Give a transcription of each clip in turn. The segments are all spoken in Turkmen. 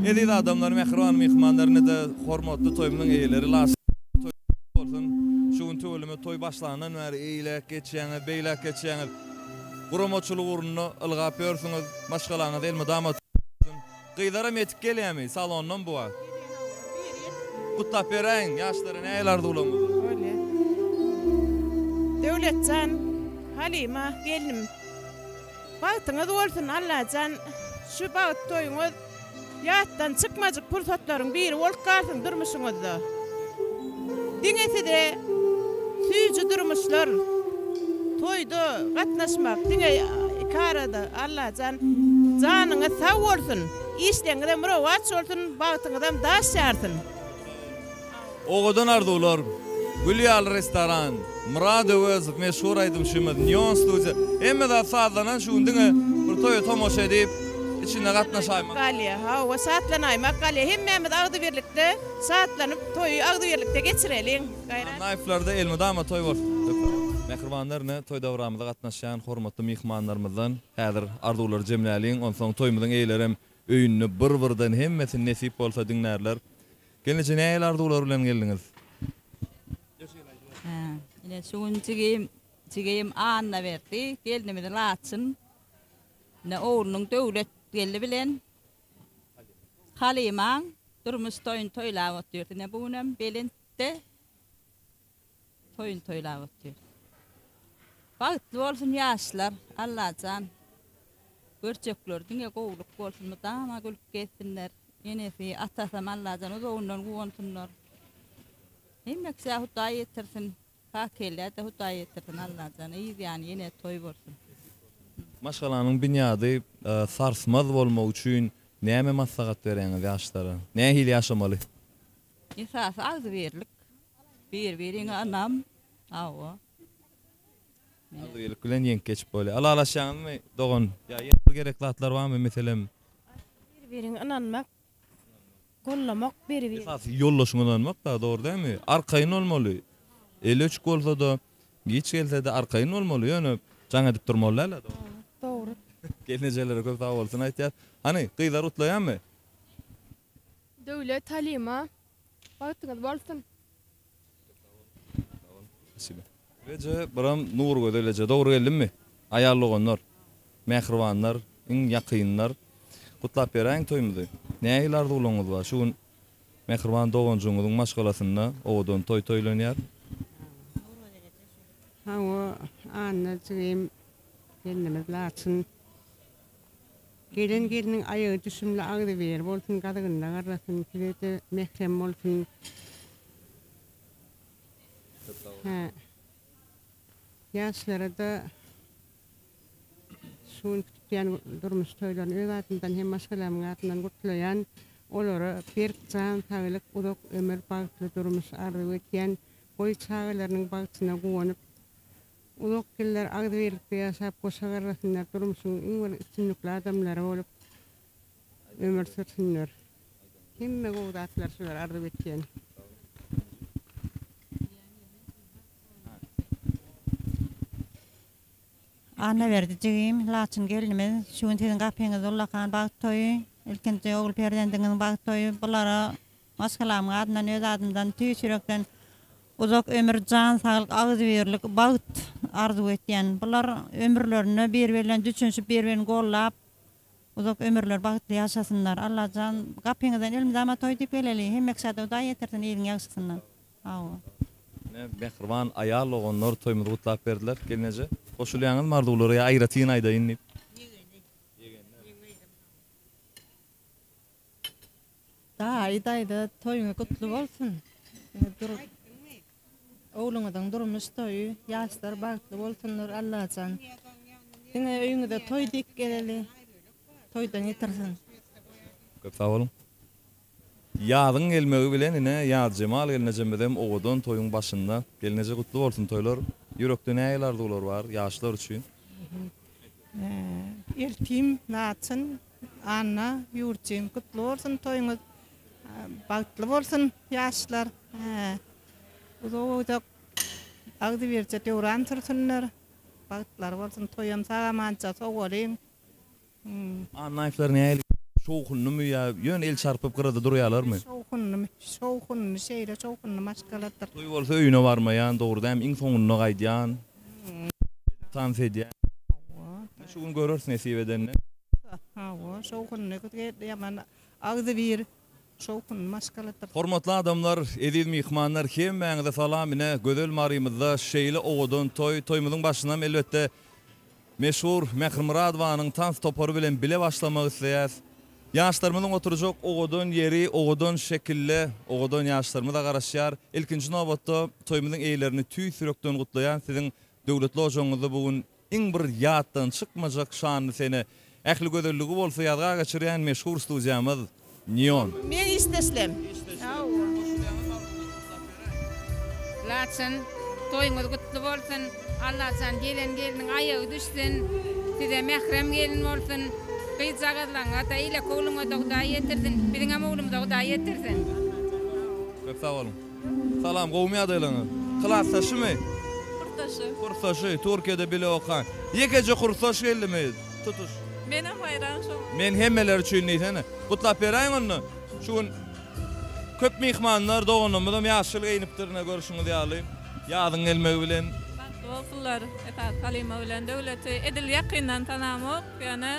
Eziz adamlar, mähriban myhmanlar, ine-de hormatly toýumyzyň eýeleri Laçyn toý bolsun. Şu gün tüweleme toý başlandan bäri eýläk geçýäňiz, beýläk geçýäňiz. Guramaçylyk ugrunda ylgap ýörsüňiz. Maşgalaňyz elmydama toý bolsun. Gyzlaram ýetip gelýämi salondan bu wagt? Gutlap beräýiň, ýaşlara nähili arzuwlaryňyz bar? Bolýa. Döwletjan, Halyma gelnim. Bagtyňyz bolsun Allajan şu bagt toýuňyz ýatdan çykmajyk pursatlaryň biri bolup galsyn durmuşyňyzda. Diňe size süýji durmuşlar toýda gatnaşmak diňe ikarada Allajan janyňyz sag bolsun işleňizem rowaç bolsun bagtyňyzam daş ýarsyn. Owadan arzuwlar. Gül ýaly restoran, Myrat Öwezow, meşhur aýdymçymyz, Neon studiýa. Hemme zat sazlanan şu gün diňe bir toýa tomaşa edip, içinde gatnaşaýmak. Galýar. Hawa, şatlanaýmak galýar. Hemmämiz agzybirlikde şatlanyp, toýy agzybirlikde geçireliň. Gaýrat. Annaýewlerde elmydama toý bolsun. Mähribanlar ine toý dabramyza gatnaşýan hormatly myhmanlarymyzdan häzir arzuwlary jemläliň, onsoň toýumyzyň eýelerem öýünde bir-birden hemmesini nesip bolsa diňlärler. Gelneje nähili arzuwlar bilen geldiňiz? Ine şu gün jigim, jigim Annaberdi gelnimiz Laçyn ine oglunyň Döwletgeldi bilen Halymaň durmuş toýuny toýlap otyrys. Ine bu günem belentde Toýuny toýlap otyr. Bagtly bolsun ýaşlar Allajan görjekler diňe gowluk bolsun mydama gülüp gezsinler enesi atasam Allajan uzagyndan guwansynlar hemme kişä Hudaý ýetirsin kakellä-de Hudaý ýetirsin Allajan yz ýany ýene toý bolsun. Maşgalanyň binýady sarsmaz bolmagy üçin näme maslahat berýäňiz ýaşlara? Nähili ýaşamaly? Esasy agzybirlik, bir-biriňe ynam, hawa. Agzybirlik bilen ýeňip geçip bolýar. Ylalaşýaňyzmy dogan? Ýa ýene bir gerek zatlar barmy meselem? Bir-biriňe ynanmak, gollamak bir-biriňi. Esasy ýoldaşyňa ynanmak da dogry dälmi? Arkaýyn bolmaly. Eli öçük bolsa-da, giç gelse-de arkaýyn bolmaly. Ýöne jaň edip durmaly däl-ä dogry. Dogry. Gelnejelere köp sag bolsun aýtýas. Hany, gyzlar gutlaýarmy? Döwlet Halyma bagtyňyz bolsun. Reje biram Nurgözel eje dogry geldimmi? Aýal doganlar, mähribanlar, iň ýakynlar gutlap beräýiň toýumyzy. Nähili arzuwlaryňyz bar? Şu gün mähriban doganjygyňyzyň maşgalasynda owadan toý toýlanýar. Hawa Anna jigim gelnimiz Laçyn. Gelen gelniň aýagy düşümli agzybir bolsun gazygynda garrasyn sizede mährem bolsun hä ýaşlarada şu günki tutýan durmuş toýlaryny öz adymdan hem maşgalamyň adyndan gutlaýan olara berk jan saglyk uzak ömür bagtly durmuş arzuw edýän goý çagalarynyň bagtyna guwanyp Uzak ýyllar agzybirlikde ýaşap goşa garrasynlar durmuşyň iň bir üstünlikli adamlary bolup ömür sürsünler. Hemme gowy zatlary şulara arzuw etýän. Annaberdi jigim, Laçyn gelnimiz, şu gün siziň gapyňyzda ullakan bagt toýy, ilkinji ogul perzendiňiziň bagt toýy, bulara Maşgalamyň adyndan öz adymdan tüýs ýürekden uzak ömür jan saglyk agzybirlik bagt arzuw etýän. Bular ömürlerinde bir bilen düşünişip bir birini gollap uzak ömürler bagtly ýaşasynlar. Allajan gapyňyzdan elmydama toý diýip geleli. Hemme kişä-de Hudaý ýetirsin iliň ýagşysyndan. Hawa. Ine mähriban aýal doganlar toýumyzy gutlap berdiler. Gelneje goşulýaňyzmy arzuwlara ýa aýratyn aýdaýyn diýip. Ýegenler. Daýy daýza toýuňyz gutly bolsun. Ogluňyzyň durmuş toýy, ýaşlar bagtly bolsunlar Allajan. Diňe öýüňize toý diýip geleli. Toýdan ýetirsin. Köp sag boluň. Ýazyň gelmegi bilen ine Ýazjemal gelnejemizem owadan toýuň başynda. Gelneje gutly bolsun toýlar. Ýürekde nähili arzuwlar bar ýaşlar üçin? Eltim Laçyn Anna Ýurtjygym gutly bolsun toýuňyz bagtly bolsun ýaşlar uzak uzak agzybirje döwran sürsünler bagtlary bolsun toýam sag amanja sowalyň. Annaýewler nähili şowhunlymy ýa ýöne el çarpyp gyrada durýalarmy? Şowhunlymy şowhunly şeýle şowhunly maşgaladyr. Toý bolsa öýüne barmaýan dogry dämi iň soňunda gaýdýan tans edýän. Şu gün göreris nesip edende. Hawa, şowhunly ýaman agzybir şowhunly maşgaladyr. Hormatly adamlar, eziz myhmanlar hemmäňize salam ine gözel Marymyzda şeýle owadan toý, toýumyzyň başynam elbetde meşhur Mähri Myradowanyň tans topary bilen bile başlamak isleýäs. Ýaşlarymyzyň oturjak owadan ýeri, owadan şekilde owadan ýaşlarymyza garaşýar. Ilkinji nobatda toýumyzyň eýelerini tüýs ýürekden gutlaýan siziň döwletli ojagyňyzda bu gün Iň bir ýatdan çykmajak şanly sene, ähli gözelligi bolsa ýazga geçirýän meşhur studiýamyz Neon. Meň işdeşlem. Laçyn toýuňyz gutly bolsun Allajan gelen gelniň aýagy düşsün size mährem gelin bolsun gyzjagazlaňňada eýleki ogluňada Hudaý ýetirsin biziňem oglumyza Hudaý ýetirsin. Köp sag boluň. Salam gowumy ýagdaýlaryňyz? Klasdaşymy? Kursdaşy. Kursdaşy, Türkiýede bile okan. Ýekeje kursdaş geldimi? Tutuş. Menem haýran şo. Men hemmeler üçin diýsene. Gutlap beräýiň onda. Şu gün köp myhmanlar, doganlarymyzam ýaşyl geýnipdir ine görşüňiz ýaly. Ýazyň gelmegi bilen. Bagtly bolsunlar. Esasy Halyma bilen Döwleti edil ýakyndan tanamok, ýöne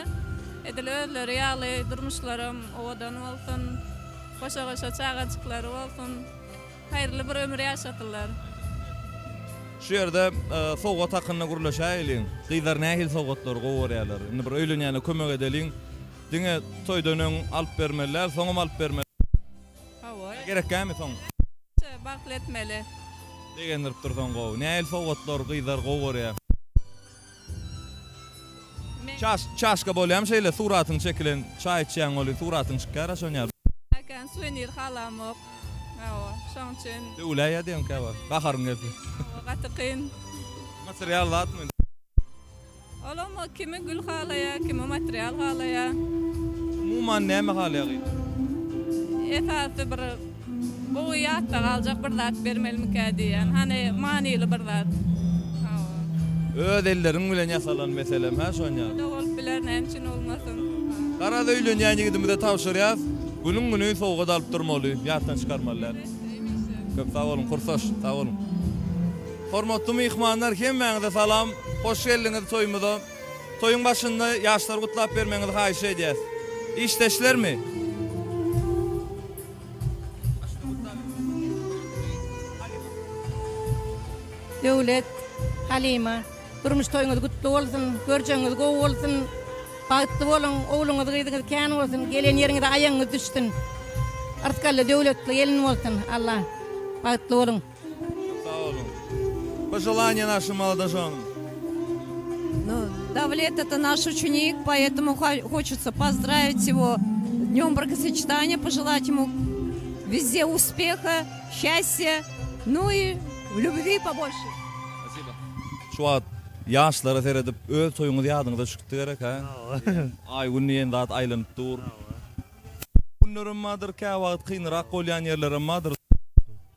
edil özleri ýaly durmuşlaram owadan bolsun. Goşa-goşa çagajyklary bolsun. Haýyrly bir ömür ýaşasynlar. Şu ýerde sowgat hakynda gürleşäýeliň. Gyzlar nähili sowgatlary gowy görýärler? Indi bir öýlenýäne kömek edeliň. Diňe toýdan öň alyp bermeli däl, soňam alyp bermeli. Hawa. Gerekkämi soň? Bagtly etmeli. Begendirip dursaň gowy. Nähili sowgatlar gyzlar gowy görýär? Çaş, çaşka bolýamy şeýle suratyň çekilen çaý içýäň welin suratyň çykýara şon ýaly. Kän suwenir halamok. Hawa, şoň üçin. Döwüläýýä diýeň käwagt, gaharyň gelse. Hawa, gaty kyn. Material zatmy? Olam kimi gül halaýa, kimi material halaýa. Umuman näme halaýa gyz? Esasy bir Gowy ýatda galjak bir zat bermelimikä diýýän. Hany manyly bir zat. Hawa. Öz elleriň bilen ýasalan meselem hä şonýa. O-da bolup biler näme üçin bolmasyn. Garaz öýlenýän ýigidimize tabşyrýas. Günüň güni sowgat alyp durmaly. Ýatdan çykarmaly däl. Köp sag boluň kursdaş. Sag boluň. Hormatly myhmanlar hemmäňize salam. Hoş geldiňiz toýumyza. Toýuň başynda ýaşlary gutlap bermegiňizi haýyş edýäs. Işdeşlermi? Döwlet, Halyma, durmuş toýuňyz gutly bolsun, görjegiňiz gowy bolsun, bagtly boluň, ogluňyz gyzyňyz kän bolsun, gelen ýeriňize aýagyňyz düşsün. Yrsgally döwletli gelin bolsun, Allah, bagtly boluň. Sag boluň. Пожелания нашим молодоженам. Ну, Давлет это наш ученик, поэтому хочется поздравить его днем бракосочетания, пожелать ему везде успеха, счастья, ну и любви побольше. Спасибо. Şu wagt ýaşlara seredip öz toýuňyz ýadyňyza çykdy gerek hä? Aý-gün diýen zat aýlanyp dur. Günlerem bardyr, käwagt kynrak bolýan ýerlerem bardyr.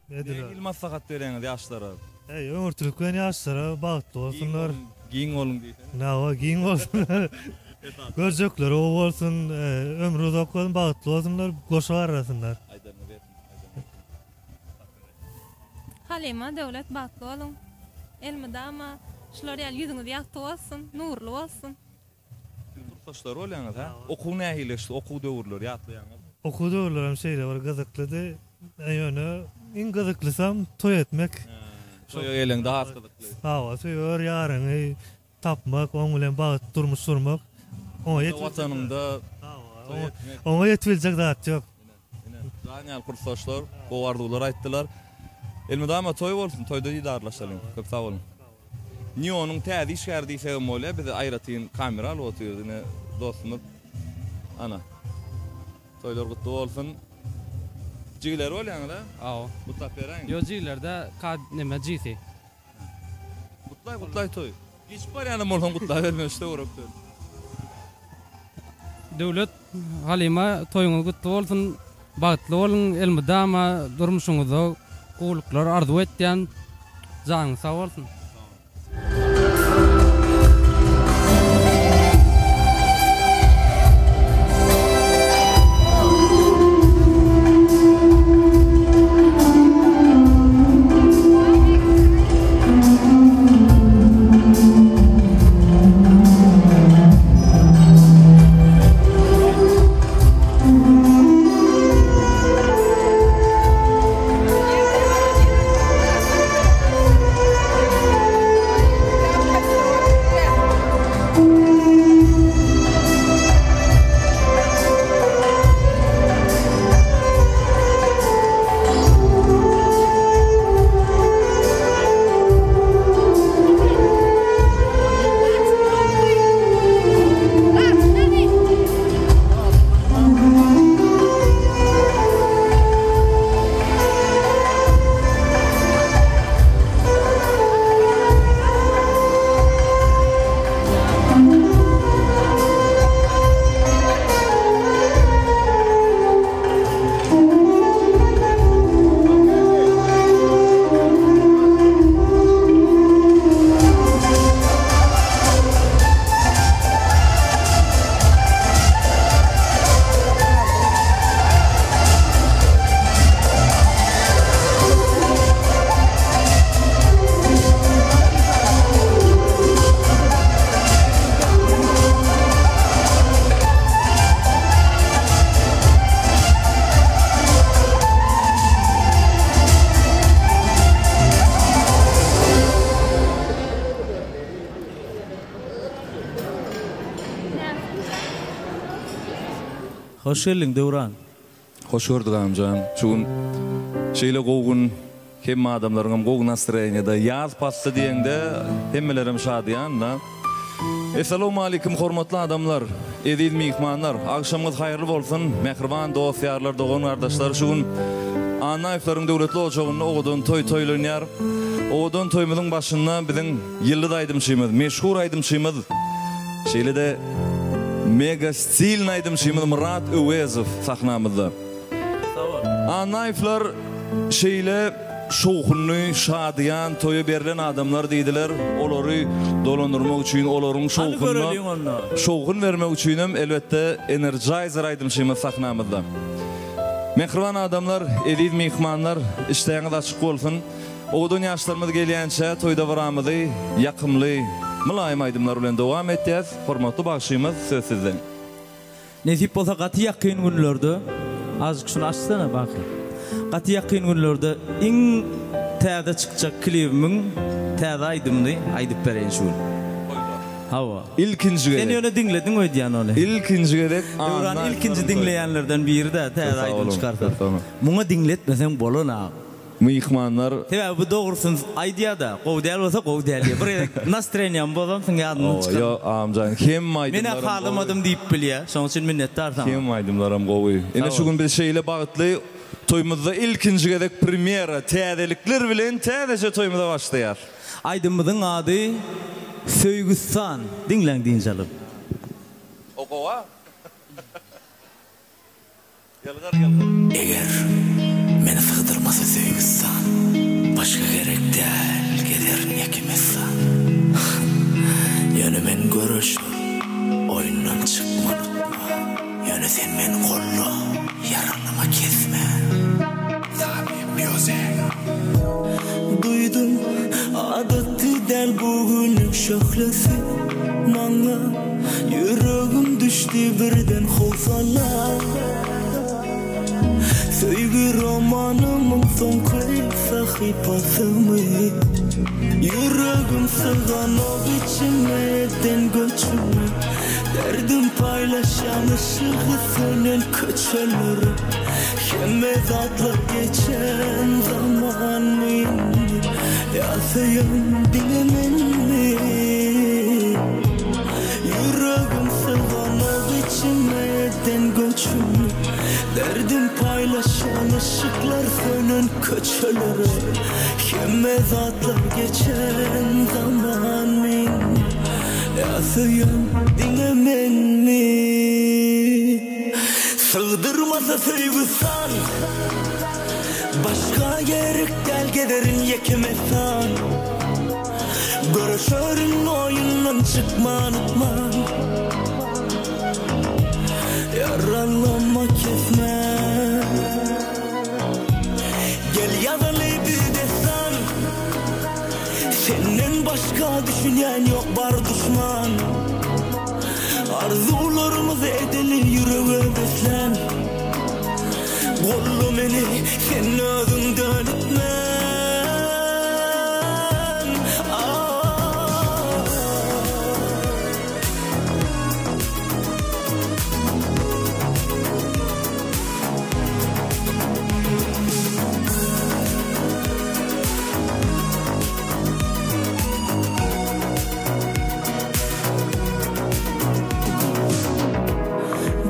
Nähili maslahat berýäňiz ýaşlara? Eý, öňürtilik bilen ýaşlara bagtly bolsunlar. Giň boluň diýseň. Hawa, giň bolsunlar. Görjekleri gowy bolsun, ömri uzak bolsun, bagtly bolsunlar, goşa garrasynlar. Aýdaryňyz ýetsin, aýdaryňyz. Halyma Döwlet bagtly boluň. Elmydama şular ýaly ýüzüňiz ýagty bolsun, nurly bolsun. Siz kursdaşlar bolýaňyz hä? Okuw nähili geçdi? Okuw döwürleri ýatlaýaňyzmy? Okuw döwürlerem şeýle bir gyzyklydy. Ýöne iň gyzyklysam toý etmek. Toýa geleňde has gyzykly. Hawa, söýer ýaryňy tapmak, oň bilen bagtly durmuş gurmak. Oňa ýetip Watanyňda toý etmek. Oňa ýetip biljek zat ýok. Ine, jan ýaly kursdaşlar gowy arzuwlar aýtdylar. Elmydama toý bolsun, toýda didarlaşalyň. Köp sag boluň. Neonyň täze işgäri diýsegem bolýar, bizi aýratyn kamera alyp otyr ine dostumyz. Ana. Toýlar gutly bolsun. Jigileri bolýaňyz a? Aw. Gutlap beräýiň. Ýo jigilerde ka neme jisi. Gutlaý gutlaý toý. Geçip barýanam bolsaň gutlaberme şu töwerekden. Döwlet Halyma toýuňyz gutly bolsun bagtly boluň elmydama durmuşyňyzda gowulyklar arzuw etýän janyňyz sag bolsun. Hoş geldiň Döwran. Hoş gördük agamjan. Şu gün şeýle gowy gün hemme adamlaryňam gowy nastroýeniýada. Ýaz pasly diýeňde hemmelerem şadyýan-da. Essalawmalikim hormatly adamlar, eziz myhmanlar. Agşamyňyz haýyrly bolsun, mähriban dost-ýarlar, dogan-gardaşlar. Şu gün Annaýewleriň döwletli ojagynda owadan toý toýlanýar. Owadan toýumyzyň başynda biziň ýyldyz aýdymçymyz, meşhur aýdymçymyz, şeýle-de mega stilny aýdymçymyz Myrat Öwezow sahnamyzda. Annaýewler şeýle şowhunly, şadyýan toýa berlen adamlar diýdiler. Olary dolandyrmak üçin, olaryň şowhunyna şowhun bermek üçinem, elbetde, Energizer aýdymçymyz sahnamyzda. Mähriban adamlar, eziz myhmanlar, işdäňiz açyk bolsun! Owadan ýaşlarymyz gelýänçä toý dabaramyzy ýakymly, mylaýym aýdymlar bilen dowam etýäs. Hormatly bagşymyz, söz sizde. Nesip bolsa gaty ýakyn günlerde azjyk şuny açsana Baky. Gaty ýakyn günlerde iň täze çykjak klibimiň täze aýdymyny aýdyp bereýin şu gün. Hawa. Ilkinji gezek. Sen ýöne diňlediň öýdýän ony. Ilkinji gezek Döwran ilkinji diňleýänlerden biri-dä täze aýdym çykarsa. Muňa diňletmeseň bolanok. Myhmanlar. Sebäbi bu dogrusyny aýdýada, gowy däl bolsa gowy däl diýýär. Bir gezek nastreniýamy bozansyň ýadymdan çykan. Ýok agamjan hemme aýdymlaram Menä gowy. halamadym diýip bilýä. Şoň üçin minnetdar saňa. Hemme aýdymlaram gowy. Ine şu gün biz şeýle bagtly toýumyzda ilkinji gezek premýera täzelikler bilen täzeçe toýumyza başlaýas. Aýdymymyzyň ady Söýgüstan. Diňläň dynç alyp. O gowa. Ýylgyr, ýylgyr. Eger meni sygdyrmasa söýgüstan, Başga gerek däl, gezerin ýeke messan. Ýöne men göreşerin, oýundan çykman utma. Ýöne sen meni golla, ýaralama kesme. Sabi Music. Duýdum, adaty däl bu günüň şöhlesi maňa. Ýüregim düşdi birden howsala Söýgi romanymyň soňky sahypasymy Ýüregim syganok içime eden göçüme Derdim paýlaşýan yşygy sönen köçelere Hemme zatlar geçen zamanmy indi Ýa söýen diňe menmi Ýüregim syganok içime eden göçümi Derdim paýlaşan yşyklar sönen köçelere Hemme zatlar geçen zamanmy indi Ýa söýen diňe menmi Sygdyrmasa söýgi san Başga gerek däl gezerin ýeke mesan Göreşerin oýundan çykman utman Ýaralama kesme Gel ýazaly bir dessan Senden başga düşünýän ýok bar duşman Arzuwlarymyzy edeli ýürege beslän Golla meni sen özüňden itmän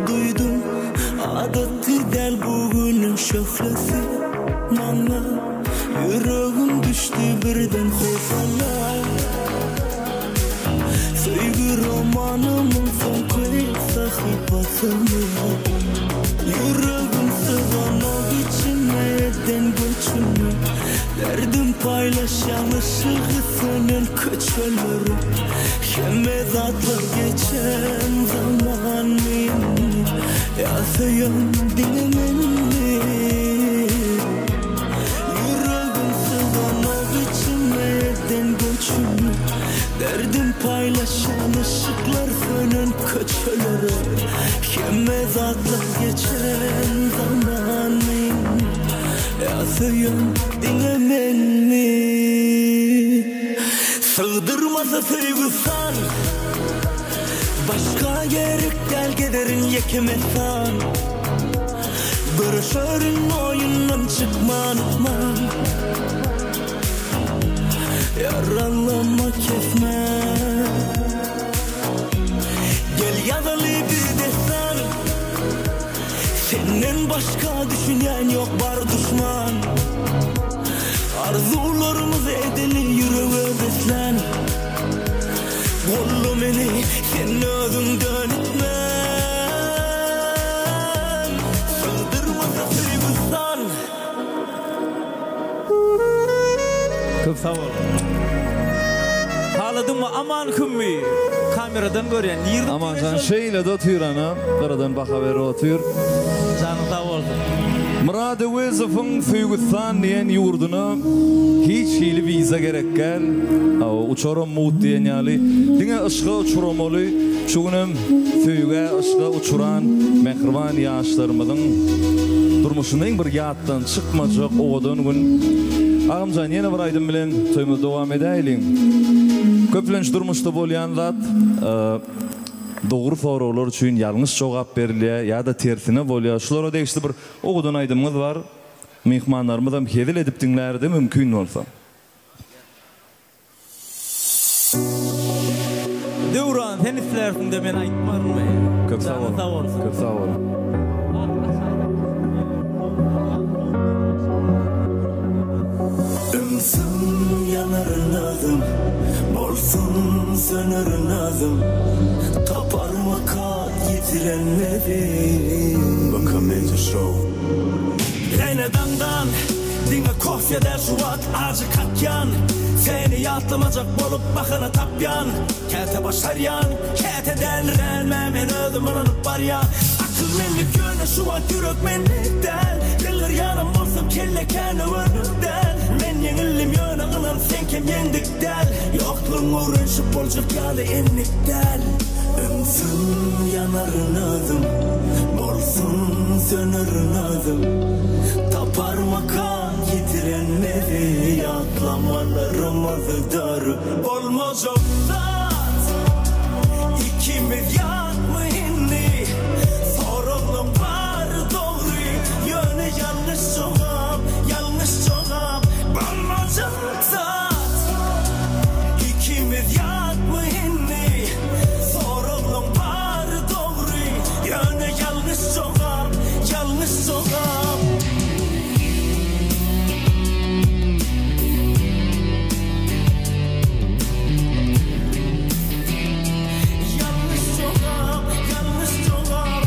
Duýdum, adaty däl bu günüň şöhlesi maňa Ýüregim düşdi birden howsala Söýgi romanymyň soňky sahypasymy Ýüregim syganok içime eden göçümi Derdim paýlaşýan yşygy sönen köçelere Hemme zatlar geçen zamanmy indi Ýa söýen diňe menmi Ýüregim syganok içime eden göçümi Derdim paýlaşýan yşyklar sönen köçelere Hemme zatlar geçen zamanmy indi Ýa söýen diňe menmi Sygdyrmasa söýgi san. Başga gerek däl gezerin ýeke mesan Göreşerin oýundan çykman utman Ýaralama kesme Gel ýazaly bir dessan Senden başga düşünýän ýok bar duşman Arzuwlarymyz edeli ýürege beslän Golla meni sen özüňden itmän Sygdyrmasa söýgi san. Köp sag bol. Haladyňmy Aman Hümmi? Kameradan görýän. Nirde Amanjan şeýle-de otyr ana, gyradan baha berip otyr. Janyň sag bolsun. Myrat Öwezowyň Söýgüstan diýen ýurduna hiç hili wiza gerek däl. Hawa, uçaram mugt diýen ýaly. Diňe yşga uçuramaly. Şu günem söýgä, yşga uçuran mähriban ýaşlarymyzyň durmuşynda iň bir ýatdan çykmajak owadan gün. Agamjan ýene bir aýdym bilen toýumyzy dowam edäýeliň. Köplenç durmuşda bolýan zat, dogry soraglar üçin ýalňyş jogap berilýär ýa-da tersine bolýar. Şulara degişli bir owadan aýdymyňyz bar. Myhmanlarymyzam hezil edip diňlärdi mümkin bolsa. Döwran sen islärsiňde men aýtmarynmy. Köp sag bol. Janyň sag bolsun. Köp sag bol. Ümsüm ýanaryn özüm, Bolsun sönerin özüm, Taparmyka ýitirenleri. Baka Media Show. Ýene daňdan Diňe kofýa däl şu wagt ajy kakýan Seni ýatlamajak bolup bahana tapýan Käte başarýan, käte däliränme men özüm ynanyp barýan Akyl menlik ýöne şu wagt ýürek menlik däl Ýylgyrýanam bolsam kelle kän öwerlik däl Men ýeňildim ýöne ynan seňkem ýeňdik däl Ýoklugyň öwrenşip boljak ýaly endik däl Ümsüm ýanaryn özüm Bolsun sönerin özüm Taparmykam ýitirenleri Ýatlamalarymyzy dörüp Bolmajak zat Ikimiz ýatmy indi Soraglaň bary dogry Ýöne ýalňyş jogap Ýalňyş jogap Bolmajak zat Ikimiz ýatmy indi Soraglaň bary dogry Ýöne ýalňyş jogap Ýalňyş jogap. Ýalňyş jogap Ýalňyş jogap.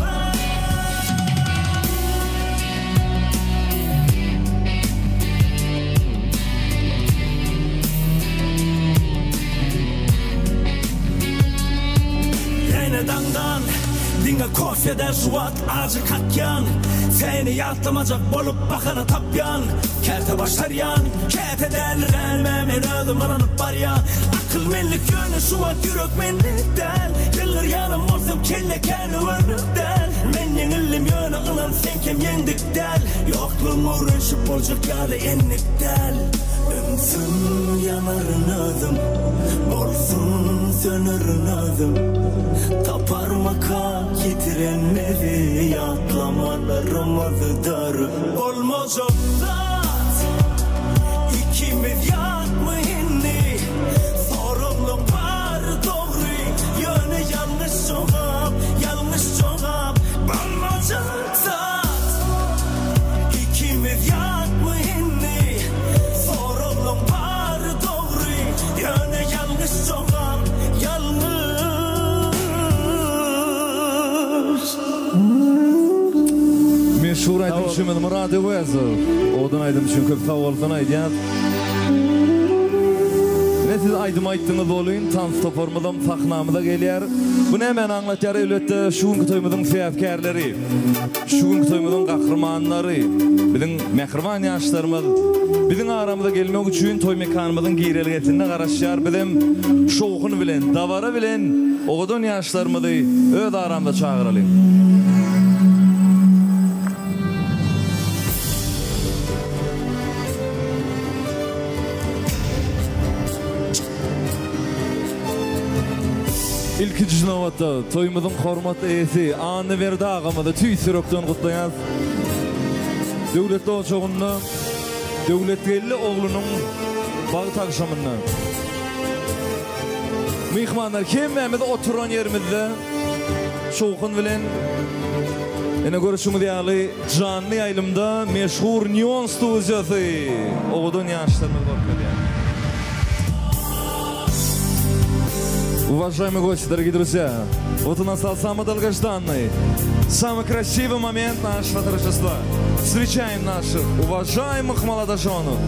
Ýene daňdan Diňe kofe däl şu wagt ajy kakýan Seni ýatlamajak bolup bahana tapýan Käte başarýan, käte däliränme men özüm ynanyp barýan Akyl menlik ýöne şu wagt ýürek menlik däl Ýylgyrýanam bolsam kelle kän öwerlik däl Men ýeňildim ýöne ynan seňkem ýeňdik däl Ýoklugyň öwrenşip boljak ýaly endik däl Ümsüm ýanaryn özüm Bolsun sönerin özüm Taparmyka ýitirenleri Ýatlamalarymyzy dörüp Bolmajak zat Ikimiz ýatmy indi Soraglaň bary dogry Ýöne ýalňyş jogap Ýalňyş jogap Bolmajak zat Ikimiz ýatmy indi Soraglaň bary dogry Ýöne ýalňyş jogap Ýalňyş. Meşhur aýdymçymyz Myrat Öwezow. Owadan aýdym üçin köp sag bolsun aýdýas. Ine siz aýdym aýtdyňyz bolyn, tans toparymyzam sahnamyza gelýär. Bu nämäni aňlatýar elbetde şu günki toýumyzyň sebäpkärleri, şu günki toýumyzyň gahrymanlary, biziň mähriban ýaşlarymyz biziň aramyza gelmek üçin toý mekanymyzyň girelgesinde garaşýar. Bizem şowhun bilen, dabara bilen owadan ýaşlarymyzy öz aramyza çagyralyň. Ilkinji nobatda toýumyzyň hormatly eýesi Annaberdi agamyzy tüýs ýürekden gutlaýas. Döwletli ojagynda Döwletgeldi oglunyň bagt agşamynda. Myhmanlar hemmämiz oturan ýerimizde şowhun bilen ine görşüňiz ýaly janly ýaýlymda meşhur Neon studiýasy owadan ýaşlarymyzy görkezýär. Уважаемые гости, дорогие друзья, вот у нас стал самый долгожданный, самый красивый момент нашего торжества. Встречаем наших уважаемых молодоженов.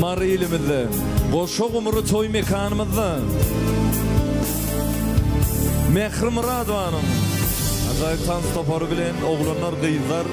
Mary ilimizde, goşa gumry toý mekanymyzda Mähri Myradowanyň ajaýyp tans topary bilen oglanlar, gyzlar,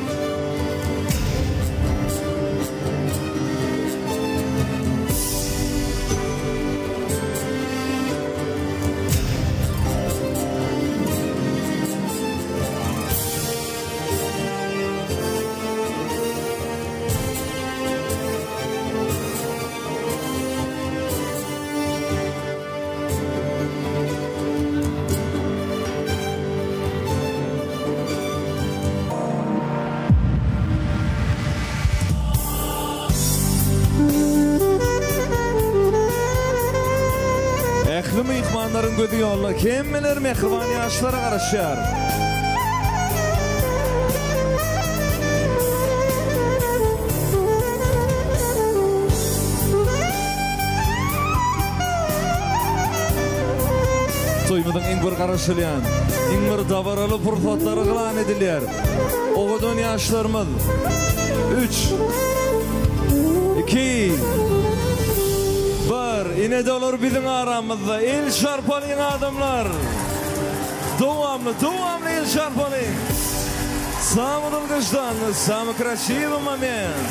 Ähli myhmanlaryň gözi ýolda, hemmeler mähriban ýaşlara garaşýar. Toýumyzyň iň bir garaşylýan, iň bir dabaraly pursatlary yglan edilýär. Owadan ýaşlarymyz üç, iki, bir, ine-de olar biziň aramyzda. El çarpalyň adamlar! Dowamly, dowamly el çarpalyň! Samyý dolgoždannyý, samyý krasiwyý moment!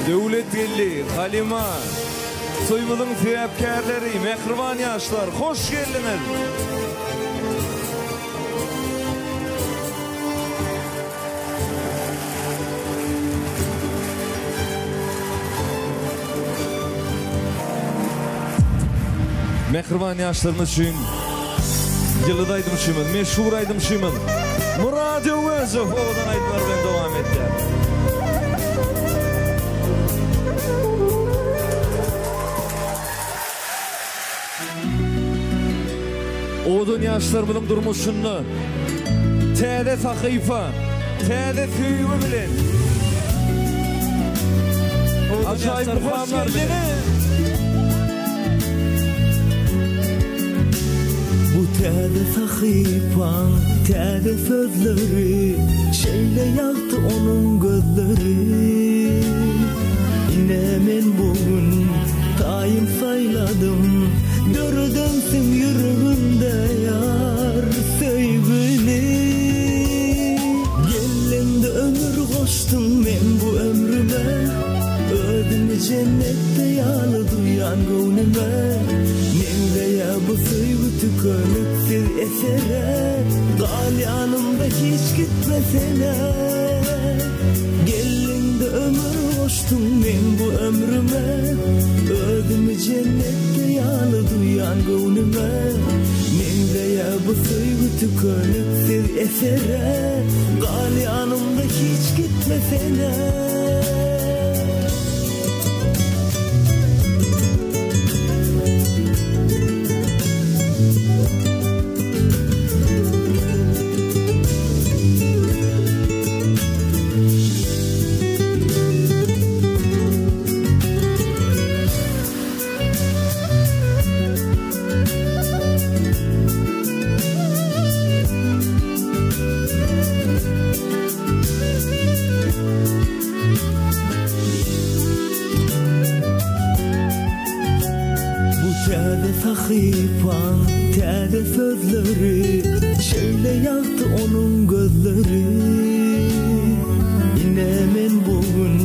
Döwletgeldi, Halyma, toýumyzyň sebäpkärleri, mähriban ýaşlar, hoş geldiňiz! Mähriban ýaşlarymyz üçin ýyldyz aýdymçymyz, meşhur aýdymçymyz Myrat Öwezow owadan aýdymlar bilen dowam edýär. Owadan ýaşlarymyzyň durmuşynda täze sahypa, täze söýgi bilen ajaýyp mukamlar bilen. Bu täze sahypaň täze sözleri, Şeýle ýagty onuň gözleri. Ine men bu gün taýym saýladym, Döredensiň ýüregimde ýar söýgini. Gelleňde ömür goşduň meň bu ömrüme, Özümi jennetde ýaly duýan göwnüme. Meňzeýä bu söýgi tükeniksiz esere, Gal ýanymda hiç gitmesene. Geldiňde ömür goşduň meň bu ömrüme, Özümi jennetde ýaly duýan göwnüme. Meňzeýä bu söýgi tükeniksiz esere, Gal ýanymda hiç gitmesene. Bu täze sahypaň täze sözleri, Şeýle ýagty onuň gözleri. Ine men bu gün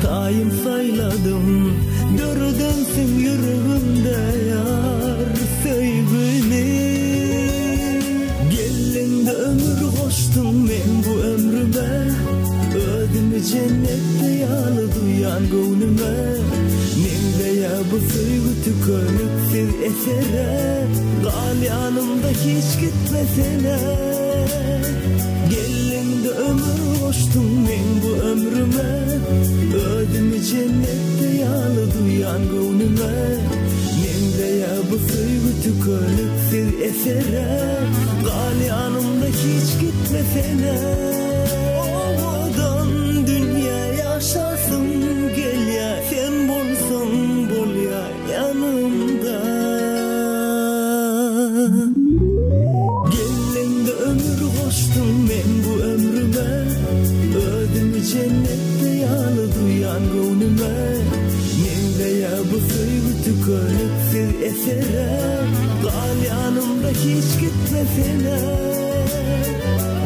taýym saýladym, Döredensiň ýüregimde ýar söýgini. duýýan göwnüme Meňzeýä bu söýgi tükeniksiz esere Gal ýanymda hiç gitmesene Geldiňde ömür goşduň meň bu ömrüme Özümi jennetde ýaly duýýan göwnüme Meňzeýä bu söýgi tükeniksiz esere Gal ýanymda hiç gitmesene Owadan dünýä ýaşasym gelýä Sen bolsaň bolýa ýanymda Geldiňde ömür goşduň meň bu ömrüme Özümi jennetde ýaly duýýan göwnüme Meňzeýä bu söýgi tükeniksiz esere Gal ýanymda hiç gitmesene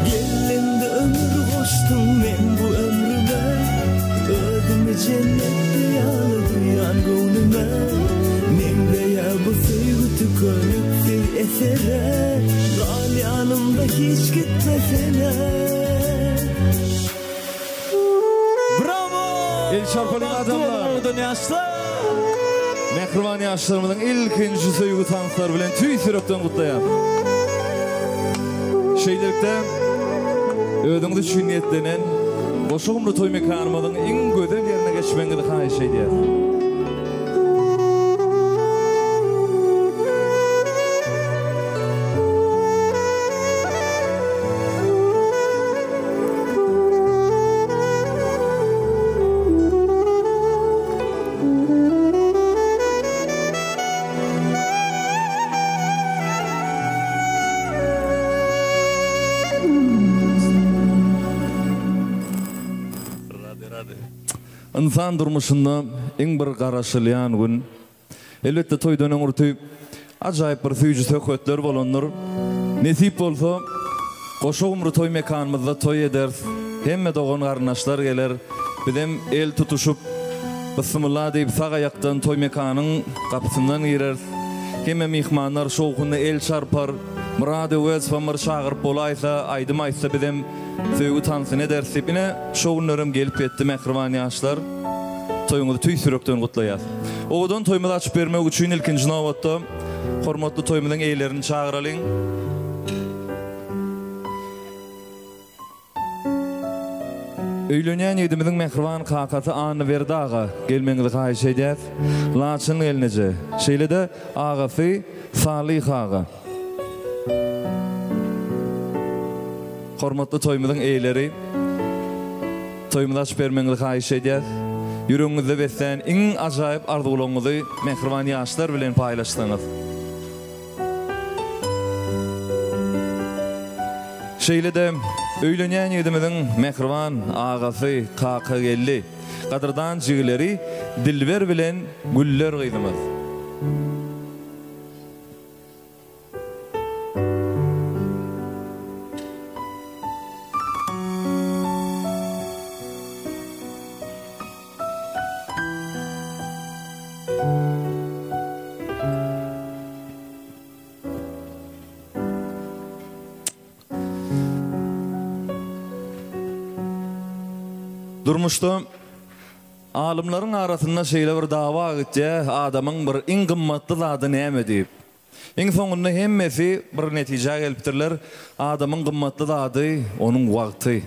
Geldiňde ömür goşduň meň bu ömrüme Özümi jennetde ýaly duýýan göwnüme Meňzeýä bu söýgi tükeniksiz esere Gal ýanymda hiç gitmesene. Bravo! El çarpalyň adamlar. Owadan ýaşlar. Mähriban ýaşlarymyzyň ilkinji söýgi tanslary bilen tüýs ýürekden gutlaýan. Şeýlelikde, özüňiz üçin niýetlenen goşa gumly toý mekanymyzyň iň gözel ýerine geçmegiňizi haýyş edýäris. Ynsan durmuşynda iň bir garaşylýan gün Elbetde toýdan öňürti ajaýyp bir süýji söhbetler bolandyr. Nesip bolsa, goşa gumry toý mekanymyzda toý ederis. Hemme dogan-garyndaşlar geler. Bizem el tutuşyp, Bysmylla diýip sag aýakdan toý mekanyň gapysyndan gireris. Hemme myhmanlar şowhunly el çarpar. Myrat Öwezowam bir çagyryp bolaýsa, aýdym aýtsa bizem söýgi tansyny ederis diýip, ine, şo günlerem gelip ýetdi mähriban ýaşlar. Toýuňyzy tüýs ýürekden gutlaýas. Owadan toýumyzy açyp bermek üçin ilkinji nobatda hormatly toýumyzyň eýelerini çagyralyň. Öýlenýän ýigdimiziň mähriban kakasy Annaberdi aga gelmegiňizi haýyş edýäs. Laçyn gelneje, şeýle-de agasy Salyh aga. Hormatly toýumyzyň eýeleri, toýumyzy açyp bermegiňizi haýyş edýäs. Ýüregiňizde beslän iň ajaýyp arzuwlaryňyzy mähriban ýaşlar bilen paýlaşsaňyz. Şeýle-de, öýlenýän ýigdimiziň mähriban agasy Kakageldi, gadyrdan jigileri Dilber bilen Güller gyzymyz. Durmuşda alymlaryň arasynda şeýle bir dawa gitýär, adamyň bir iň gymmatly zady näme diýip. Iň soňunda hemmesi bir netijä gelipdirler, adamyň gymmatly zady onuň wagty.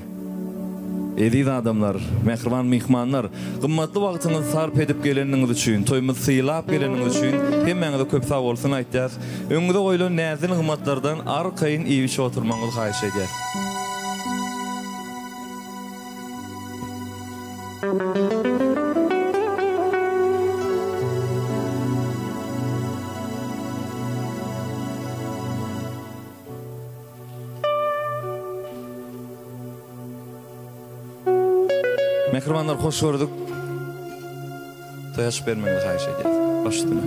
Eziz adamlar, mähriban myhmanlar, gymmatly wagtyňyzy sarp edip geleniňiz üçin, toýumyzy sylap geleniňiz üçin hemmäňize köp sagbolsun aýtýas. Öňüňize goýlan näzli nygmatlardan arkaýyn iýip-içip oturmagyňyzy haýyş edýäs. Mähribanlar hoş gördük. Toý açyp bermegiňizi haýyş edýäs. Baş üstüne.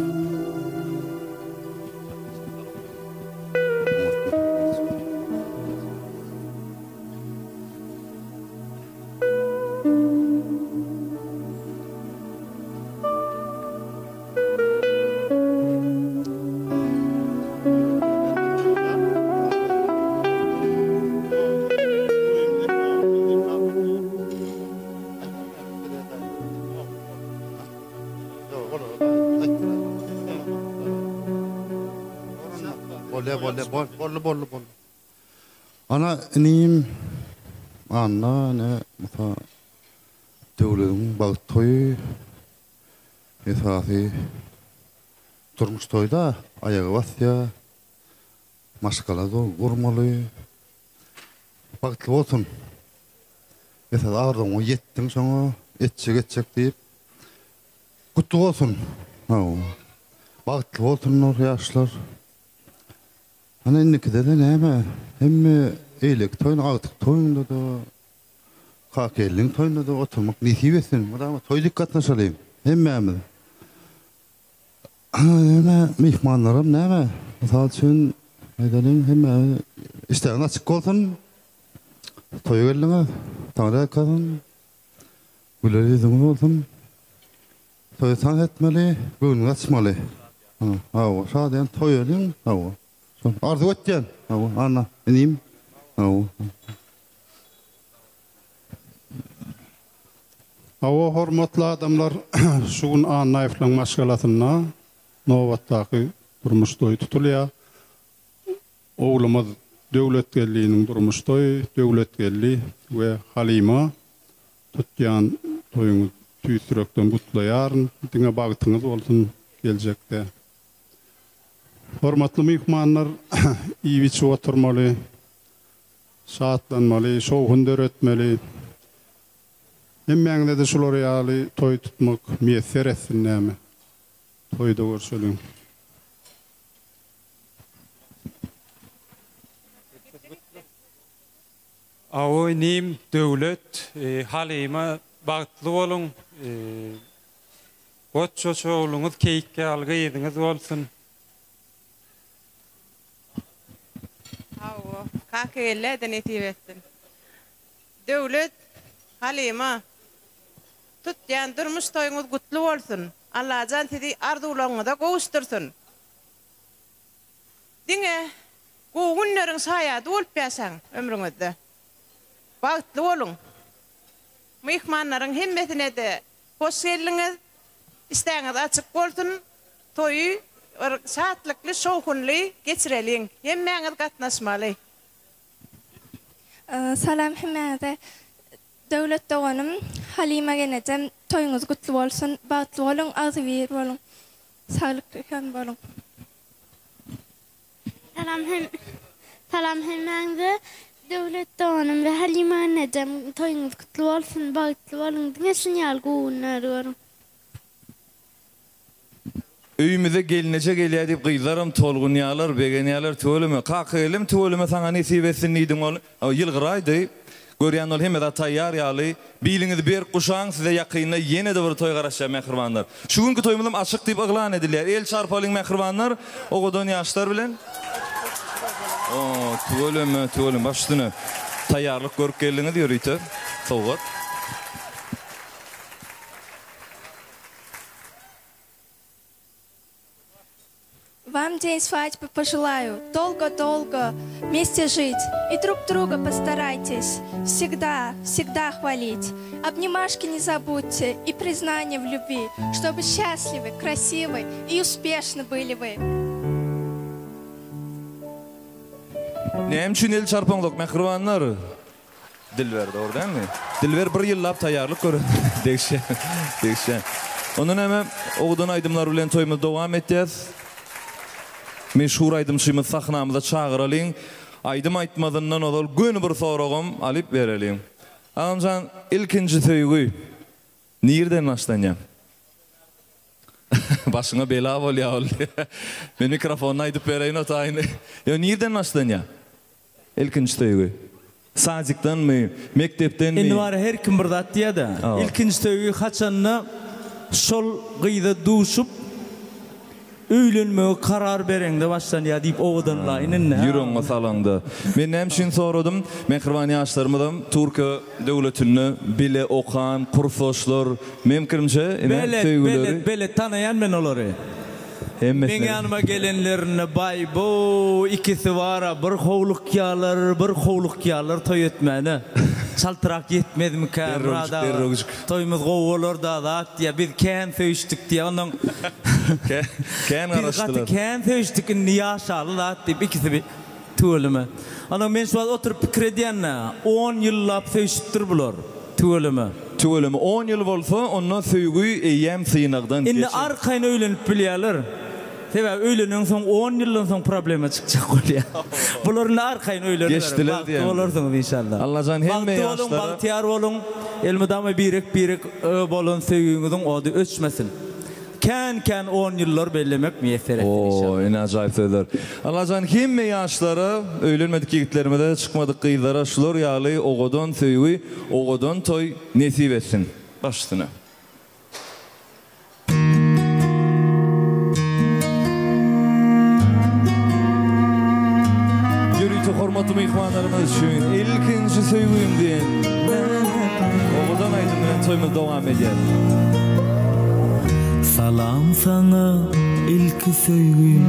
Bolýa, bolýa, boldy, boldy, boldy. Ana, inim, Anna, ine, Musa Döwlediň bagt toýy, esasy durmuş toýy-da, aýaga basýa, maşgala gurmaly. Bagtly bolsun. Esasy arzuwyňa ýetdiň şoňa etjek etjek diýip. Gutly bolsun. Hawa. Bagtly bolsunlar ýaşlar. Ana indikide-de näme hemme eýleki toýuny agtyk toýunda-da Kakelliň toýunda-da oturmak nesip etsin. Mydama toý dik gatnaşalyň hemmämiz. Näme myhmanlaram näme mysal üçin aýdalyň hemme işdäňiz açyk bolsun toýa geldiňiz taňryýalkasyn güler ýüzüňiz bolsun toýa tans etmeli göwnüňizi açmaly hawa şadyýan toý ediň hawa arzuw etýän hawa Anna inim hawa. Hawa, hormatly adamlar, şu gün Annaýewlaryň maşgalasynda nobatdaky durmuş toýy tutulýar. Oglumyz Döwletgeldiniň durmuş toýy, Döwletgeldi we Halyma tutýan toýuňyz tüýs ýürekden gutlaýaryn. Diňe bagtyňyz bolsun geljekde. Hormatly myhmanlar, iýip-içip oturmaly. Şatlanmaly, şowhun döretmeli. Hemmäňize-de şular ýaly toý tutmak miýesser etsin näme. Toýda görşeliň. Aw inim Döwlet Halyma bagtly boluň Goç-goç ogluňyz keýik ýaly gyzyňyz bolsun. Hawa, Kakagellä-de nesip etsin. Döwlet, Halyma, tutýan durmuş toýuňyz gutly bolsun! Allajan sizi arzuwlaryňyza gowuşdyrsyn! Diňe gowy günleriň şaýady bolup ýaşaň ömrüňizde. Bagtly boluň! Myhmanlaryň hemmesine-de hoş geldiňiz! Işdäňiz açyk bolsun! Toýy bir şatlykly, şowhunly geçireliň. Hemmäňiz gatnaşmaly. Salam hemmäňize. Döwlet doganym, Halyma genejem toýuňyz gutly bolsun. Bagtly boluň, agzybir boluň. Saglykly hem boluň. Salam hem Salam hemmäňize. Döwlet doganym we Halyma enejem toýuňyz gutly bolsun, bagtly boluň. Diňe şuny ýaly gowy günleri görüň. Öýümize gelneje gelýär diýip gyzlaram tolgunýarlar, begenýärler tüweleme. Kakageldim tüweleme saňa nesip etsin diýdiň ol ýylgyraýdy. Görýän ol hemme zat taýýar ýaly. Biliňizi berk guşaň size ýakynda ýene-de bir toý garaşýar mähribanlar. Şu günki toýumyzam açyk diýip yglan edilýär. El çarpalyň mähribanlar owadan ýaşlar bilen. O tüweleme tüweleme baş üstüne. Taýýarlyk görüp geldiňiz ýörite sowgat. Вам день свадьбы пожелаю долго-долго вместе жить и друг друга постарайтесь всегда, всегда хвалить. Обнимашки не забудьте и признание в любви, чтобы счастливы, красивы и успешны были вы. Näme üçin el çarpaňzok mähribanlar? Dilber dogry dälmi? Dilber bir ýyllap taýýarlyk gören degişýän degişýän. Ondan näme owadan aýdymlar bilen toýumyzy dowam etýäs. Meşhur aýdymçymyzy sahnamyza çagyralyň. Aýdym aýtmazyndan ozal göni bir soragam alyp bereliň. Agamjan ilkinji söýgi nirden başlanýar? Başyňa bela bolýar ol. Men mikrofonda aýdyp bereýin o taýyny. Ýo nirden başlanýar? Ilkinji söýgi. Sadikdanmy, mekdepdenmi? Indi bar her kim bir zat diýýä-dä. Ilkinji söýgi haçanda şol gyza duşup öýlenmegi karar bereňde başlanýar diýip owadanlaýyn indi. Ýüregiňe salaňda. Men näme üçin soradym? Mähriban ýaşlarymyzam Türkiýe döwletinde bile okan kursdaşlar, meň pikirimçe ine Belet, söýgüleri. belet, belet tanaýan men olary. Meň ýanyma gelenlerinde baý-bow, ikisi bar-a, bir howlukýarlar, bir howlukýarlar toý etmäne. Çaltrak ýetmezmikä, Myrat aga, toýumyz gowy bolar-da zat diýýär, biz kän söýüşdik diýýär. Onnoň. Kän Biz gaty garaşdylar. kän söýüşdik indi ýaşaly zat diýip ikisi bir tüweleme. Ana men şu wagt oturyp pikir edýän-dä, on ýyllap söýşüpdir bular. Tüweleme. Tüweleme on ýyl bolsa onda söýgi eýýäm synagdan Indi geçen. arkaýyn öýlenip bilýärler. Sebäbi öýlenensoň on ýyldan soň problema çykjak bolýar. Bular indi arkaýyn öýleniber. Geçdiler Bagtly diýen. bolarsyňyz inşallah. Allajan hemme Bagtly boluň, ýaşlara. bagtyýar boluň. Elmydama birek birek bolan söýgiňiziň ody öçmesin. Kän kän on ýyllar bellemek miýesser etsin inşallah. Oo ine ajaýyp sözler. Allajan hemme ýaşlara, öýlenmedik ýigitlerimize, çykmadyk gyzlara şular ýaly owadan söýgi, owadan toý nesip etsin. Baş üstüne. Ýörite hormatly myhmanlarymyz üçin Ilkinji söýgim diýen owadan aýdym bilen toýumyz dowam edýär. Salam saňa ilki söýgim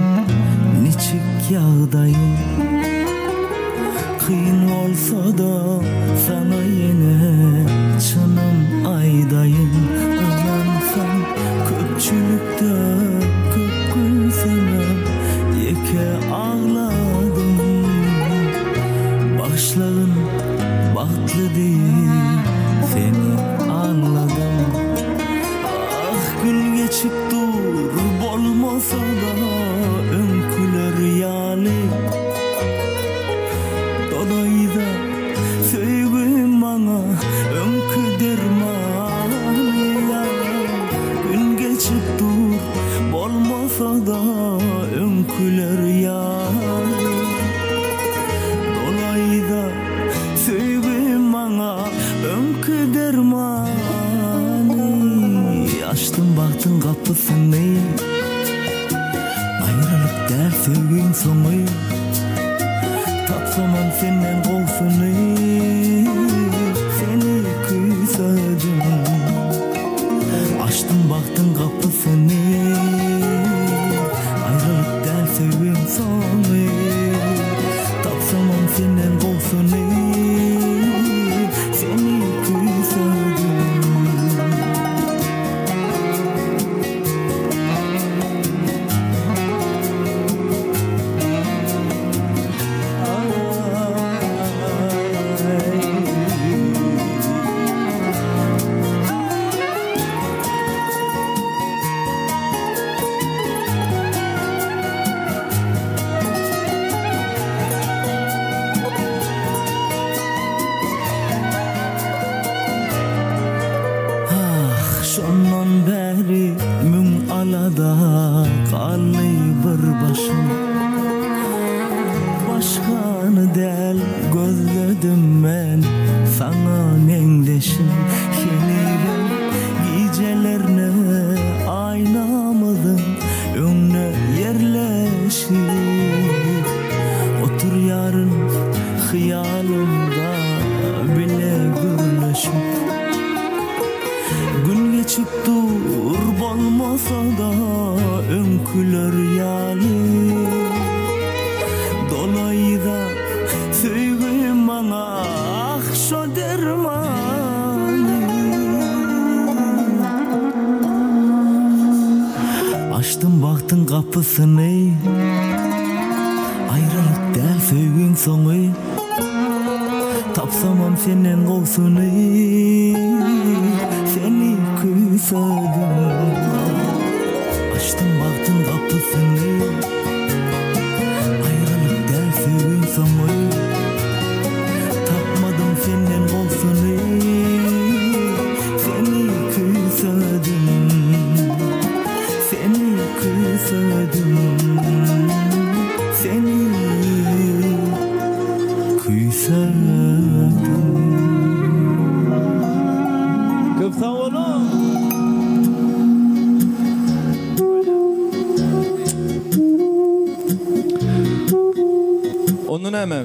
niçik ýagdaýyň Kyn bolsada saňa ýene çynym aýdaýyn Ynansaň köpçülikde köp gülsemem ýeke agladym Başlagyn bagtly diýip seni aňladym Ah gün geçip dur bolmasada öňküler ýaly Dolaýda söýgi maňa öňki derman ýa Gün geçip dur bolmasada öňküler ýaly Dolaýda söýgi maňa öňki dermany Açdym bagtyň gapysyny Aýralyk däl söýgiň soňy Tapsamam senden gowsuny Seni küýsedim Açdym bagtyň gapysyny Aýralyk däl söýgiň soňy Tapsamam senden gowsuny Seni küýsedim. Ah, şondan bäri müň alada galdy bir başym. Başgany däl gözledim men saňa meňzeşin. Henizem gijelerne aýnamyzyň öňüne ýerleşip oturýaryn hyýalymda bile gürleşip. Gün geçip dur bolmasa-da öňküler ýaly Dolaýda söýgi maňa ah şo dermany Açdym bagtyň gapysyny Aýralyk däl söýgiň soňy Tapsamam senden gowsuny Seni küýsedim Açdym bagtyň gapysyny Aýralyk däl söýgiň soňy Tapmadym senden gowsuny Seni küýsedim Seni küýsedim Seni küýsedim. Köp sag boluň. Onda näme?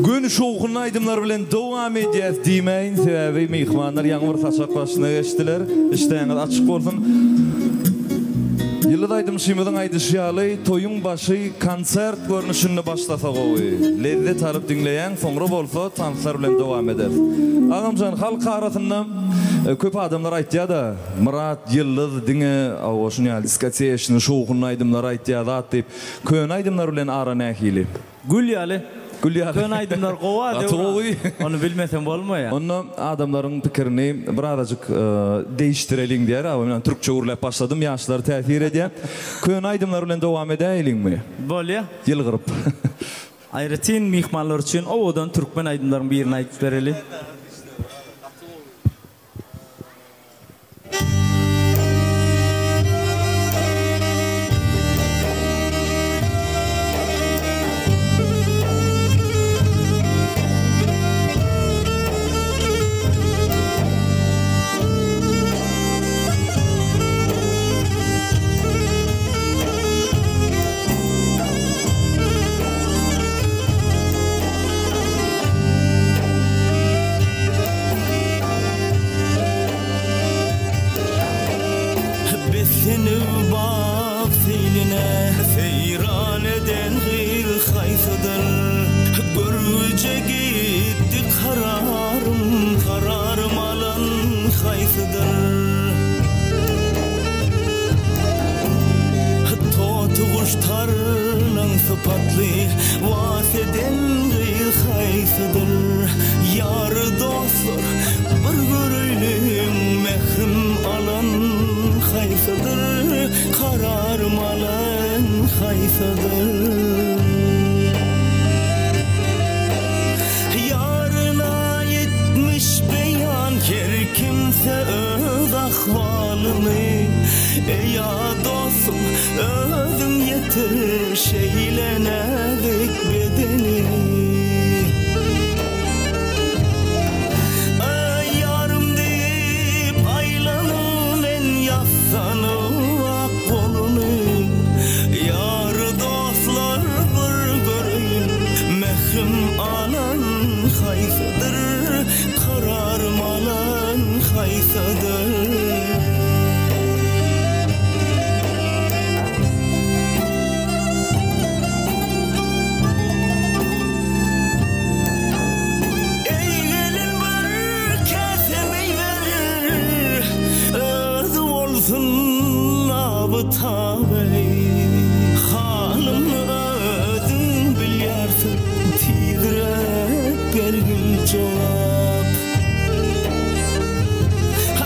Göni şowhunly aýdymlar bilen dowam edýäs diýmäýin, sebäbi myhmanlar ýaňy bir saçak başyna geçdiler. Işdäňiz açyk bolsun. Ýyldyz aýdymçymyzyň aýdyşy ýaly, toýuň başy konsert görnüşinde başlasa gowy. Lezzet alyp diňleýäň, soňra bolsa tanslar bilen dowam ederis. Agamjan, halk arasynda köp adamlar aýtýa-da, Myrat Ýyldyz diňe hawa şuny ýaly diskoteçnyý, şowhunly aýdymlar aýtýa zat diýip. Köne aýdymlar bilen ara nähili? Gül ýaly. Gül ýaly. Köne aýdymlar gowy-a Gaty Döwran. gowy. Ony bilmeseň bolmaýar. Onda adamlaryň pikirini birazajyk değişdireliň diýer. Awa men türkçe gürläp başladym, ýaşlar täsir edýär. Köne aýdymlar bilen dowam edäýeliňmi? Bolýa. Ýylgyryp. Aýratyn myhmanlar üçin owadan türkmen aýdymlaryň birini aýdyp bereli. Beslenip bag seýline Seýran eden gyz haýsydyr? Görgüje gitdi kararym, Kararym alan haýsydyr? Toty guş tarlaň sypatly, Was eden gyz haýsydyr? Ýar dostlar, bir göreýliň, Mährim alan haýsydyr, Kararym alan haýsydyr? Ýaryna ýetmiş beýan her kimse öz ahwalyny, Eý-a dostum, özüň ýetir şeýle näzik bedeni. Aý ýarym diýip aýlanyp men ýassanyp ak goluny Ýar dostlar bir göreýin mährim alan haýsydyr Kararym alan haýsydyr. Eý gelin bir käse meý ber, Özi bolsun aby-taby. Halymny özüň bilýärsiň, Tizräk bergil jogap.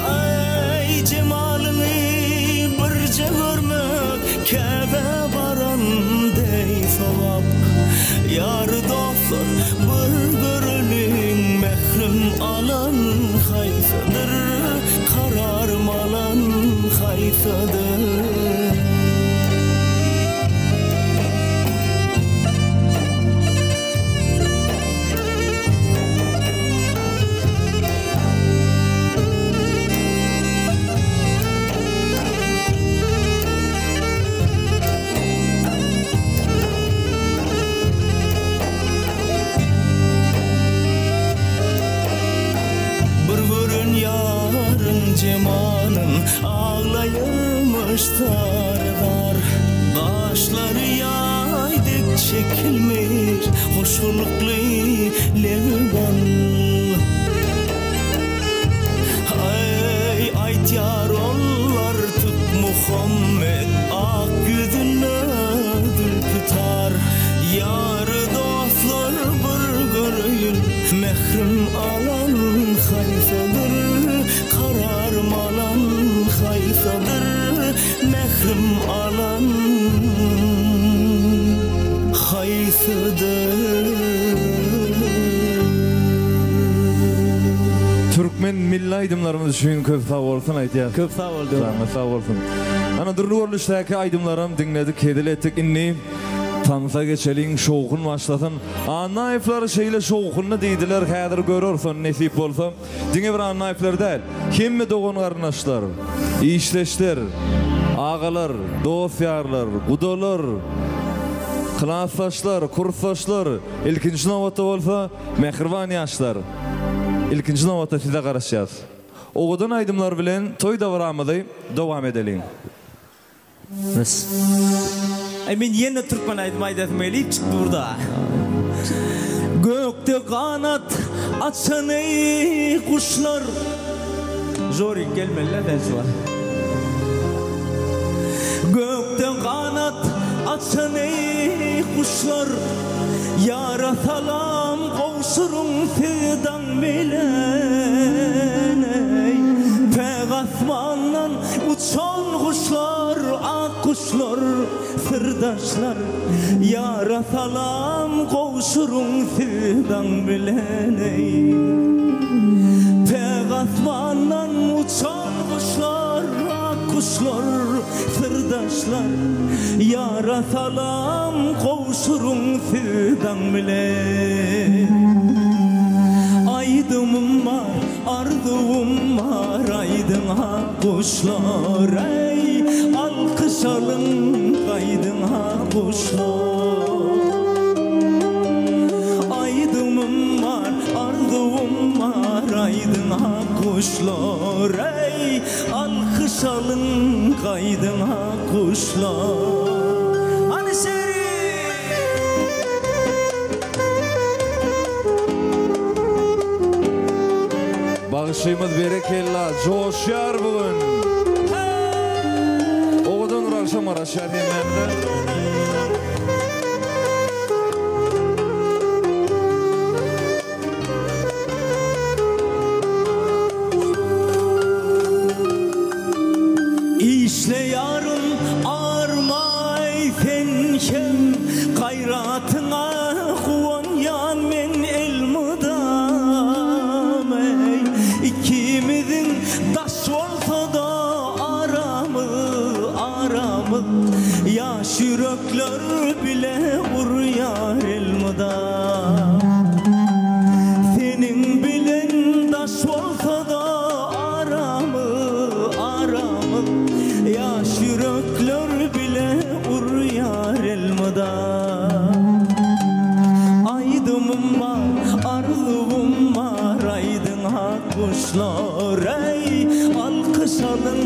Aý jemalyňy birje görmek Käbä baran deý sogap. Ýar dostlar bir göreliň Mährim alan haýsydyr Kararym alan haýsydyr. Bir gören ýaryň jemalyn Aglaýarmyş zar-zar. Gaşlary ýaý dek çekilmiş, Hoşgylykly lebi bal. Aý, aýtýar ol artyk Muhammet, Ak ýüzünde zülpi tar. Ýary dostlar bir göreýin, Mährim alan haýsydyr, Kararym alan haýsydyr, Mährim alan haýsydyr. Türkmen milli aýdymlarymyz üçin köp sag bolsun aýtýas. Köp sag bol Döwran. Janyňyz sag bolsun. Ana dürli görnüşdäki aýdymlaram diňledik, hezil etdik. Indi tansa geçeliň, şowhun başlasyn. Annaýewler şeýle şowhunly diýdiler, häzir göreris ony nesip bolsa. Diňe bir Annaýewler däl, hemme dogan-garyndaşlar, işdeşler, agalar, dost-ýarlar, gudalar, klasdaşlar, kursdaşlar, ilkinji nobatda bolsa, mähriban ýaşlar, ilkinji nobatda size garaşýas. Owadan aýdymlar bilen toý dabaramyzy dowam edeliň. Bes. Aý men ýene türkmen aýdym aýdasym gelip çykdy burda. Gökde ganat açan eý guşlar. Žorik gelmeli-le sen şu wagt. Gökde ganat açan eý guşlar. Ýara salam gowşuryň siz daň bilen eý. Päk asmandan uçan guşlar, ak guşlar, syrdaşlar. Ýara salam gowşuryň siz daň bilen eý. Päk asmandan uçan guşlar, ak guşlar, syrdaşlar. Ýara salam gowşuryň siz daň bilen. Aýdymym bar, arzuwym bar, aýdyň ak guşlar, eý, alkyş alyň, gaýdyň ak guşlar. Aýdymym bar, arzuwym bar, aýdyň ak guşlar, eý, Alkyş alyň gaýdyň ak guşlar. Hany şeri! Bagşymyz berekella joşýar bu gün. Owadan bir agşam garaşýar hemmämize. Işle ýarym armaý sen hem Gaýratyňa guwanýan men elmydam eý Ikimiziň daş bolsa-da aramyz aramyz Ýaş ýürekler bile urýar elmydam. Seniň bilen daş bolsa-da aramyz, aramyz, Ýaş ýürekler bile urýar elmydam. Aýdymym bar, arzuwym bar, aýdyň ak guşlar, eý, Alkyş alyň,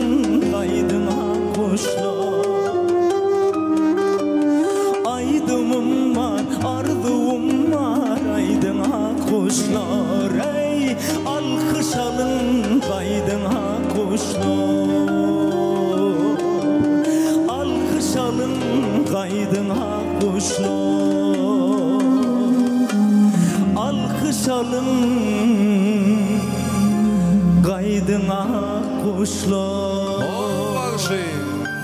gaýdyň ak guşlar. Aýdymym bar, arzuwym bar, aýdyň ak guşlar, eý, Alkyş alyň, gaýdyň ak guşlar. Alkyş alyň, gaýdyň ak guşlar. Alkyş alyň, gaýdyň ak guşlar. Hop bagşy!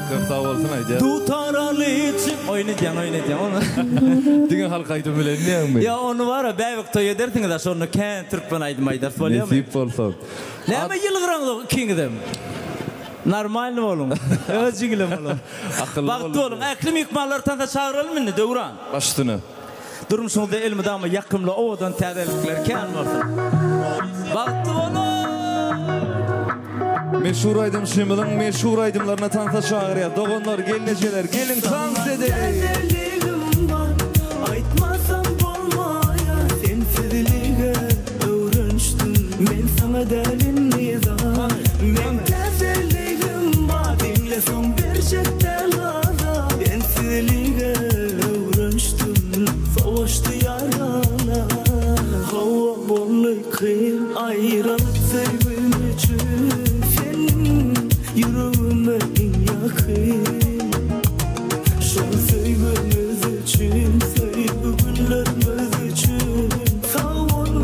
Köp sag bolsun aýdýan. Dutar alyjy. Oýun edýän oýun edýän ony. Diňe halk aýdymy bilen diýýäňmi? Ýa ony bara bäbek toý edersiňiz a şonda kän türkmen aýdymy aýdarys bolýamy? Nesip bolsa. Näme ýylgyraňzok ikiňizem. Normalny boluň. Öz jigilem bolar. Akylly Bagtly boluň. Ähli myhmanlary tansa çagyralymy indi Döwran? Baş üstüne. Durmuşyňyzda elmydama ýakymly owadan täzelikler kän bolsun. Bagtly boluň! Meşhur aýdymçymyzyň meşhur aýdymlaryna tansa çagyrýar. Doganlar, gelnejeler, geliň tans edeliň! Täzeligim bar, aýtmasam bolmaýar Sensizlige öwrenişdim, men saňa däl indi zar Meň täzeligim bar, diňle soň berjek däl azar Sensizlige öwrenişdim, sowaşdy ýaralar Hawa boldy kyn aýralyk söýgüm üçin Sen ýüregime iň ýakyn Şol söýgümiz üçin, söýgi günlerimiz üçin Sag bol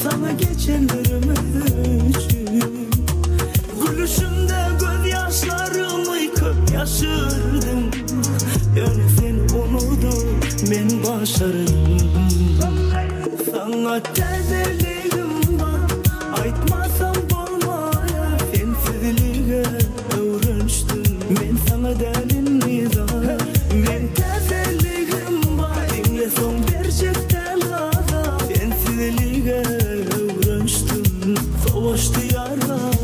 saňa geçenlerimiz üçin Gülüşimde gözýaşlarymy köp ýaşyrdym Ýöne sen unudyp men başardym Saňa täzeligim bar aýtmasam bolmaýar Sensizlige öwrenişdim men saňa däl indi zar Men täzeligim bar diňle soň berjek däl azar Sensizlige öwrenişdim sowaşdy ýaralar.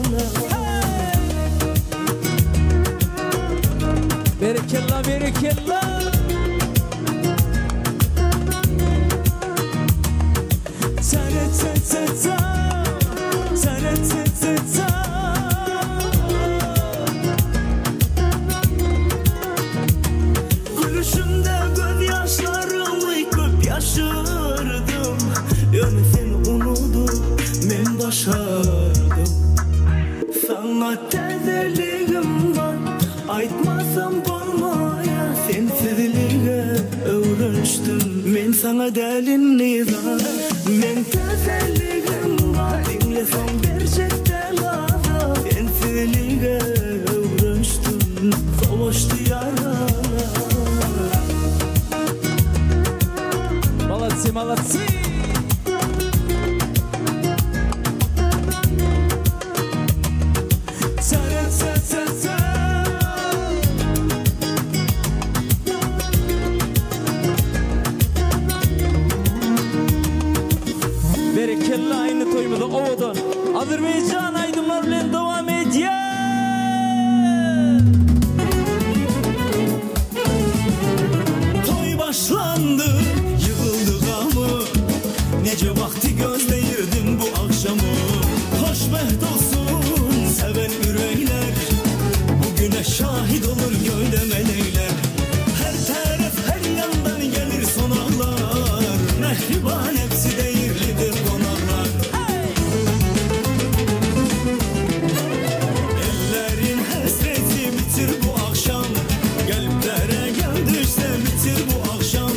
Berekella berekella. Ýaşyrdym Ýöne seni unudyp men başardym Saňa täzeligim bar Aýtmasam bolmaýar Sensizlige öwrenişdim Men saňa däl indi zar Meň täzeligim bar Diňleseň berjek däl azar Sensizlige öwrenişdim Sowaşdy ýaralar Molodcy molodcy. Berekella indi toýumyzy owadan Azerbaýjan aýdymlar bilen dowam edýär. Toý başlandy, ýygyldy gamy, Nece wagty gözleýirdim bu agşamy. Hoşbeht olsun seven ýürekler, Bu güne şahit olur göýde melekler. Her taraf her ýandan gelir sonaklar, Mähriban hepsi deýirlidir gonaklar. Ellerin hesreti bitir bu akşam Kalplere gel düşse bitir bu akşam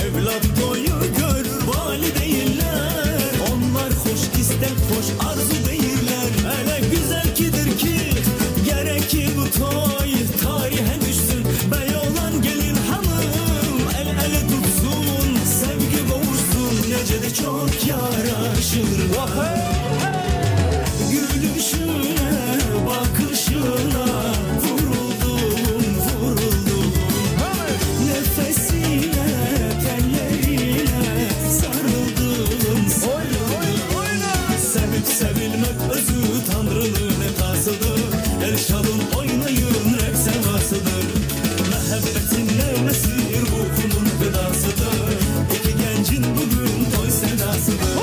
Evlat toyu görür valideyinler Onlar hoş istek hoş arzu değiller Hele güzel kidir ki gerek ki bu toy Tarihe düşsün bey olan gelin hanım El ele tutsun sevgi boğursun Nece de çok yaraşır Gülüşüne, bakışına vuruldum, vuruldum. Nefesine, tellerine sarıldım, sarıldım. Sevip sevilmek özü Tanrı'nın etasıdır. El çalın oynayın rap sevasıdır. Mehebbetin nevmesi ruhumun gıdasıdır. İki gencin bugün toy sedasıdır.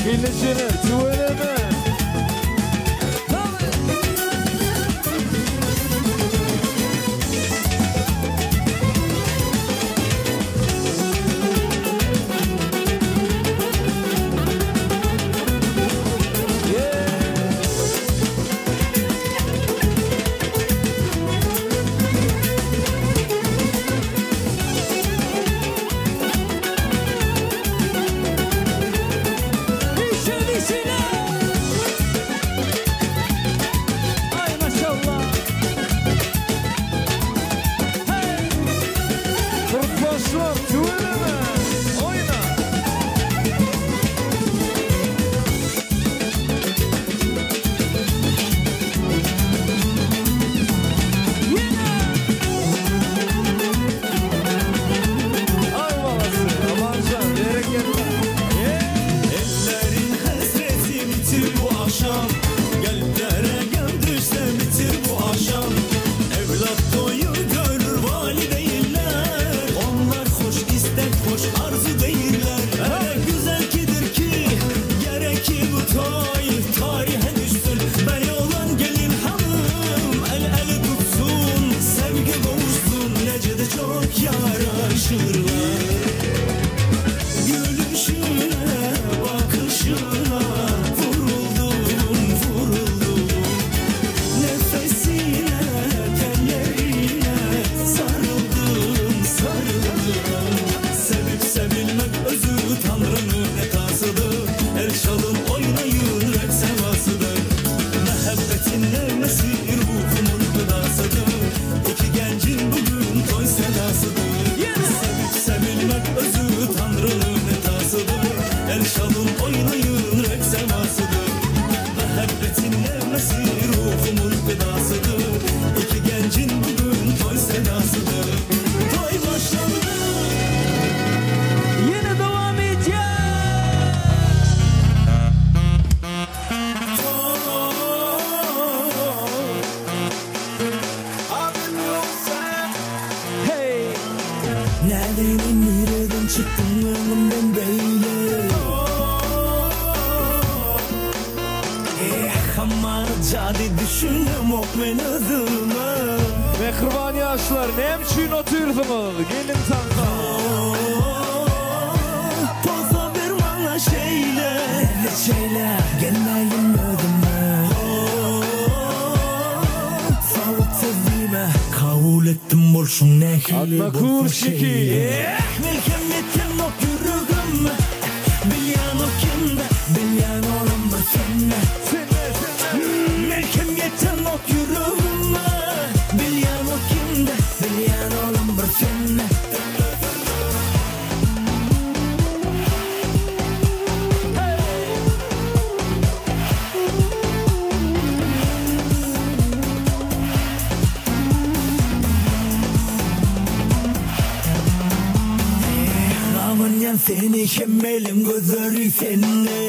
Gelişine tüweleme. Işin işine. Ay maşallah. Hey. Kurtlaşlar tüweleme. Oýna. Ay balasy, Amanjan, berekella. Ellerin hasreti bitir bu akşam Kalplere gel düşse bitir bu akşam Evlat toyu görür valideyinler Onlar hoş istek hoş arzu değiller Öyle güzel kidir ki gerek ki bu toy Tarihe düşsün bey olan gelin hanım El ele tutsun sevgi boğuşsun Nece de çok yaraşırlar Gülüşüne, bakışına vuruldum, vuruldum. Nefesine, tellerine sarıldım, sarıldım. Sevip sevilmek özü Tanrı'nın etasıdır. El çalın oynayın rap sevasıdır. Mehebbetin nevmesi ruhumun gıdasıdır. İki gencin bugün toy sedasıdır. Sevip sevilmek özü Tanrı'nın etasıdır. El çalın oynayın rap sevasıdır. Mehebbetin nevmesi ruhumun gıdasıdır. İki gencin bugün toy sedasıdır. Toy başlandı. Ýene dowam edýär. Hey. Nereden nereden çıktın önümden böyle Eh aman cadi düşünem ok men özüme. Mähriban ýaşlar, näme üçin otyrsyňyz? Geliň tansa. Posa ber maňa şeýle. Şeýle gelmäýin özüme. Sowuk söz diýme. Kabul etdim bolşuň nähili Atma bolsa kurşiki. şeýle. Melhem ýetenok ýüregime. Bilýän o kimde, bilýän olam bir sende. Melhem ýetenok ýüregime. Bilýän o kimde, bilýän olam bir sende. Gabanýan seni hemmeleň gözleri sende.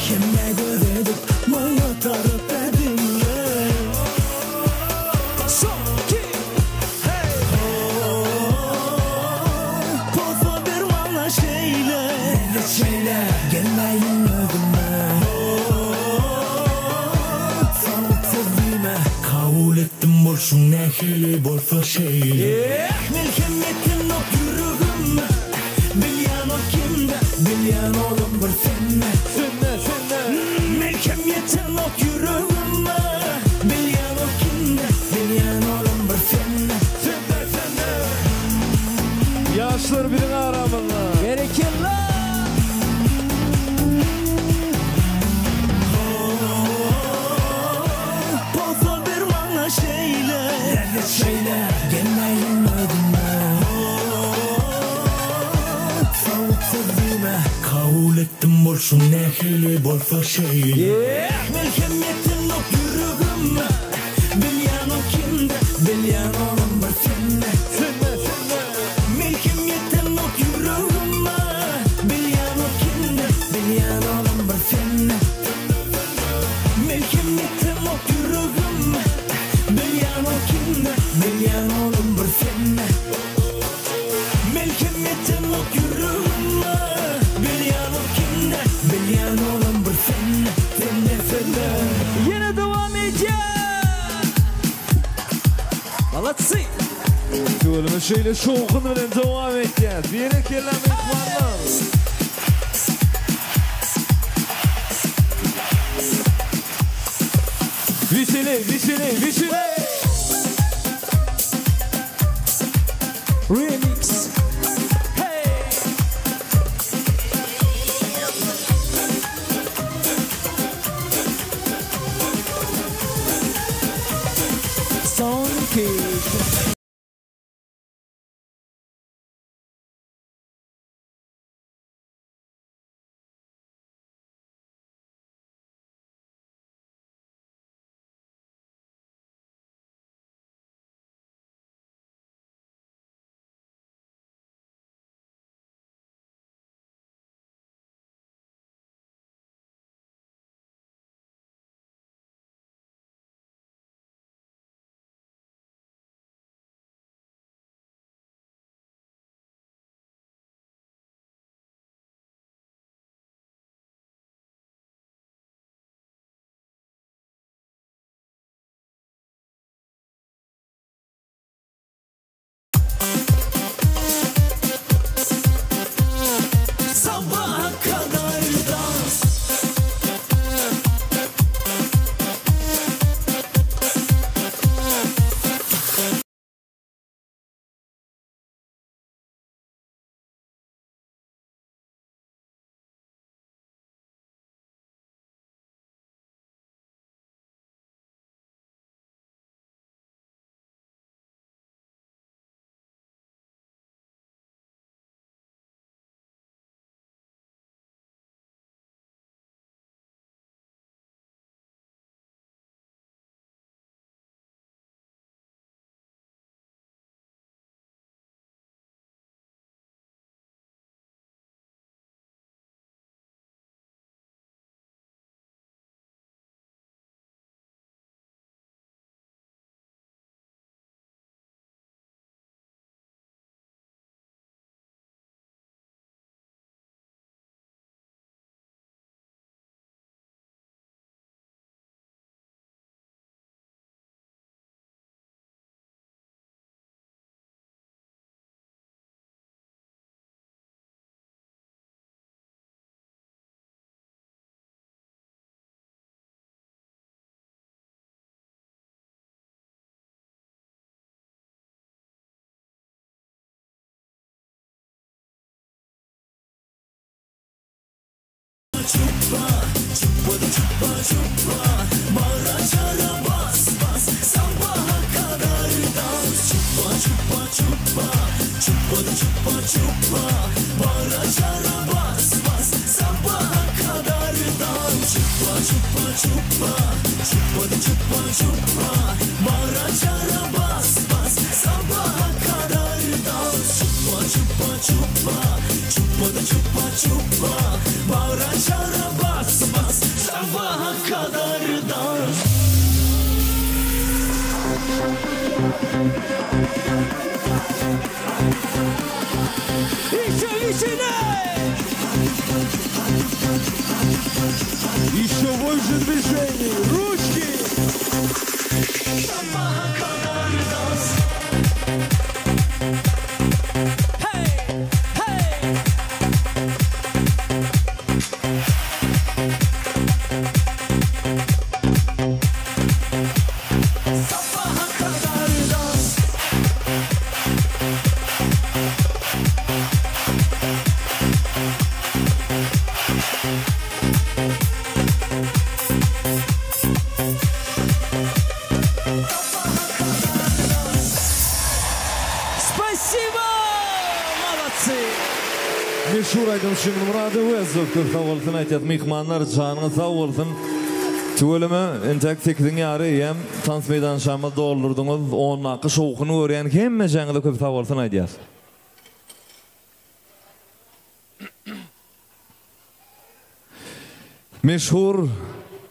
Hemme göz edip maňa tarap ädimle. Son, iki, hey! Posa ber maňa şeýle. Şeýle gelmäýin özüme. Sowuk söz diýme. Kabul etdim bolşuň nähili bolsa şeýle. Melhem ýetenok ýüregime. Bilýän o kimde, bilýän olam bir sende. Sende, sende. Melhem ýetenok ýüregime. Bilýän o kimde, bilýän olam bir sende. Sende, sende. Ýaşlar biziň aramyzda. Berekella! Posa ber maňa şeýle. Şeýle gelmäýin özüme. Sowuk söz diýme. Kabul etdim bolşuň nähili bolsa şeýle. Melhem ýetenok ýüregime. Bilýän o kimde, bilýän olam bir sende. Sende, sende. Melhem ýetenok ýüregime. Bilýän o kimde, bilýän olam bir sende. Melhem ýetenok ýüregime. Bilýän o kimde, bilýän olam bir sende. Melhem ýetenok ýüregime. Bilýän o kimde, bilýän olam bir sende. Sende, sende. Ýene dowam edýär. Молодцы! Tüweleme şeýle şowhun bilen dowam edýär. Berekella myhmanlar. Weseley, weseley, weseley! Remix. Hey! Son kick. çuppa Bağıra çağıra bas bas Sabaha kadar dans Çuppa çuppa çuppa Çuppa da çuppa çuppa Bağıra çağıra bas bas Sabaha kadar dans Çuppa çuppa çuppa Çuppa da çuppa çuppa Bağıra çağıra bas bas Sabaha kadar dans Çuppa çuppa çuppa Çuppa da çuppa çuppa Bağıra çağıra bas bas Sabaha kadar dans Еще веселей! Еще больше движений! Ручки! Sabaha kadar dans Sabaha kadar dans Спасибо! Молодцы! Meşhur aýdymçy Murady Öwezow köp sag bolsun aýtýas myhmanlar janyňyz sag bolsun. Tüweleme entäk sekiziň ýary eýýäm tans meýdançamyzy doldurdyňyz ondaky şowhuny görýän hemmejaňyza köp sag bolsun aýdýas. Meşhur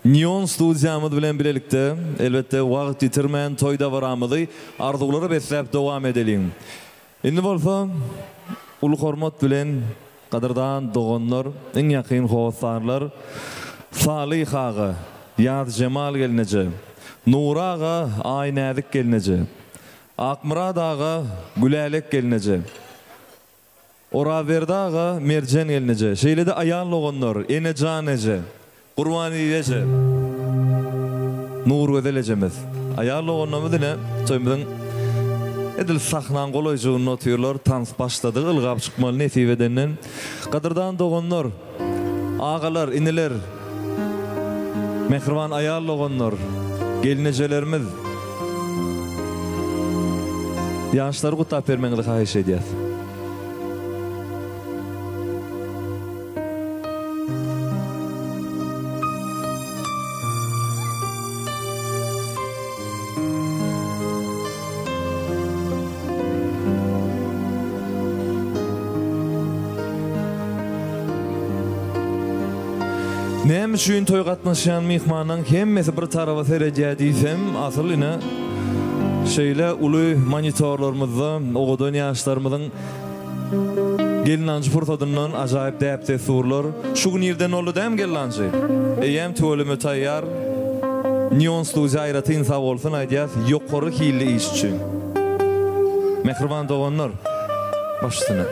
Neon studiýamyz bilen bilelikde, elbetde, wagt ýitirmän toý dabaramyzy arzuwlara besläp dowam edeliň. Indi bolsa, uly hormat bilen, gadyrdan doganlar, iň ýakyn hossarlar Salyh aga, Ýazjemal gelneje, Nury aga, Aýnäzik gelneje, Akmyrat aga, Gülälek gelneje, Orazberdi aga, Merjen gelneje, şeýle-de aýal doganlar, Enejan eje, Gurbanbibi eje, Nurgözel ejemiz. Aýal doganlarymyz ine, toýumyzyň edil sahnaň golaýjygynda otyrlar, tans başlady, ylgap çykmaly nesip edenden. Gadyrdan doganlar, agalar, iniler, mähriban aýal doganlar, gelnejelerimiz, ýaşlary gutlap bermegiňizi haýyş edýäs. Näme üçin toý gatnaşýan myhmanlaň hemmesi bir taraba seredýär diýsem, asyl ine şeýle uly monitorlarymyzda owadan ýaşlarymyzyň Gelnanjy pursadyndan ajaýyp däp-dessurlar. Şu gün irden boldy dämi gelnanjy? Eýýäm tüweleme taýýar. Neon studiýa aýratyn sag bolsun aýdýas ýokary hilli iş üçin. Mähriban doganlar, baş üstüne.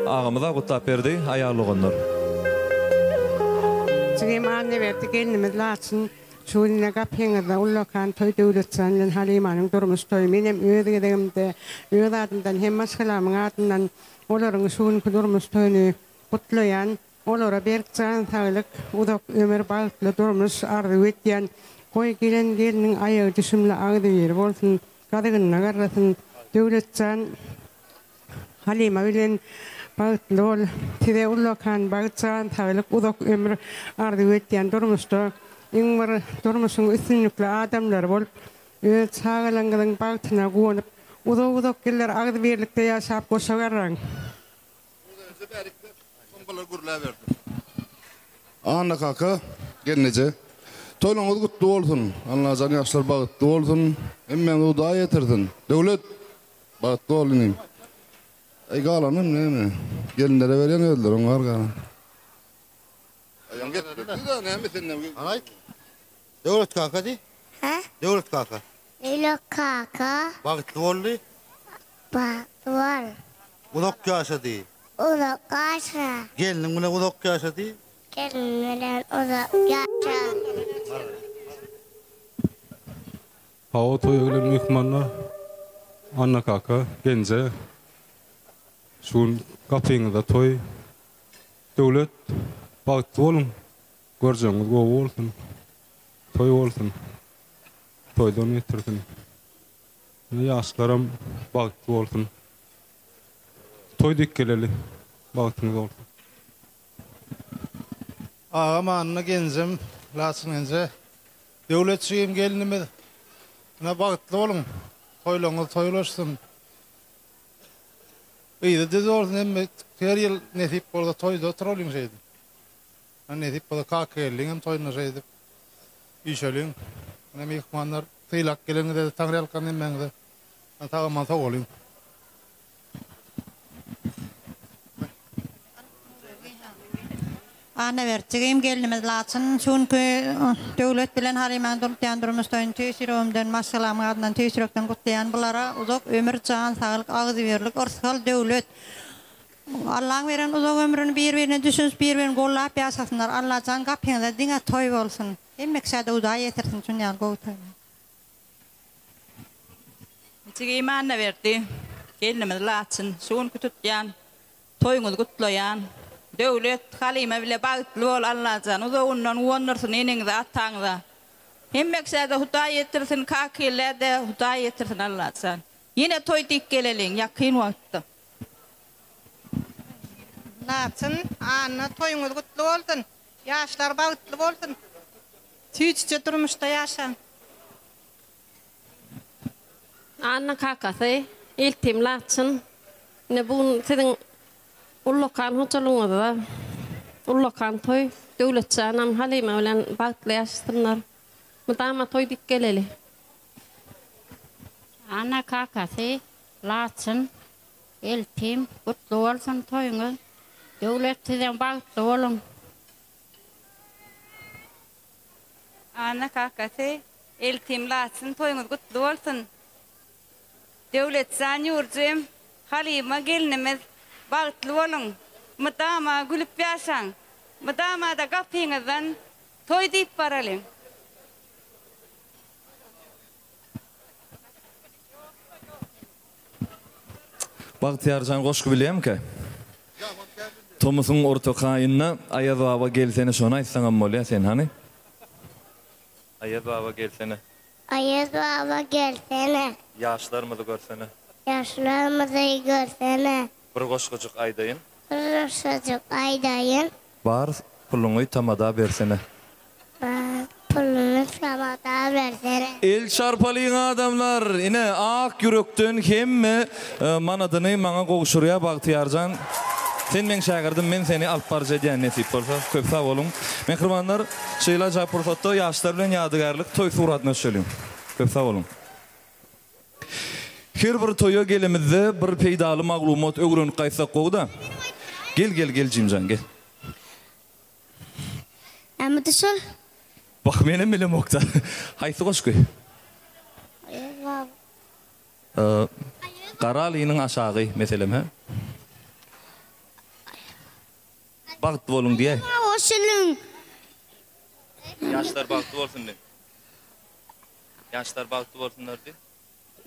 Agamyza gutlap berdi aýal doganlar. Jigim Annaberdi gelnimiz Laçyn Şu gün ine gapyňyzda ullakan toý Döwletjan bilen Halymanyň durmuş toýy. Menem öz gezegimde öz adymdan hem maşgalamyň adyndan olaryň şu günki durmuş toýuny gutlaýan. Olara berk jan saglyk, uzak ömür, bagtly durmuş arzuw etýän. Goý, gelen gelniň aýagy düşümli agzybir bolsun, gazygynda garrasyn. Döwletjan Halyma bilen bagtly bol. Size ullakan bagt jan saglyk uzak ömür arzuw etýän durmuşda iň bir durmuşyň üstünlikli adamlary bolup öz çagalaňyzyň bagtyna guwanyp uzak uzak ýyllar agzybirlikde ýaşap goşa garraň. Anna kaka, gelneje. Toýlaryňyz gutly bolsun. Allajan ýaşlar bagtly bolsun. Hemmäňizi Hudaý ýetirsin. Döwlet! Bagtly bol inim. Aý galanam näme? Gelinlere berýän özleri oňar galan. Aýaň gepletdi-de näme senden. Hany aýt. Döwlet kaka diý. Hä? Döwlet kaka. Döwlet kaka. Bagtly bol diý. Bagtly bol. Uzak ýaşa diý. Uzak ýaşa. Gelniň bilen uzak ýaşa diý. Gelniň bilen uzak ýaşa. Hawa toýa gelen myhmanlar Anna kaka, Genje şu gün gapyňyzda toý. Döwlet bagtly boluň. Görjegiňiz gowy bolsun. Toý bolsun. Toýdan getirsin. Ine ýaşlaram bagtly bolsun. Toý dek geleli. Bagtyňyz bolsun. Agam Anna genjim Laçyn genje Döwlet jigim gelinimiz ine bagtly boluň toýlaryňyz toýlaşsyn yzy düz bolsun hemme her ýyl nesip bolsa toýda oturalyň şeýdip ine nesip bolsa Kakageldiňem toýunda şeýdip üýşeliň ine myhmanlar sylap geleniňize taňryýalkasyn hemmäňize sag aman sowalyň. Annaberdi jigim gelnimiz Laçyn şu günki Döwlet bilen Halymaň durutýan durmuş toýuny tüýs ýüregimden maşgalamyň adyndan tüýs ýürekden gutlaýan bulara uzak ömür jan saglyk agzybirlik yrsgal döwlet Allaň beren uzak ömrüni bir birine düşünişip bir birini gollap ýaşasynlar Allajan gapyňyzda diňe toý bolsun hemme kişäde Hudaý ýetirsin şun ýaly gowy toýlary. Jigim Annaberdi, gelnimiz Laçyn, şu günki tutýan toýuňyzy gutlaýan. Döwlet, Halyma bile bagtly bol Allajan uzagyndan guwandyrsyn eneňize ataňyza. Hemme kişäde Hudaý ýetirsin Kakillä-de Hudaý ýetirsin Allajan. Ýene toý diýip geleliň ýakyn wagtda. Laçyn, Anna toýuňyz gutly bolsun. Ýaşlar bagtly bolsun. Süýjüje durmuşda ýaşaň. Anna kakasy, Eltim Laçyn, ine bu gün siziň ullakan hojalygyňyzda ullakan toý, Döwletjanam Halyma bilen bagtly ýaşasynlar. Mydama toý diýip geleli. Anna kakasy, Laçyn, Eltim, gutly bolsun toýuňyz. Döwlet sizem bagtly boluň. Anna kakasy, Eltim Laçyn toýuňyz gutly bolsun. Döwletjan ýurjym, Halyma gelnimiz bagtly boluň. Mydama gülüp ýaşaň. Mydamada gapyňyzdan toý diýip baralyň. Bagtyýarjan goşgy bilýämikä? Tomusyň ortaky aýynda Aýaz baba gelsene şony aýtsaňam bolýa sen hany. Aýaz baba gelsene. Aýaz baba gelsene. Ýaşlarymyzy görsene. Ýaşlarymyzy görsene. Bir goşgujyk aýdaýyn. Bir goşgujyk aýdaýyn. Bar puluňy tamada bersene. Bar puluny tamada bersene. El çarpalyň adamlar! Ine ak ýürekden hemme manadyny maňa gowşurýa Bagtyýarjan sen meň şägirdim men seni alyp baryjy edýän nesip bolsa köp sag boluň mähribanlar şeýle ajaýyp pursatda ýaşlar bilen ýadygärlik toý suratyna düşeliň köp sag boluň. Her bir toýa gelemizde bir peýdaly maglumat öwrenip gaýtsak gowuda. Gel gel gel Jimjan gel. Näme şol? Bak menem bilemokda. Haýsy goşgy? Garalynyň aşagy meselem hä? Bagtly boluň diýäý. Goşulyň. Ýaşlar bagtly bolsun diý. Ýaşlar bagtly bolsunlar diý.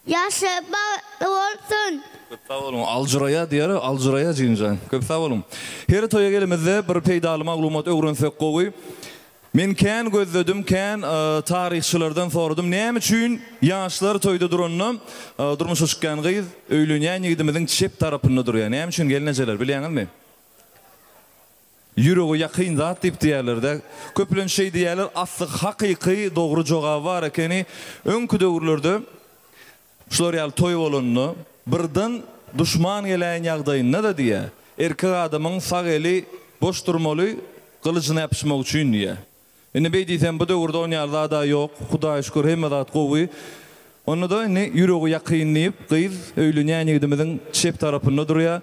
Ýaşlar bagtly bolsun. Köp sag boluň. Aljyraýa diýer, aljyraýa jigimjan. Köp sag boluň. Her toýa gelemizde bir peýdaly maglumat öwrensek gowy. Men kän gözledim, kän taryhçylardan soradym, näme üçin ýaşlar toýda duranda durmuşa çykýan gyz öýlenýän ýigidimiziň çep tarapynda durýar? Näme üçin gelnejeler bilýäňizmi? Ýürege ýakyn zat diýip diýýärler-dä. Köplenç şeý diýýärler, asly hakyky dogry jogaby bar ekeni. Öňki döwürlerde şular ýaly toý bolanda, birden duşman geläýen ýagdaýynda-da diýýär, erkek adamyň sag eli boş durmaly, gylyjyna ýapyşmak üçin diýýär. Indi beý diýsem bu döwürde on ýaly zada ýok, Hudaýa şükür hemme zat gowy. Onda-da indi ýüregi ýakyn diýip gyz öýlenýän ýigidimiziň çep tarapynda durýar.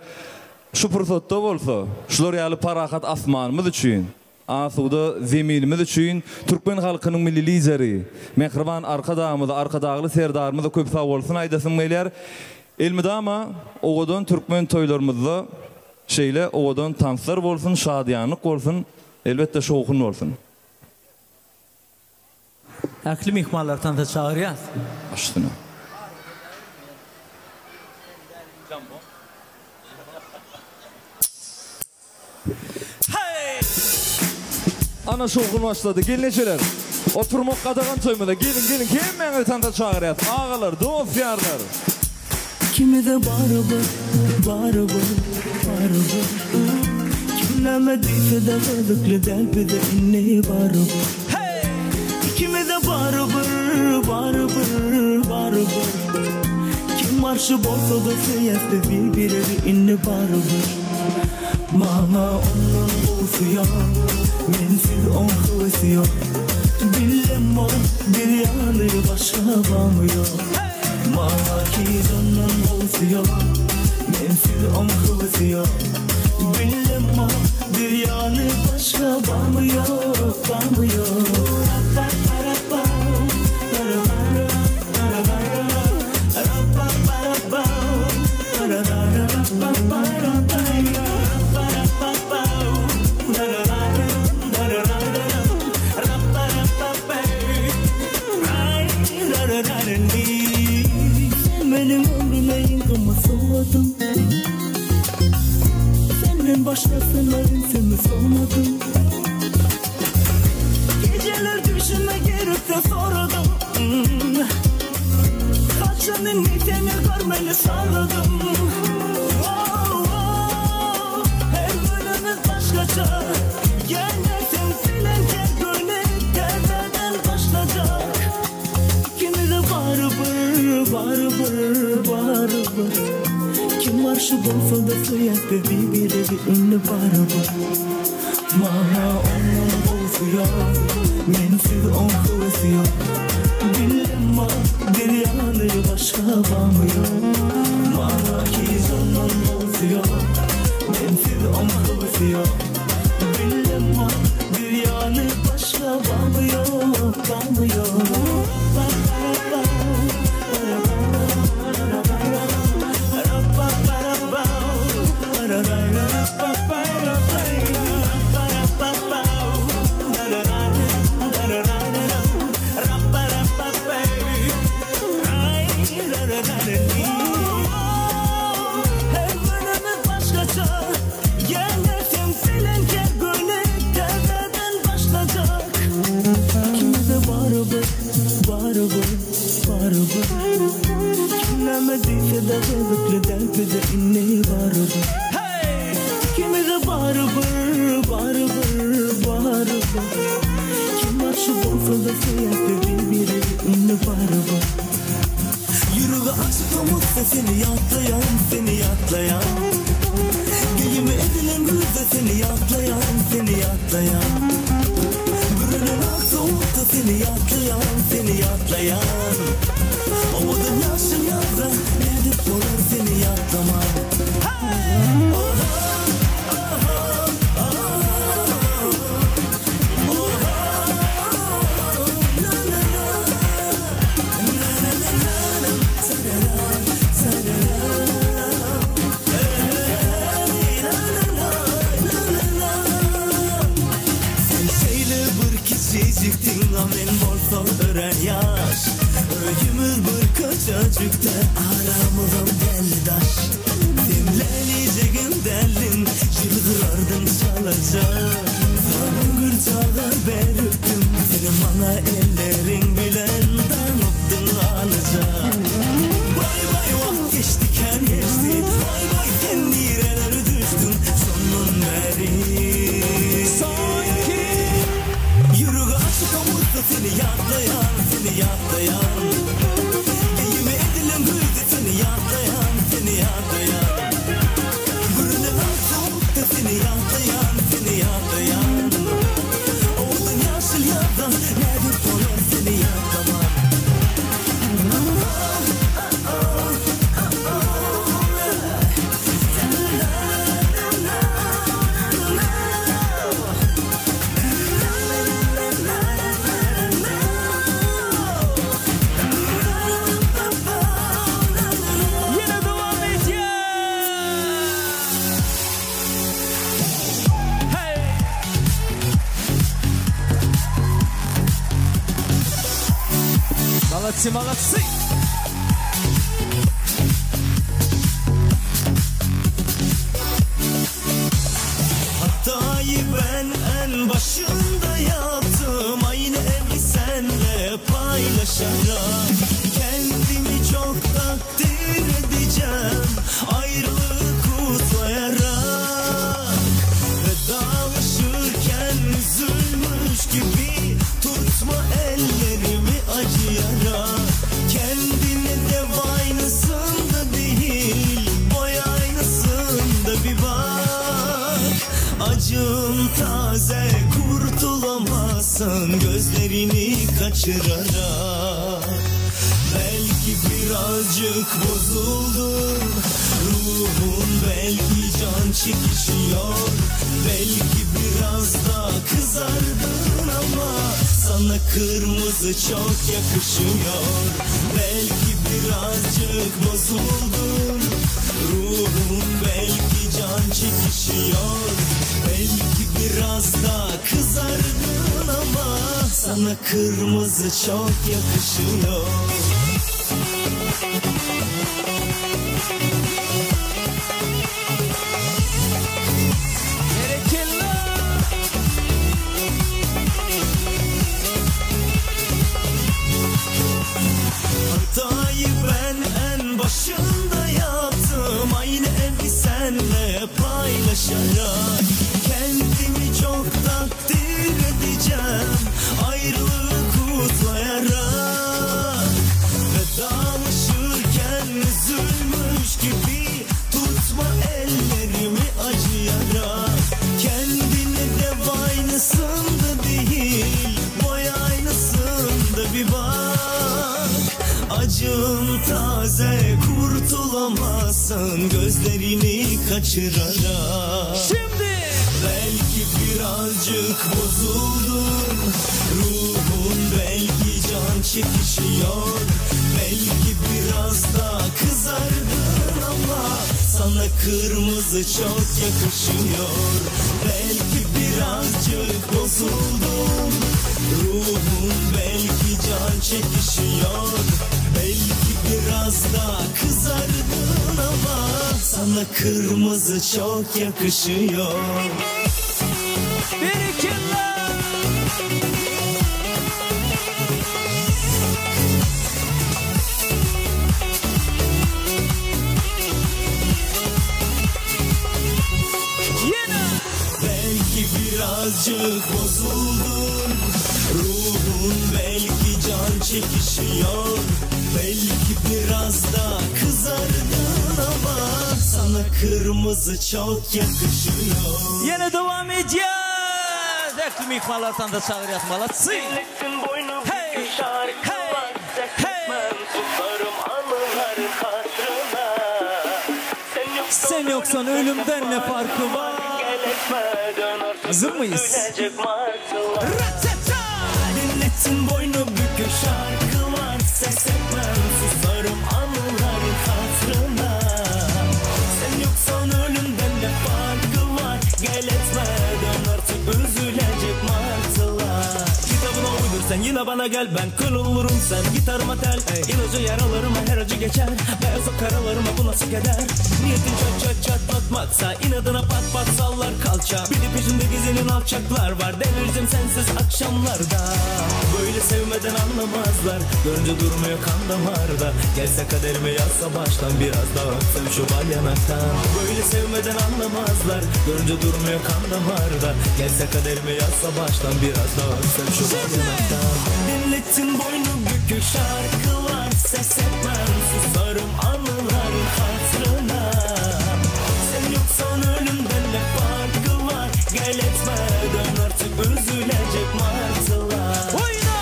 Şu pursatda bolsa şular ýaly parahat asmanymyz üçin, asuda zeminimiz üçin türkmen halkynyň Milli Lideri, mähriban Arkadagymyza, Arkadagly Serdarymyza köp sagbolsun aýdasym gelýär. Elmydama owadan türkmen toýlarymyzda şeýle owadan tanslar bolsun, şadyýanlyk bolsun! Elbetde şowhun bolsun. Ähli myhmanlary tansa çagyrýas. Baş üstüne. Ana şowhun başlady. Gelnejeler, oturmak gadagan toýumyza. Geliň, geliň, hemmäňizi tansa çagyrýas. Agalar, dost-ýarlar. Ikimize barybir, barybir, barybir Kim näme diýse-de gyzykly däl bize indi barybir Ikimize barybir, barybir, barybir Kim garşy bolsa-da söýäs biz bir-biregi indi barybir Maňa ondan gowusy ýok, mensiz oň höwesi ýok Bilemok bir ýaly başga barmy ýok Maňa hiç ondan gowusy ýok, mensiz oň höwesi ýok Bilemok bir ýaly başga barmy ýok, barmy ýok. Sen meniň ömrüme iň gymmat sowgadyň Senden başgasyna ünsümi sowmadym Gijeler düşüme girip-de soradym Haçan indi seni görmeli sagdym Her günümiz başgaça Gelersiň bilen her güni täzeden başlajak Ikimize barybir, barybir, barybir Kim garşy bolsa-da söýäs biz bir-biregi indi barybir Maňa ondan gowusy ýok, mensiz oň höwesi ýok. Bilemok, bir ýaly başga barmy ýok. Maňa hiç ondan gowusy ýok, mensiz oň höwesi ýok. Bilemok, bir ýaly başga barmy ýok, barmy ýok. Her günümiz başgaça Gelersiň bilen her güni täzeden başlajak Ikimize barybir, barybir, barybir Kim näme diýse-de gyzykly däl bize indi barybir Ikimize barybir, barybir, barybir Kim garşy bolsa-da söýäs biz bir-biregi indi barybir Ýüregi açyk tomusda seni ýatlaýan, seni ýatlaýan Geýimi edilen güýzde seni ýatlaýan, seni ýatlaýan Bürenen ak sowukda seni ýatlaýan, seni ýatlaýan Owadan ýaşyl ýazda nädip bolar seni ýatlaman Sen şeýle bir kiçijikdiň, a men bolsam örän ýaş. Öýümiz bir köçejikde, aramyzam däldi daş. Sen lälijegem däldiň, ýylgyrardyň çalaja. Saňa gül çaga beripdim, senem maňa elleriň bilen daňypdyň alyja. Baý baý wagt geçdi kän geçdi, baý baý sen nirelere düşdüň şondan bäri. Sanki ýüregi açyk howuzda seni ýatlaýan, seni ýatlaýan. Geýimi edilen güýzde seni ýatlaýan, seni ýatlaýan. Görünen ak sowukda seni ýatlaýan, seni ýatlaýan. Owadan ýaşyl ýazda nädip bolar seni ýatlaman. Ýene dowam edýär! Hey! Malatsy malatsy! Hatayı ben en başında gözlerini kaçırarak Belki birazcık bozuldun Ruhun belki can çekişiyor Belki biraz da kızardın ama Sana kırmızı çok yakışıyor Belki birazcık bozuldun Ruhun belki can çekişiyor Belki biraz da kızardın ama Sana kırmızı çok yakışıyor Hatayı ben en başında yaptım Aynı evi senle paylaşarak Kendimi çok takdir edeceğim Ayrılığı kutlayarak Vedalaşırken üzülmüş gibi Tutma ellerimi acıyarak Kendine de aynısında değil Boy aynısında bir bak Acın taze kurtulamazsın Gözlerini kaçırarak Şimdi Belki birazcık bozuldun Ruhun belki can çekişiyor Belki biraz da kızardın ama Sana kırmızı çok yakışıyor Belki birazcık bozuldun Ruhun belki can çekişiyor Belki biraz da kızardın ama Sana kırmızı çok yakışıyor Belki birazcık bozuldun Ruhun belki can çekişiyor Belki biraz da kızardın ama Sana kırmızı çok yakışıyor Ýene dowam edýäs. Ähli myhmanlar da çagyrýas. Malatsi. Hey! Hey! Hey! Sen yoksan ölümden ne farkı var? Hazır mıyız? Dinlettin boynu bükük şarkılar Ses etmem susarım anıların hatırına Sen yoksan ölümden ne farkı var Gel etme dön artık üzülecek martılar Kitabına uydur sen yine bana gel ben kül olurum sen gitarıma tel İlacı yaralarıma her acı geçer Beyaz o karalarıma bu nasıl keder Niyetin çat çat çatlatmaksa inadına pat pat sallar kalça Bir de peşimde gizlenen alçaklar var Delireceğim sensiz akşamlarda Böyle sevmeden anlamazlar Görünce durmuyor kan damarda Gelse kaderime yazsa baştan biraz daha öpsem şu bal yanaktan Böyle sevmeden anlamazlar Görünce durmuyor kan damarda Gelse kaderime yazsa baştan biraz daha öpsem şu bal yanaktan Dinlettin boynu bükük şarkılar Ses etmem susarım anıların hatırına Sen yoksan ölümden ne farkı var Gel etme dön artık üzülecek martılar Oyna!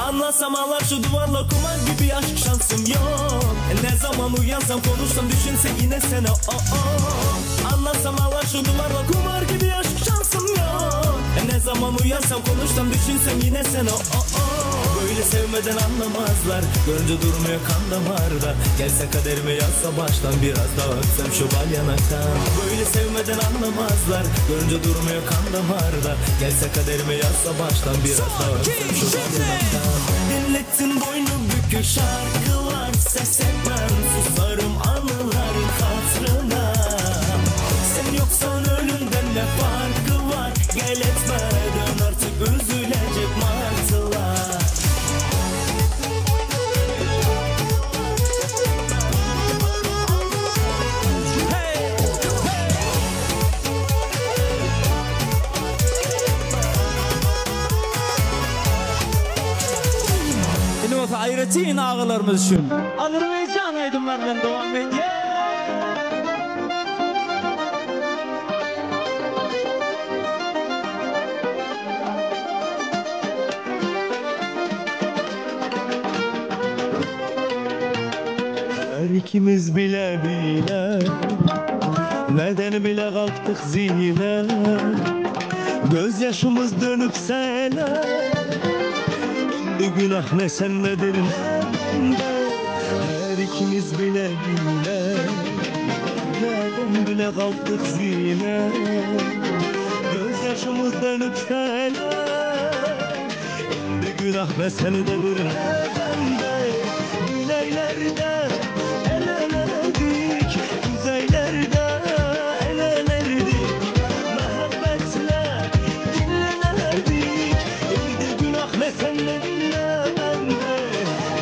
Anlasam ağlar şu duvarla kumar gibi aşk şansım yok Ne zaman uyansam konuşsam düşünse yine sen o oh, oh. Anlasam ağlar şu duvarla kumar gibi aşk şansım yok Ne zaman uyansam konuşsam düşünsem yine sen o oh, oh. Böyle sevmeden anlamazlar Görünce durmuyor kan damarda Gelse kaderime yazsa baştan biraz daha öpsem şu bal yanaktan Böyle sevmeden anlamazlar Görünce durmuyor kan damarda Gelse kaderime yazsa baştan biraz daha öpsem şu bal yanaktan Dinlettin boynu bükük şarkılar Ses etmem susarım anıların hatırına Sen yoksan ölümden ne farkı var Gel etme dön artık üzülecek martılar Aýratyn agalarymyz üçin Azerbaýjan aýdymlary bilen dowam edýär. Her ikimiz bile bile Neden bile kalktık zile Gözyaşımız dönüp sele İndi günah ne sendedir ne bende Her ikimiz bile bile Neden bile kalktık zile Gözyaşımız dönüp sele İndi günah ne sendedir ne bende Güneylerde el eledik Kuzeylerde el eledik Məhəbbətlə dinlənərdik İndi günah ne sendedir ne bende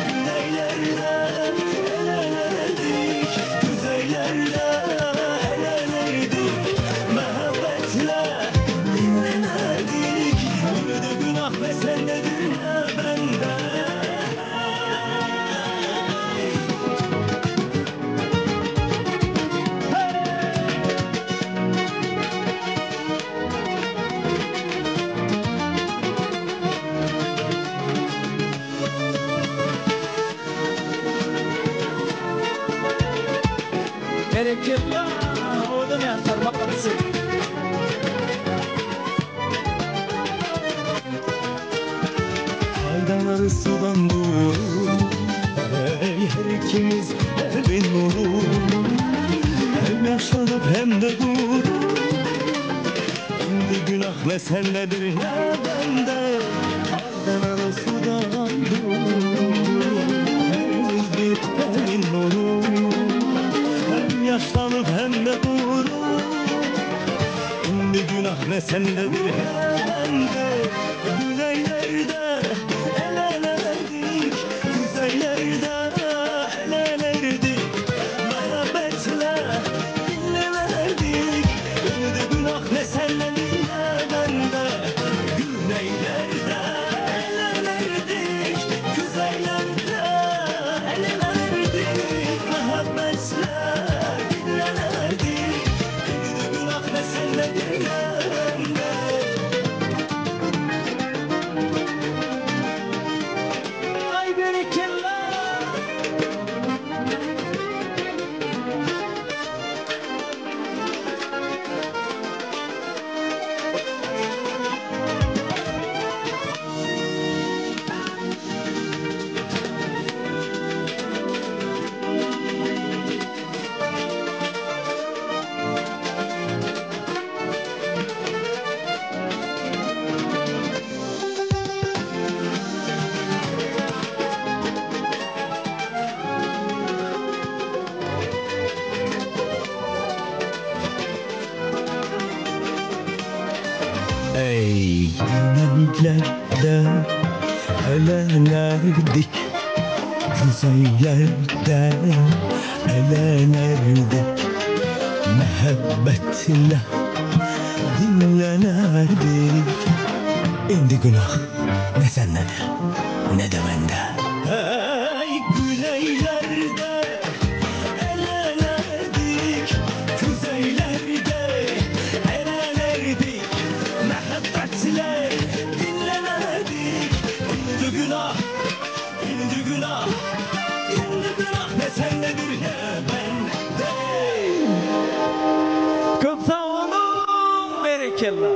Güneylerde el eledik Kuzeylerde el eledik Məhəbbətlə dinlənərdik İndi günah ne sendedir ne bende Berekella, owadan ýaşlar makalsy. Aydanları sudan doğru Hey her ikimiz evin nuru Hem yaşlanıp hem de gurur İndi günah ne sendedir ne bende Aydanları sudan doğru Her bir evin nuru Hem yaşlanıp hem de gurur İndi günah ne sendedir ne bende Güneylerde el eledik Kuzeylerde el eledik Məhəbbətlə dinlənerdik İndi günah ne sendedir ne bende Güneylerde el eledik Kuzeylerde el eledik Məhəbbətlə dinlənerdik İndi günah ne sendedir ne bende Aý berekella. Ey güneylerde el eledik Kuzeylerde el eledik Məhəbbətle dinlenerdik İndi günah ne sendedir ne de bende Ey güneylerde el eledik Kuzeylerde el eledik Məhəbbətle dinlenerdik İndi günah, indi günah İndi günah ne sendedir ne bende Köp sag boluň, berekella.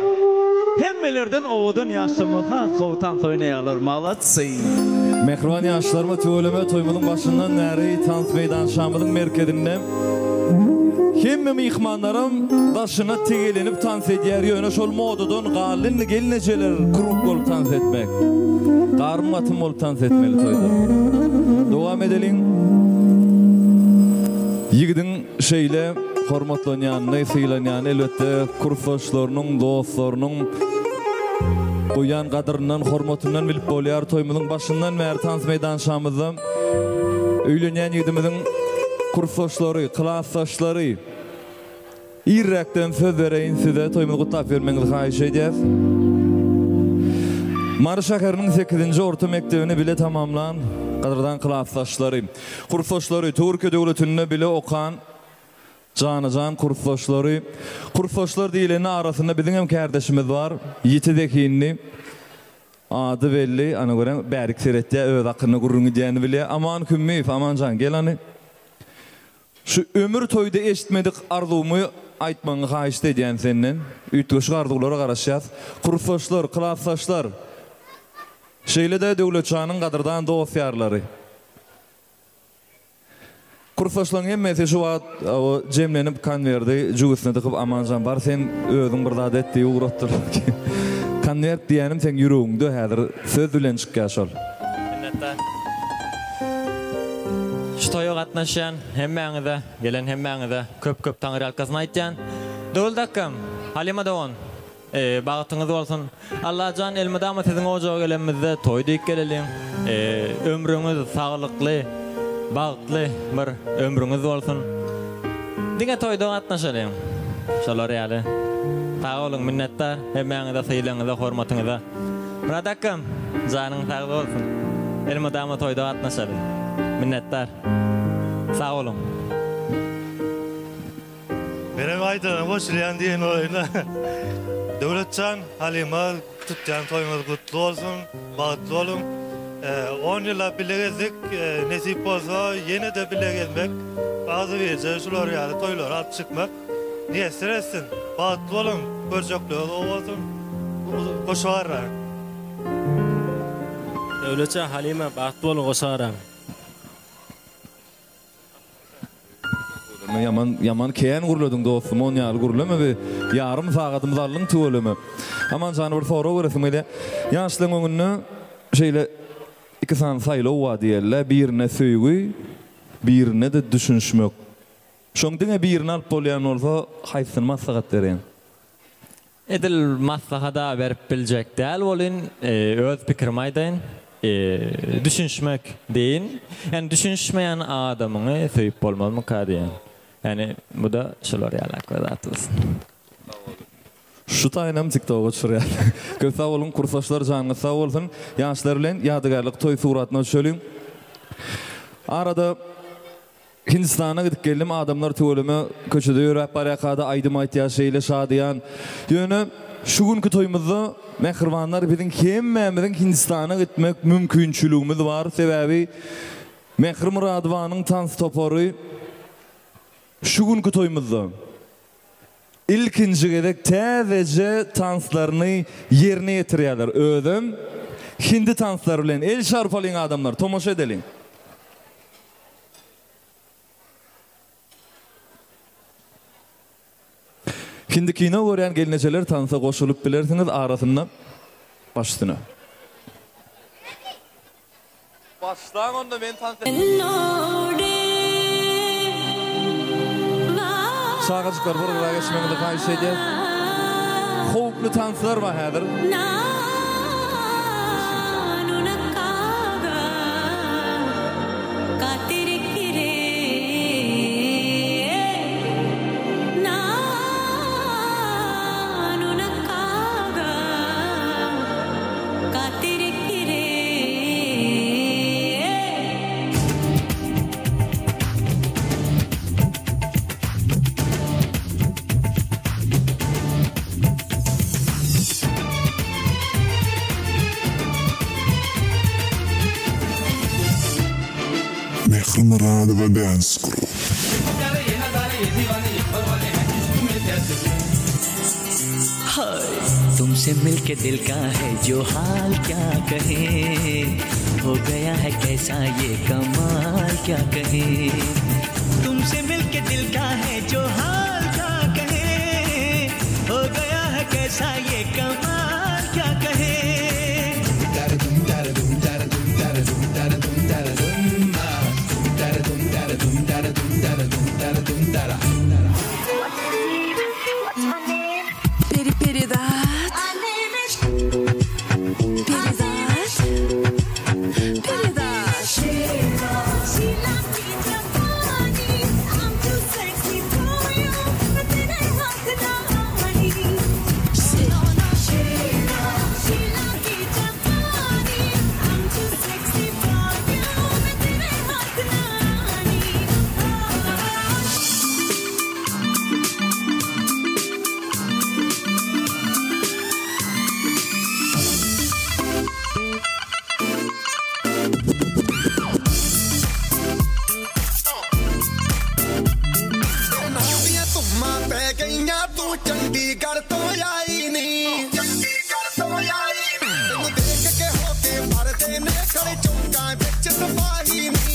Hemmelerden owadan ýaşlarymyz has gowy tans oýnaýarlar, maladsy. Mähriban ýaşlarymyz tüweleme toýumyzyň başyndan bäri tans meýdançamyzyň merkezinde hemme myhmanlaram daşyna tegelenip tans edýär ýöne şol modadan galdy indi gelnejeler krug bolup tans etmek garym gatym bolup tans etmeli toýda. Dowam edeliň Ýigidiň şeýle hormatlanýanyny, sylanýanyny elbetde kursdaşlarynyň, dostlarynyň goýýan gadyryndan, hormatyndan bilip bolýar. Toýumyzyň başyndan bäri tans meýdançamyzda öýlenýän ýigidimiziň kursdaşlary, klasdaşlary irräkden söz bereýin size, toýumyzy gutlap bermegiňizi haýyş edýäs. Mary şäheriniň sekizinji orta mekdebini bile tamamlan. Gadyrdan klasdaşlary, kursdaşlary, Türkiýe döwletinde bile okan jana-jan kursdaşlary. Kursdaşlar diýlende arasynda biziň hem kärdeşimiz bar, ýiti zehinli, ady belli, ana göreň, bärik seretýär, öz hakynda gürrüň gidýänini bilýär. Aman Kümmiýew, Amanjan, gel hany. Şu ömür toýda eşitmedik arzuwymy aýtmagyňy haýyşt edýän senden. Üýtgeşik arzuwlara garaşýas. Kursdaşlar, klasdaşlar, şeýle-de Döwletjanyň gadyrdan dost-ýarlary. Kursdaşlaryň hemmesi şu wagt jemlenip konwerdi jübüsine dykyp Amanjan bar sen özüň bir zat et diýip ugratdylar. Konwert diýýänim seň ýüregiňde häzir söz bilen çykýar şol. Minnetdar. Şu toýa gatnaşýan hemmäňize, gelen hemmäňize köp-köp taňryýalkasyn aýtýan. Döwlet akgam, Halyma dogan, bagtyňyz bolsun. Allajan elmydama siziň ojaga gelenimizde toý diýip geleliň. Ömrüňiz saglykly, bagtly bir ömrüňiz bolsun. Diňe toýda gatnaşalyň. Şolar ýaly. Sag boluň, minnetdar hemmäňize sylagyňyza, hormatyňyza. Myrat akgam, janyň sag bolsun. Elmydama toýda gatnaşaly. Minnetdar. Sag boluň. Menem aýdana goşulýan diýen bolaýyn-da. Döwletjan, Halyma tutýan toýuňyz gutly bolsun, bagtly boluň. On ýyllap bile gezdik, nesip bolsa ýene-de bile gezmek, agzybirje şular ýaly toýlara alyp çykmak miýesser etsin. Bagtly boluň, görjekligiňiz gowy bolsun. Goşa garraň. Döwletjan, Halyma bagtly boluň goşa garraň. Ýaman ýaman kän gürlediň dostum on ýaly gürleme bi ýarym sagadymyzy aldyň tüweleme. Amanjana bir sorag beresim gelýär. Ýaşlaryň öňünde şeýle iki sany saýlaw bar diýerler birinde söýgi birinde-de düşünişmek. Şoň diňe birini alyp bolýan bolsa haýsysyny maslahat berýäň? Edil maslahat-a berip biljek däl welin, öz pikirimi aýdaýyn. Düşünişmek deýin. Ýani düşünişmeýän adamyňy söýüp bolmazmyka diýen. Ýani bu-da şular ýalak bir zat bolsun. Şu taýynam tiktoga düşürýär. Köp sag boluň kursdaşlar janyňyz sag bolsun. Ýaşlar bilen ýadygärlik toý suratyna düşeliň. Arada Hindistana gidip geldim adamlar tüweleme köçede ýöräp barýakada aýdym aýtýar şeýle şadyýan. Ýöne şu günki toýumyzda mähribanlar biziň hemmämiziň Hindistana gitmek mümkinçiligimiz bar sebäbi Mähri Myradowanyň tans topary şu günki toýumyzda ilkinji gezek täzeje tanslaryny ýerine ýetirýärler özem hindi tanslary bilen el çarpalyň adamlar tomaşa edeliň. Hindi kino görýän gelnejeler tansa goşulyp bilersiňiz arasynda baş üstüne. Başlaň onda men tans Çagajyklar bir gyra geçmegiňizi haýyş edýäs. Howply tanslar bar häzir. Mähri Myradowa Dance Group. Tumse milke dil ka hai jo haal kya kahe ho gaya hai kaisa ye kamaal kya kahe Tumse milke dil ka hai jo haal kya kahe ho gaya hai kaisa ye kamaal kya kahe Peri Peridat. Peridat. Peridat. ਤੂੰ ਚੰਡੀਗੜ੍ਹ ਤੋਂ ਆਈ ਨੀ, ਚੰਡੀਗੜ੍ਹ ਤੋਂ ਆਈ ਨੀ। ਤੈਨੂੰ ਦੇਖ ਕੇ ਹੋ ਕੇ ਮਰਦੇ ਨੇ ਖੜੇ ਚੌਂਕਾਂ ਵਿੱਚ ਸਿਪਾਹੀ ਨੀ।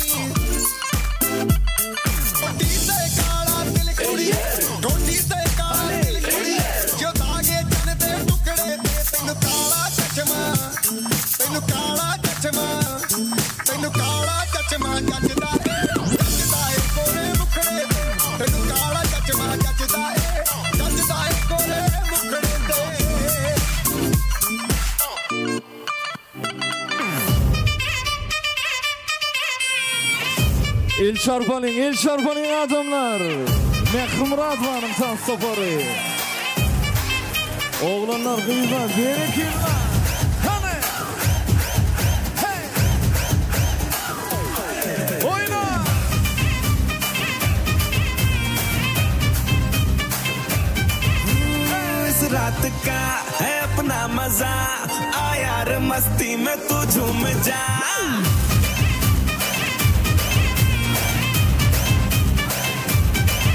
ਗੋਡੀ ਤੇ ਕਾਲਾ ਦਿਲ ਕੁੜੀਏ, ਗੋਡੀ ਤੇ ਕਾਲਾ ਦਿਲ ਕੁੜੀਏ, ਜੋ ਦਾਗੇ ਚੰਨ ਦੇ ਟੁਕੜੇ ਤੇ। ਤੈਨੂੰ ਕਾਲਾ ਚਸ਼ਮਾ, ਤੈਨੂੰ ਕਾਲਾ ਚਸ਼ਮਾ, ਤੈਨੂੰ ਕਾਲਾ ਚਸ਼ਮਾ ਜੱਜਦਾ ਏ, ਜੱਜਦਾ ਏ ਗੋਰੇ ਮੁਖੜੇ ਤੇ। ਤੈਨੂੰ ਕਾਲਾ ਚਸ਼ਮਾ ਜੱਜਦਾ ਏ, ਜੱਜਦਾ ਏ ਗੋਰੇ ਮੁਖੜੇ ਤੇ। El çarpalyň, el çarpalyň adamlar! Mähri Myradowanyň tans topary. Oglanlar, gyzlar, berekella! Hany! Hey! Oýna! इस रात का है अपना मजा, आ यार मस्ती में तू झूम जा।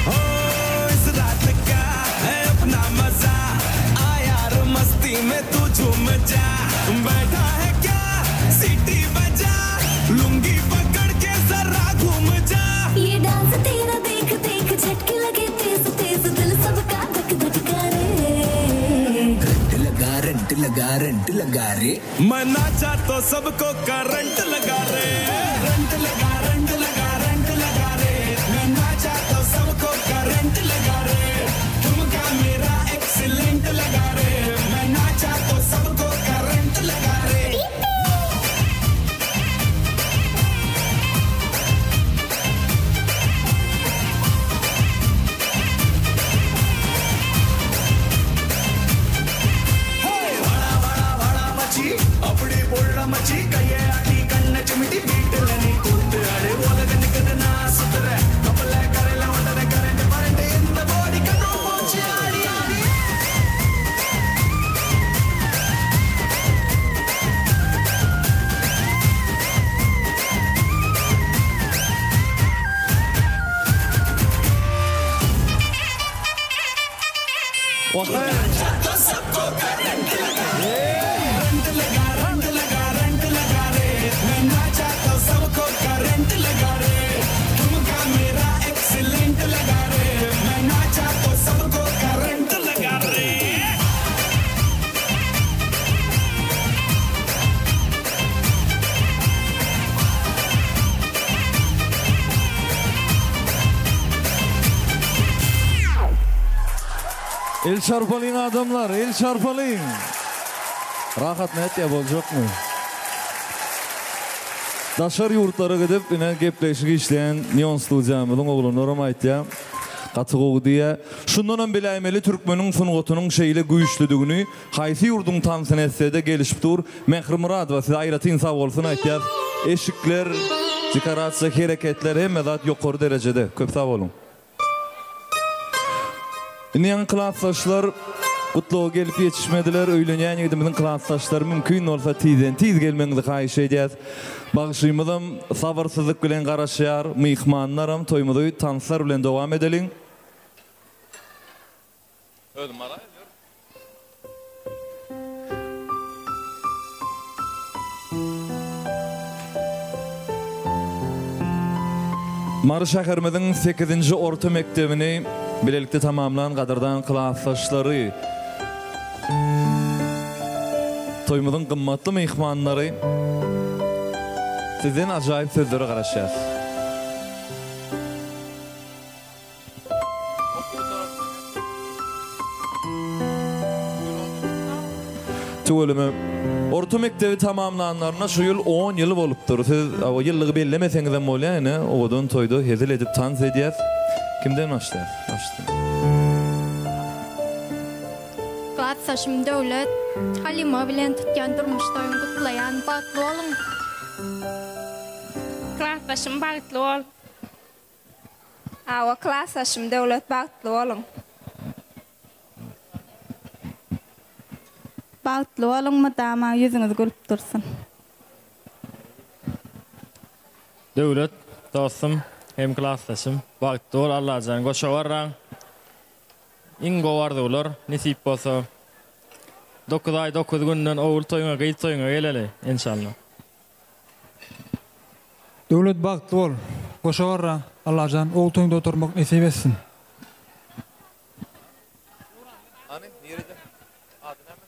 हो इस रात का है अपना मजा, आ यार मस्ती में तू झूम जा। बैठा है क्या सीटी बजा, लुंगी पकड़ के जरा घूम जा। ये डांस तेरा देख देख झटके लगे तेज तेज, दिल सबका धक धक करे। रंट लगा रंट लगा रंट लगा रे, मैं नाचा तो सबको करंट लगा रे। रंट लगा रंट लगा रंट लगा रे, मैं नाचा तो सबको करंट लगा रे। ठुमका मेरा एक्सीलेंट लगा रे, मैं नाचा तो सबको करंट लगा रे। வாடா மச்சி, அப்படி போடுடா மச்சி, கையை ஆட்டி கண்ணை சிமிட்டி வீட்டுல நீ கூத்து ஆடு. உலக நிக்குது நான் சுத்துறேன், கப்பல கரையில ஒன்றரை கரண்ட் பரண்டு இந்த பாடி கண்ட்ரோல் போச்சு. ஆடி ஆடி. तो सबको करंट लगा रे, रंट लगा रंट लगा रंट लगा रे, मैं नाचा तो सबको करंट लगा रे। ठुमका मेरा एक्सीलेंट लगा रे, मैं नाचा तो सबको करंट लगा रे। El çarpalyň adamlar, el çarpalyň! Rahat nätýä boljakmy? Daşary ýurtlara gidip, ine gepleşik işleýän Neon studiýamyzyň oglanlaram aýtýar. Gaty gowy diýýär. Şundanam biläýmeli türkmeniň sungatynyň şeýle güýçlüdigini, haýsy ýurduň tansyny etse-de gelişip dur. Mähri Myradowa size aýratyn sag bolsun aýtýas. Eşikler, dekorasiýa, hereketler hemme zat ýokary derejede. Köp sag boluň. Indi ýaňy klasdaşlar gutlaga gelip ýetişmediler. Öýlenýän ýigidimiziň klasdaşlary mümkin bolsa tizden tiz gelmegiňizi haýyş edýäs. Bagşymyzam sabyrsyzlyk bilen garaşýar. Myhmanlaram toýumyzy tanslar bilen dowam edeliň. Özüm baraýyn ýör. Mary şäherimiziň sekizinji orta mekdebini bilelikde tamamlan gadyrdan klasdaşlary, toýumyzyň gymmatly myhmanlary sizden ajaýyp sözlere garaşýas. Tüweleme. Orta mekdebi tamamlanlaryna şu ýyl on ýyl bolupdyr. Siz ýyllygy bellemeseňizem bolýar ine, owadan toýda hezil edip tans edýäs. Kimden başlaýas? Başla. Klasdaşym Döwlet, Halyma bilen tutýan durmuş toýuny gutlaýan, bagtly boluň! Klasdaşym bagtly bol! Hawa klasdaşym Döwlet bagtly boluň. Bagtly boluň mydama ýüzüňiz gülüp dursun. Döwlet dostum hem klasdaşym bagtly bol Allajan goşa barraň. Iň gowy arzuwlar nesip bolsa. Dokuz aý dokuz günden ogul toýuňa gyz toýuňa geleli enşalla. Döwlet bagtly bol. Goşa garra Allajan ogul toýuňda oturmak nesip etsin. Hany nirede? Ady näme?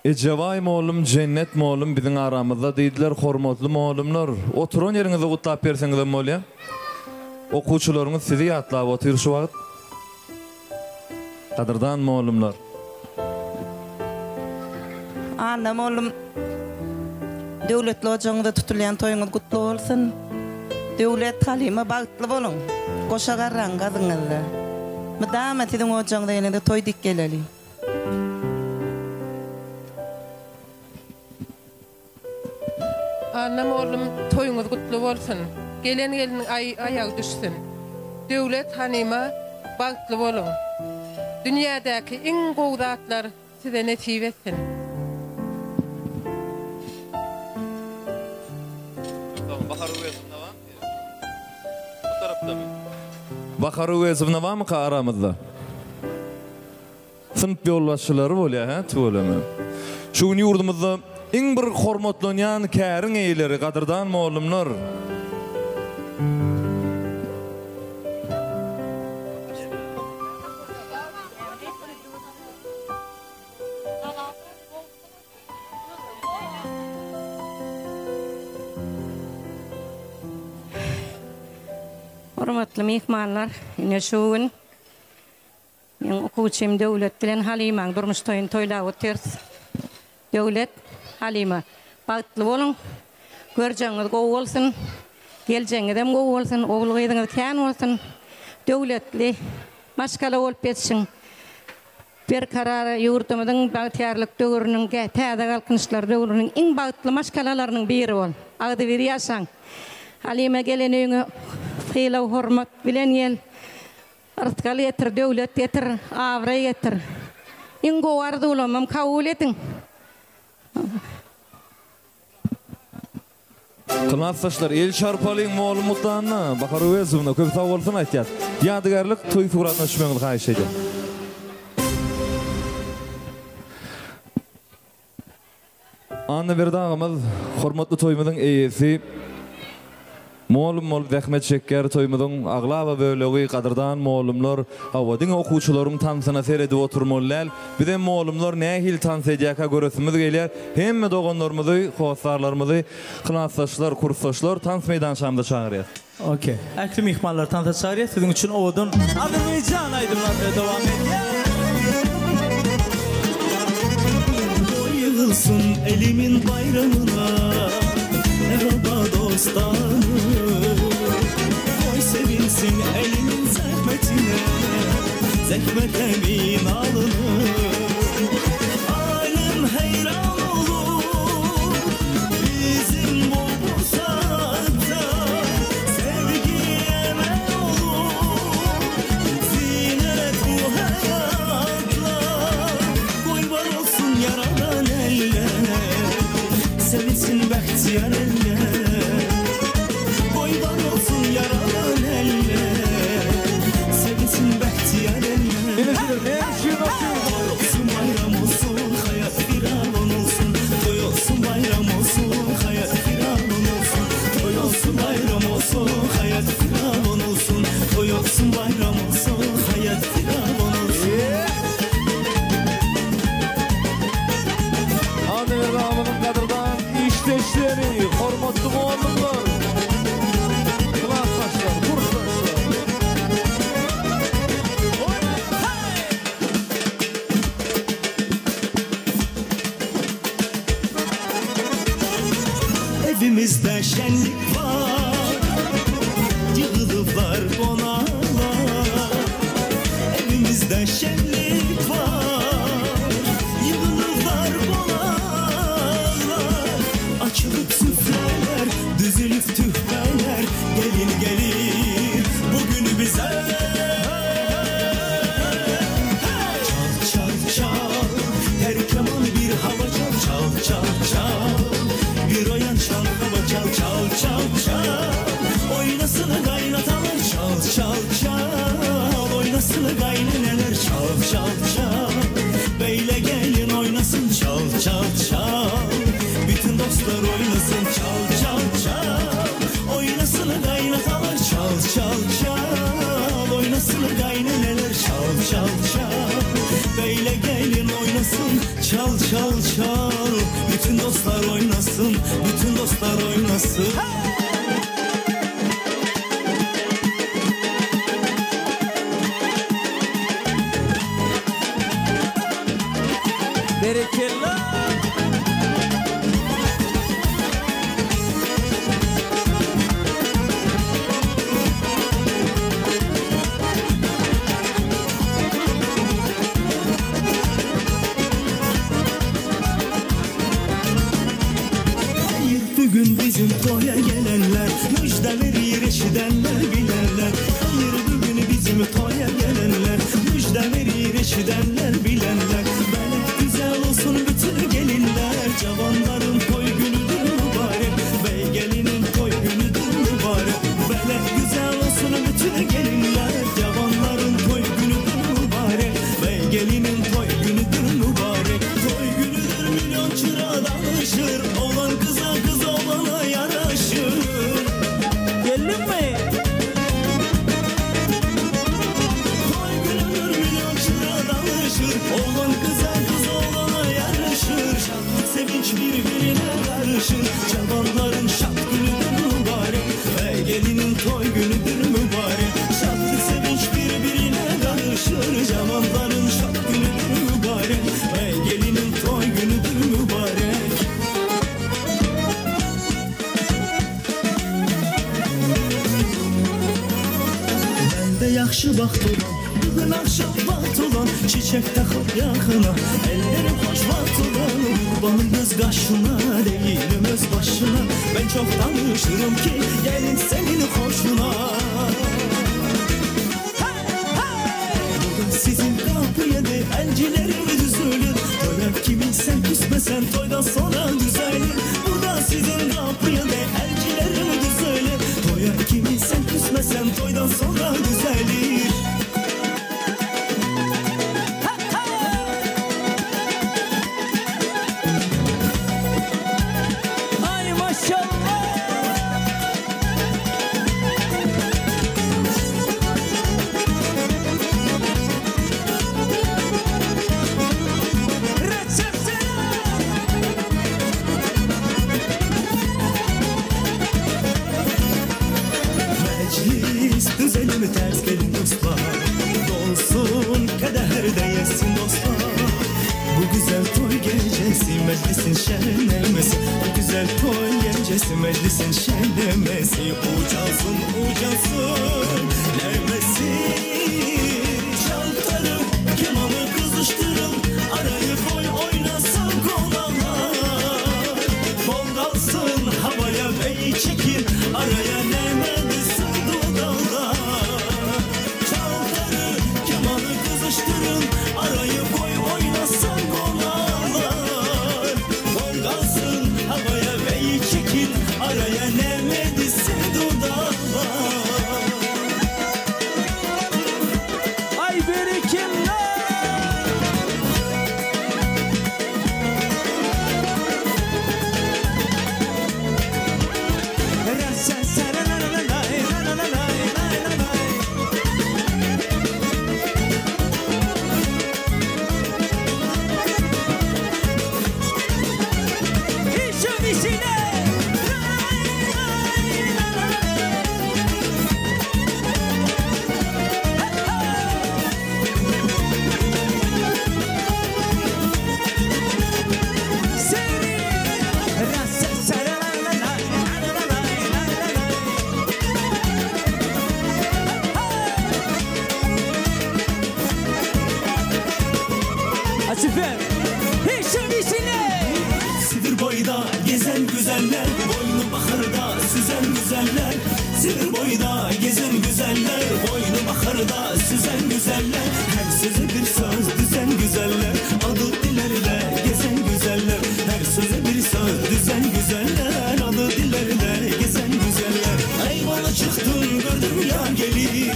Ejebaý mollum Jennet mollum biziň aramyzda diýdiler hormatly mollumlar oturan ýeriňizde gutlap berseňizem bolýa okuwçylaryňyz sizi ýatlap otyr şu wagt gadyrdan mollumlar. Anna mollum Döwletli ojagyňyzda tutulýan toýuňyz gutly bolsun. Döwlet Halyma bagtly boluň. Goşa garraň gazyňyzda. Mydama siziň ojagyňyza gelende toý dik geleli. Anna mollum toýuňyz gutly bolsun. Gelen gelniň aýagy düşsün. Döwlet hanyma bagtly boluň. Dünýädäki iň gowy zatlar size nesip etsin. Bahar Öwezowna barmy? Bu tarapdamy? Bahar Öwezowna barmyka aramyzda? Synp ýolbaşçylary bolýar hä tüweleme. Şu gün ýurdumyzda iň bir hormatlanýan käriň eýeleri gadyrdan mugallymlar. Hormatly myhmanlar, ine şu gün Meň okuwçym Döwlet bilen Halymaň durmuş toýuny toýlap otyrys. Döwlet, Halyma, bagtly boluň. Görjegiňiz gowy bolsun. Geljegiňizem gowy bolsun. Ogul-gyzyňyz kän bolsun. Döwletli maşgala bolup ýetişiň. Berkarar ýurdumyzyň bagtyýarlyk döwrüniň, täze Galkynyşlar döwrüniň iň bagtly maşgalalarynyň biri bol. Agzybir ýaşaň. Halyma gelen öýüňe sylag-hormat bilen gel. Rysgal getir, döwlet getir, abraý getir. Iň gowy arzuwlamam kabul ediň. Klasdaşlar el çarpalyň mugallym Mutdanyna, Bahar Öwezowna köp sag bolsun aýtýas. Ýadygärlik toý suratyna düşmegiňizi haýyş edýän. Annaberdi agamyz hormatly toýumyzyň eýesi, mugallym bolup zähmet çekýär. Toýumyzyň aglaba bölegi gadyrdan mugallymlar. Hawa, diňe okuwçylaryň tansyna seredip oturmaly däl. Bizem mugallymlar nähili tans edýärkä göresimiz gelýär. Hemme doganlarymyzy, hossarlarymyzy, klasdaşlar, kursdaşlar tans meýdançamyza çagyrýas. Ok. Ähli myhmanlary tansa çagyrýas. Siziň üçin owadan Azerbaýjan aýdymlary bilen dowam edýär. Toý ýygylsyn elimin baýramyna Merhaba dostany Toý sevinsin elimin zähmetine Zähmet emin alynyn Alem heýran olur Bizim bu pusatda Sevgi emel olur Zinet bu hayatla Koy bar olsun yaradan eller Sevinsin bahtiyar eller Koy bar olsun yaradan eller Sevinsin bahtiyar eller Toy olsun bayram olsun Hayat firavun olsun Toy olsun bayram olsun Hayat firavun olsun Toy olsun bayram olsun Hayat firavun olsun Toy olsun bayram olsun Hayat firavun olsun Annaberdi agamyzyň gadyrdan işdeşleri, hormatly mugallymlar, klasdaşlar, kursdaşlar. Evimizde şenlik bar Yığılıplar konaklar Evimizde şenlik bar Yığılıplar konaklar Açılıp süfreler Düzülüp tühfeler Gelin gelin Bugün bize Çal çal çal Her keman bir hava çal çal çal çal Bir oyan çal hava çal çal çal çal Oynasın kaynatalar çal çal çal. çal çal Bütün dostlar oynasın Bütün dostlar oynasın Berekella. Hayır bugün bizim toya gelenler Müjde verir eşidenler bilenler Hayır bugün bizim toya gelenler Müjde verir eşidenler bilenler Belek güzel olsun bütün gelinler Cavanların toy günüdür mübarek Bey gelinin toy günüdür mübarek Belek güzel olsun bütün gelinler Cavanların toy günüdür mübarek Bey gelinin toy günüdür mübarek Toy günüdür milyon çıra danışır Olan kıza kız olana yaraşır Geldin mi? Toy günüdür milyon çıra danışır Olan kıza kız olana yaraşır Şadlık sevinç birbirine karışır Cavanların şad günüdür mübarek Ve gelinin toy günüdür mübarek Şadlık sevinç birbirine karışır Cavanların şad günüdür mübarek Ve gelinin toy günüdür mübarek Bende yaxşı vaxt olan, bugün akşam vaxt olan Çiçek takıp yakına, ellerim hoş vaxt olan Kurbanım göz kaşına, değilim öz başına Ben çok danışırım ki gelin senin hoşuna Bugün sizin kapıya de elcilerim düzülür Toya kimin sen küsmesen toydan sonra düzelir Burada sizin kapıya de elcilerim düzülür Toya kimin sen küsmesen toydan sonra düzelir Ay maşallah. Meclis düzelim ters gelin dostlar Dolsun kadeher de yesin dostlar Bu güzel toy gecesi meclisin şenlemesi Bu güzel toy gecesi meclisin şenlemesi Ucalsın ucalsın nemesi Çaltarım kemanı kızıştırın Arayı koy oynasın konaklar Bol kalsın havaya beyi çekin Araya neme düşsün dudaklar Çaltarı kemanı kızıştırın Arayı koy oynasın konaklar Bol kalsın havaya beyi çekin Araya neme düşsün dudaklar Ay berekella. İşim işine. Açıfer. İşim işine. Sidir boyda gezen güzeller Boynu bakırda süzen güzeller Sidir boyda gezen güzeller Boynu bakırda süzen güzeller Her söze bir söz düzen güzeller Adı dillerde gezen güzeller Her söze bir söz düzen güzeller Adı dillerde gezen güzeller Eyvallah çıktım gördüm ya gelir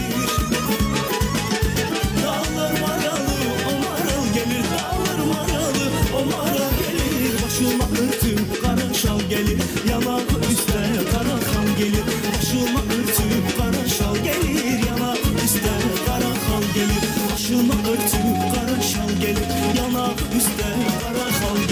Dağlar maralı o maral gelir Dağlar maralı o maral gelir Başıma örtüp kara şal gelir Yanağı üstte kara hal gelir Başıma örtüp kara şal gelir Yanağı üstte kara hal gelir Başıma örtüp kara şal gelir Yanağı üstte kara hal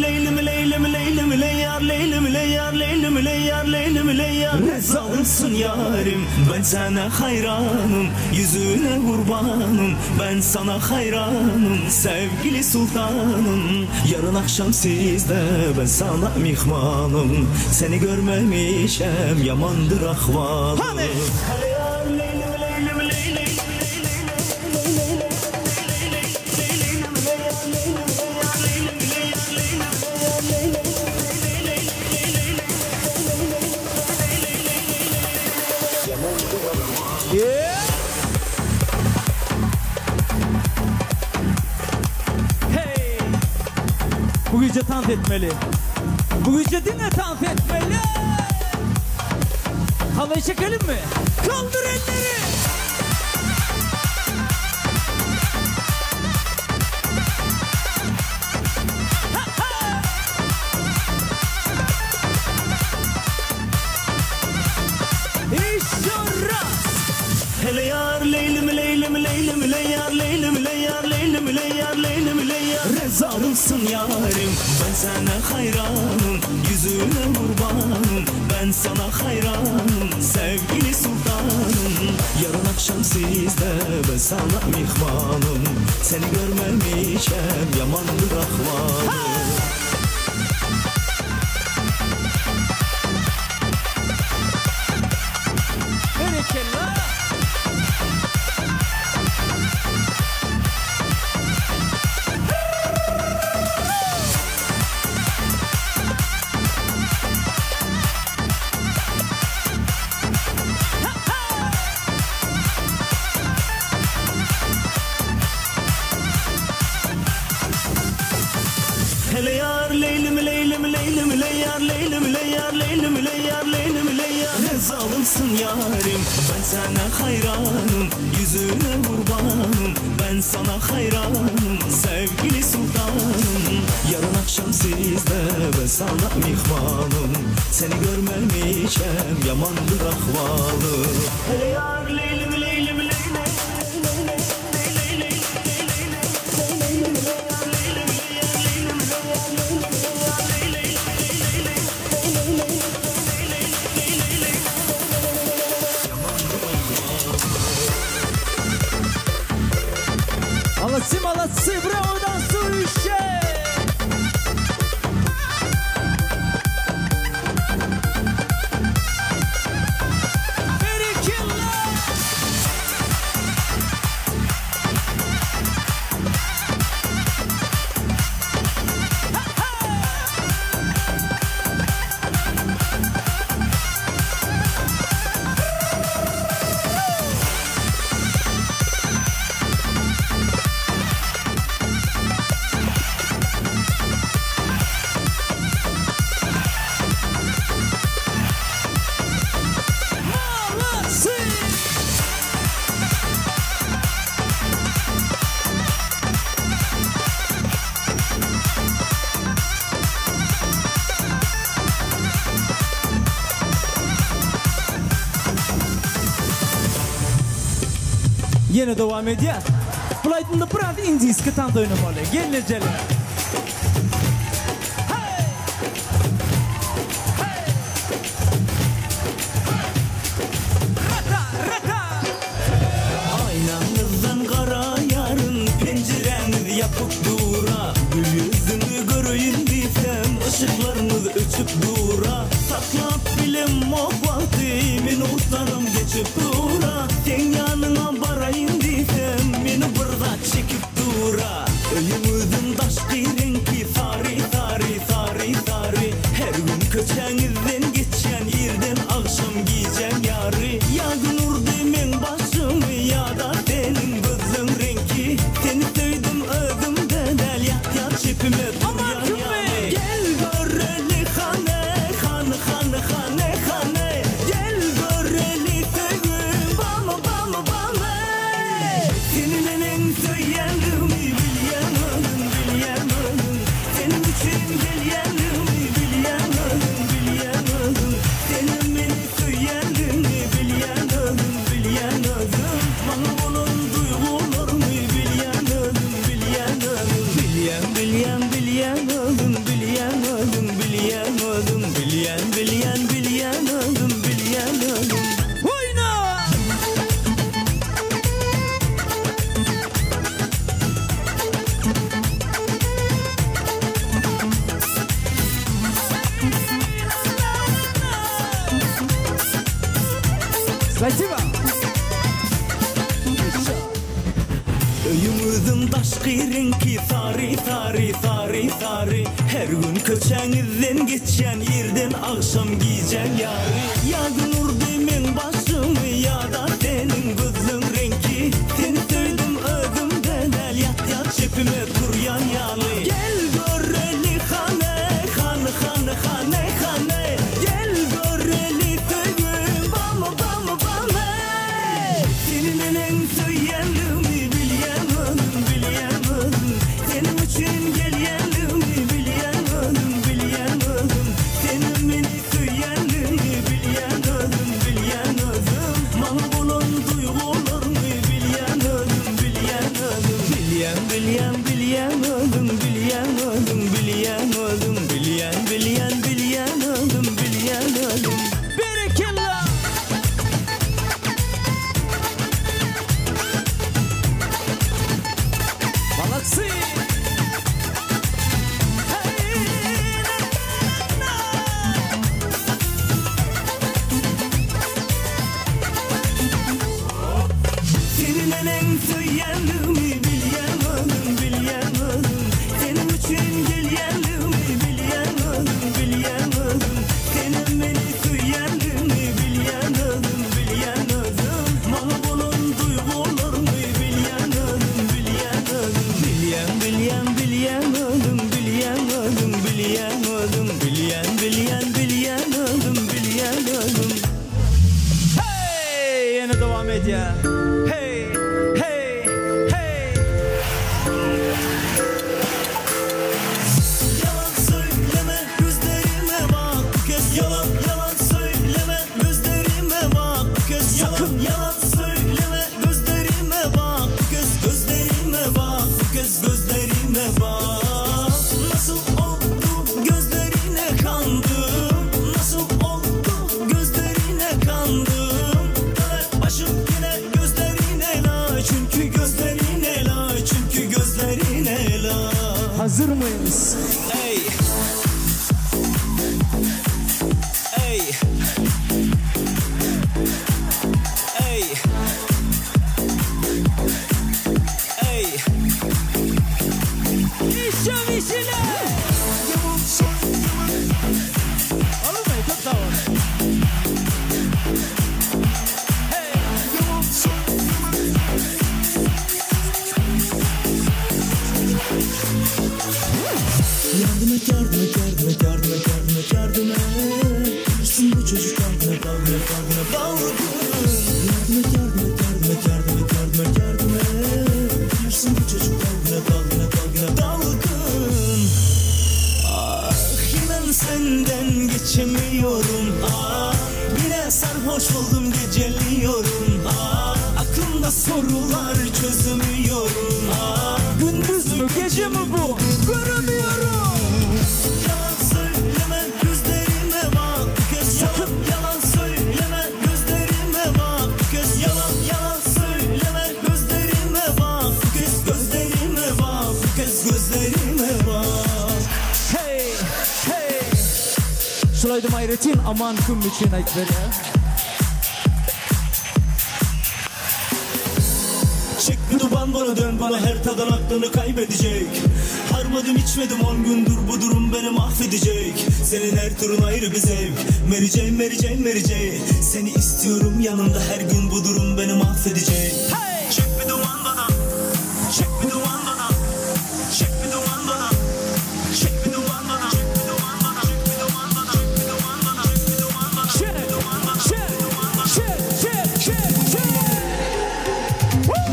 Leylim leylim leylim leyar leylim leyar leylim leyar leylim leyar Rezalımsın yarim ben sana hayranım Yüzüne kurbanım ben sana hayranım Sevgili sultanım Yarın akşam sizde ben sana mihmanım Seni görmemişem yamandır ahvalım Hani? Yeah. Hey. Bu gece dans etmeli. Bu gece dinle dans etmeli. Halay çekelim mi? Kaldır elleri. Еще раз. Hele yar leylim leylim leylim leyar leylim leyar leylim leyar leylim leyar Rezalımsın yarim ben sana hayranım Yüzüne kurbanım ben sana hayranım Sevgili sultanım Yarın akşam sizde ben sana mihmanım Seni görmemişem yamandır ahvalım Berekella. Hele yar leylim leylim leylim leyar leylim leyar leylim leyar leylim leyar Rezalımsın yarim ben sana hayranım Yüzüne kurbanım ben sana hayranım Sevgili sultanım Yarın akşam sizde ben sana mihmanım Seni görmemişem yamandır ahvalım Hele yar leylim leylim leylim Молодцы, молодцы, браво, танцующие! Berekella! Молодцы! Yine devam edýär. Bulaýdynda biraz indiyski tans oýnamaly. Gelin jele. Aynanızdan kara yarın pencereniz yapıp dura Gül yüzünü göreyim desem ışıklarınız öçüp dura Saklap bilim o vakti minutlarım geçip dura Sen yanına barayım desem beni burada çekip dura Öyümüzün daşkı renki sari sari sari sari Her gün köçenizden geçen yerden akşam giyeceğim yarı Ya gün urdu men başımı ya da senin gözün renki Seni sevdim özümden el yat yat çepime Aman kümme! Gel göreli hane han han hane hane Gel göreli sevgim bama bama bama Senin enen söyyenimi bilyen ölüm bilyen ölüm Senin için gelyenimi bilyen ölüm bilyen ölüm Senin beni söyyenimi bilyen ölüm bilyen ölüm Bana olan duygularımı bilyen ölüm bilyen ölüm Bilyen bilyen bilyen ölüm bilyen Spasibo. Öýüňiziň daşky reňki sary sary sary sary Her gün köçäňizden geçýän irden agşam gijäň ýary Ýa gün urdy meň başymy ýa-da seniň gözleň reňki Seni söýdüm özümde däl ýat-ýat çepime turýan ýaly Gel göreli hany hany hany hany hany Gel göreli söýgüm bamy bamy bamy Seni neneň söýýänligimi bilýän özüm bilýän özüm Seniň üçin gelýänligimi bilýän özüm bilýän özüm Senem meni söýýänligiňi bilýän özüm bilýän özüm Maňa bolan duýgularyňy bilýän özüm bilýän özüm Bilýän bilýän bilýän özüm bilýän özüm bilýän özüm Bilýän bilýän bilýän özüm bilýän özüm Berekella! Молодцы! Seni neneň söýýänligimi bilýän özüm bilýän özüm Seniň üçin gelýänligimi bilýän özüm bilýän özüm Senem meni söýýänligiňi bilýän özüm bilýän özüm Maňa bolan duýgularyňy bilýän özüm bilýän özüm Bilýän bilýän bilýän özüm bilýän özüm bilýän özüm Bilýän bilýän bilýän özüm bilýän özüm Hey! Ýene dowam edýär. Hey! Hey! Hey! Yalan söyleme gözlerime bak bu kez Yalan yalan söyleme gözlerime bak bu kez Sakın yalan söyleme gözlerime bak bu kez Gözlerime bak bu kez gözlerime bak Nasıl oldu gözlerine kandım Nasıl oldu gözlerine kandım Döner başım yine gözlerine la Çünkü gözlerine la Çünkü gözlerine la Hazır mıyız? Ey Ey Ey Ey Işe işine! Alınmayın çok sağ olun. Yardım et yardım et yardım et yardım et yardım et yardım et Bilirsin bu çocuk dalgına dalgına dalgına dalgın Yardım et yardım et yardım et yardım et yardım et yardım et Bilirsin bu çocuk dalgına dalgına dalgına dalgın Ah inan senden geçemiyorum Ah yine sarhoş oldum geceliyorum Ah aklımda sorular çözemiyorum Ah Gündüz mü gece mi bu? Göremiyorum. Yalan söyleme gözlerime bak bu kez Sakın yalan söyleme gözlerime bak bu kez Yalan yalan söyleme gözlerime bak bu kez Gözlerime bak bu kez gözlerime bak Hey! Hey! Şul aýdym aýratyn Aman Küm üçin aýdyp berýär. Çek bir duman bana dön bana her tadan aklını kaybedecek Harmadım içmedim on gündür bu durum beni mahvedecek Senin her turun ayrı bir zevk Mary Jane Mary Jane Mary Jane Seni istiyorum yanımda her gün bu durum beni mahvedecek Çek bir duman bana Çek bir duman bana Çek bir duman bana Çek bir duman bana Çek bir duman bana Çek bir duman bana Çek bir duman bana Çek bir duman bana Çek! Çek! Çek! Çek! Çek! Çek!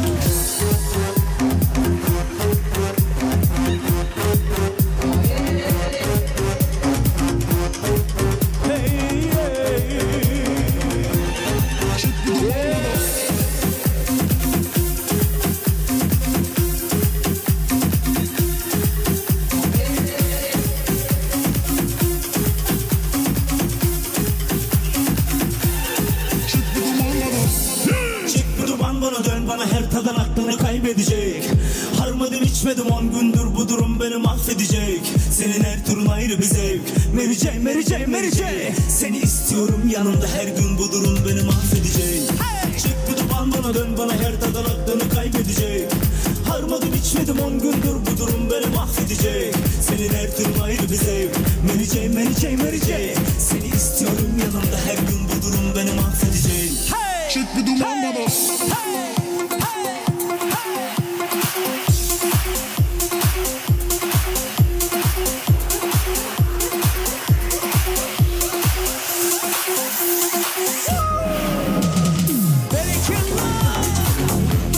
Çek bir duman bana dön bana her tadan aklını kaybedecek Harmadım içmedim on gündür bu durum beni mahvedecek. mahvedecek Senin her türün ayrı bir zevk Mary Jane, Mary Jane, Mary Jane Seni istiyorum yanımda her gün bu durum beni mahvedecek Çek bir duman bana dön bana her tadan aklını kaybedecek Harmadım içmedim on gündür bu durum beni mahvedecek Senin her türün ayrı bir zevk Mary Jane, Mary Jane, Mary Jane Seni istiyorum yanımda her gün bu durum beni mahvedecek Çek bir duman bana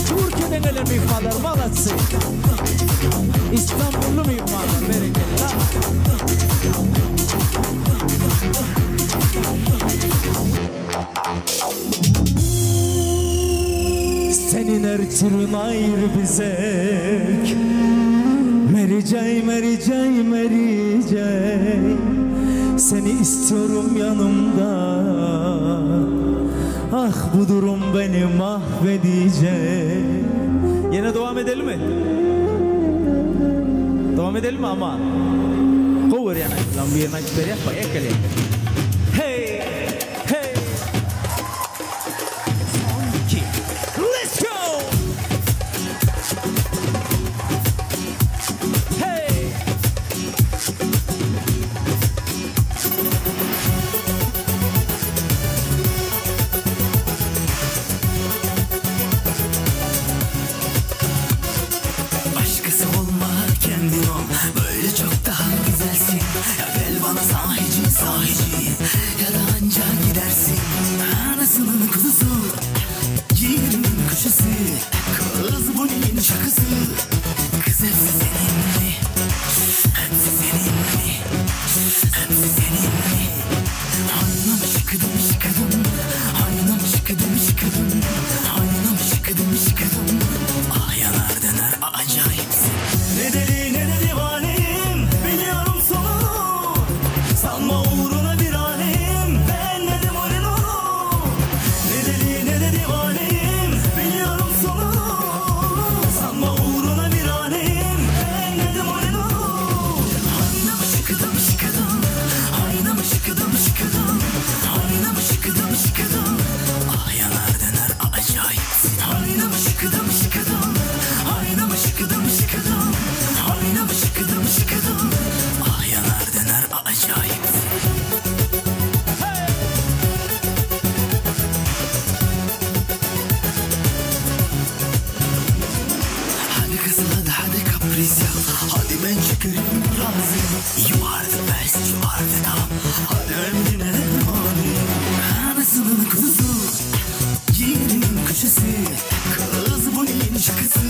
Türkiye'den gelen mihmanlar malatsy. İstanbullu mihmanlar berekella. Senin her türün ayrı bir zevk Mary Jane, Mary Jane, Mary Jane Seni istiyorum yanımda Ah bu durum beni mahvedecek Yine devam edelim mi? Devam edelim mi ama? Gowy yani. Lan bir yerine aýdyp berýär, bak ekeli. Hey, hey Son iki Let's go! Hey! Başkası olma kendin ol Böyle çok daha güzelsin Ya gel bana sahici sahici Ya da anca gidersin Anasının kuzusu Ciğerimin köşesi Kız bu neyin şakası Kız hepsi senin mi? Hepsi senin mi? Hepsi senin mi? Haynam şıkıdım şıkıdım Haynam şıkıdım şıkıdım Haynam şıkıdım şıkıdım Ah yanar döner acayipsin Ne deli ne de divaneyim Biliyorum sonu Sanma uğruna bir aleyim Ben ne de moreno Ne deli ne de divaneyim Biliyorum sonu Sanma uğruna bir aleyim Ben ne de moreno Haynam şıkıdım şıkıdım Haynam şıkıdım şıkıdım Haynam şıkıdım şıkıdım Ah yanar döner acayipsin Haynam şıkıdım şıkıdım Haynam şıkıdım şıkıdım Haynam şıkıdım şıkıdım Ah yanar döner acayipsin Hadi kızım hadi hadi kapris yap Hadi ben çıkarım razıyım You are the best you are the top Hadi ömrüne hadi Anasının kuzusu Ciğerimin köşesi Kız bu neyin şakası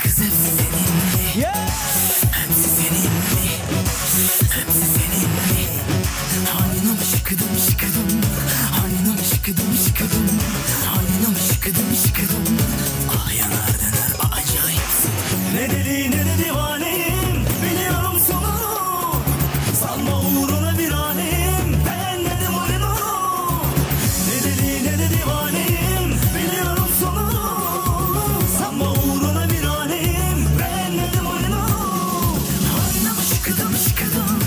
Kız hepsi senin mi? Hepsi senin mi? Hepsi senin mi? Haynam şıkıdım şıkıdım Haynam şıkıdım şıkıdım Haynam şıkıdım şıkıdım Ah yanar döner acayipsin Ne deli ne de divaneyim Biliyorum sonu Sanma uğruna bir aleyim Ben ne de moreno Ne deli ne de divaneyim Biliyorum sonu Sanma uğruna bir aleyim Ben ne de moreno Haynam şıkıdım şıkıdım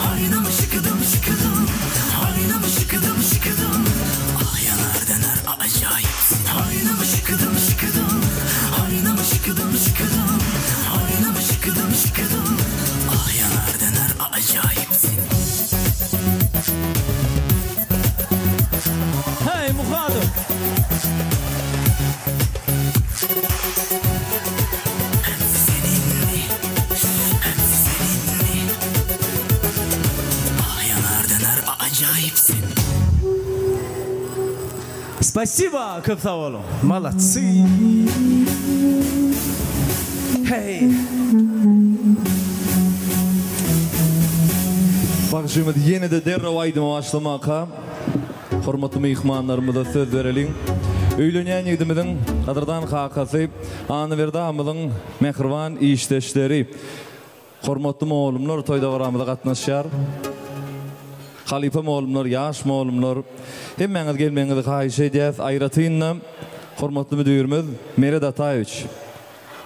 Haynam şıkıdım şıkıdım Haynam şıkıdım şıkıdım Ah yanar döner acayipsin Haynam şıkıdım şıkıdım Haynam şıkıdım şıkıdım Haynam şıkıdım şıkıdım Ah yanar döner acayipsin Hey Muhadım. Hepsi senin mi? Hepsi senin mi? Ah yanar döner acayipsin Спасибо, köp sag boluň. Молодцы. Hey. Bagşymyz ýene-de derrew aýdyma başlamaka, hormatly myhmanlarymyza söz bereliň. Öýlenýän ýigdimiziň gadyrdan kakasy Annaberdi agymyzyň mähriban işdeşleri, hormatly mugallymlar toý dabaramyza gatnaşýar. Halypa mugallymlar, ýaş mugallymlar, hemmäňiz gelmegiňizi haýyş edýäs. Aýratyn-da, hormatly müdirimiz Meret Ataýewiç,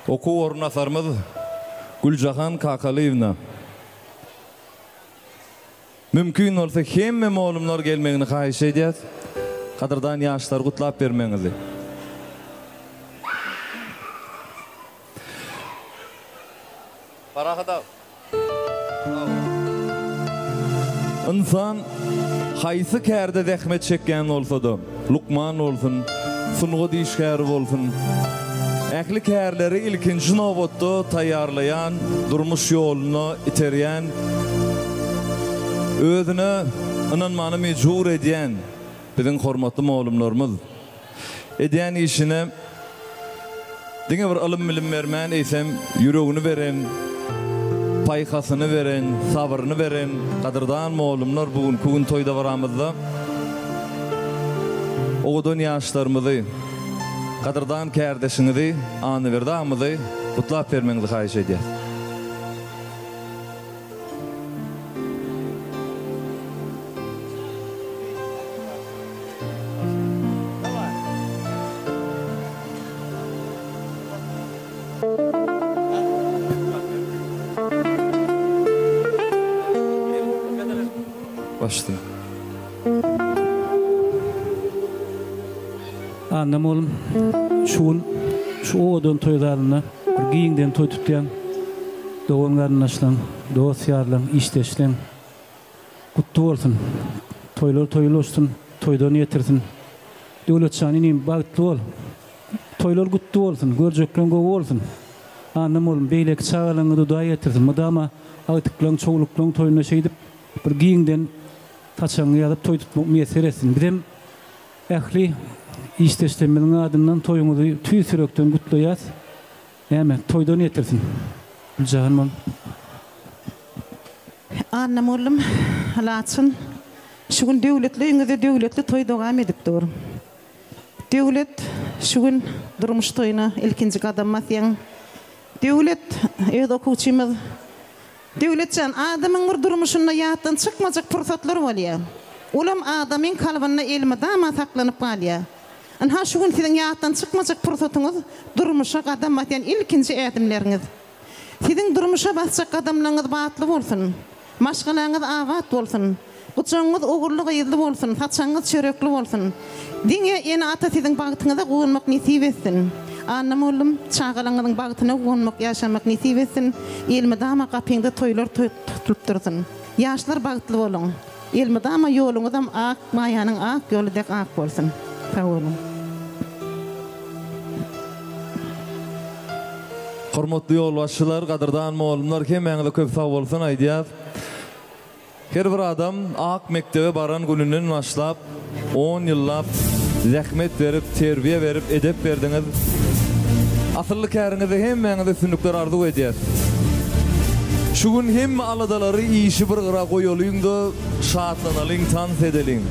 okuw orunbasarymyz Güljahan Kakalyýewna. Mümkin bolsa hemme molumlar gelmegini haýyş edýäs. Gadyrdan ýaşlary gutlap bermegiňizi. Parahat aga. Ynsan haýsy kärde zähmet çekýän bolsa-da, lukman bolsun, sungat işgäri bolsun, ähli kärleri ilkinji nobatda taýýarlaýan, durmuş ýoluna iterýän, özüne ynanmana mejbur edýän biziň hormatly mugallymlarymyz. Edýän işine diňe bir ylym-bilim bermän, eýsem, ýüregini beren, paýhasyny beren, sabryny beren gadyrdan mugallymlar bu günki gün toý dabaramyzda owadan ýaşlarymyzy, gadyrdan kärdeşiňizi Annaberdi agamyzy gutlap bermegiňizi haýyş edýäs. Başla. Annam oglum, şu gün şu owadan toý zalynda bir giňden toý tutýaň. Dogan-garyndaşlaň, dost-ýarlaň, işdeşleň gutly bolsun. Toýlar toý ulaşsyn, toýdan ýetirsin. Döwletjan inim, bagtly bol. Toýlar gutly bolsun, görjekleň gowy bolsun. Annam oglum, beýleki çagalaňňy Hudaý ýetirsin. Mydama agtyklaň, çowluklaň toýunda şeýdip bir giňden saçagyňy ýazyp toý tutmak miýesser etsin. Bizem ähli işdeşlerimiziň adyndan toýuňyzy tüýs ýürekden gutlaýas. Näme, toýdan ýetirsin. Güljahan bol. Anna mollum, Laçyn, şu gün döwletli öýüňizde döwletli toý dowam edip dur. Döwlet, şu gün durmuş toýuna ilkinji gadam basýaň. Döwlet, öz okuwçymyz. Döwletjan, adamyň bir durmuşynda ýatdan çykmajak pursatlar bolýar. Olam adamyň kalbynda elmydama saklanyp galýar. Ynha şu gün siziň ýatdan çykmajak pursatyňyz durmuşa gadam basýan ilkinji ädimleriňiz. Siziň durmuşa basjak gadamlaryňyz batly bolsun. Maşgalaňyz abat bolsun. Gujagyňyz ogully-gyzly bolsun, saçagyňyz çörekli bolsun. Diňe ene-ata siziň bagtyňyza guwanmak nesip etsin. Anna mollum, çagalaryňyzyň bagtyna guwanmak, ýaşamak nesip etsin. Elmydama gapyňda toýlar tutulyp dursun. Ýaşlar bagtly boluň. Elmydama ýoluňyzam ak maýanyň ak ýoly dek ak bolsun. Sag boluň. Hormatly ýolbaşçylar, gadyrdan mugallymlar hemmäňize köp sag bolsun aýdýas. Her bir adam ak mekdebe baran gününden başlap on ýyllap zähmet berip, terbiýe berip, edep berdiňiz. Asylly käriňizde hemmäňize üstünlikler arzuw edýäs. Şu gün hemme aladalary, işi bir gyra goýalyň-da, şatlanalyň, tans edeliň.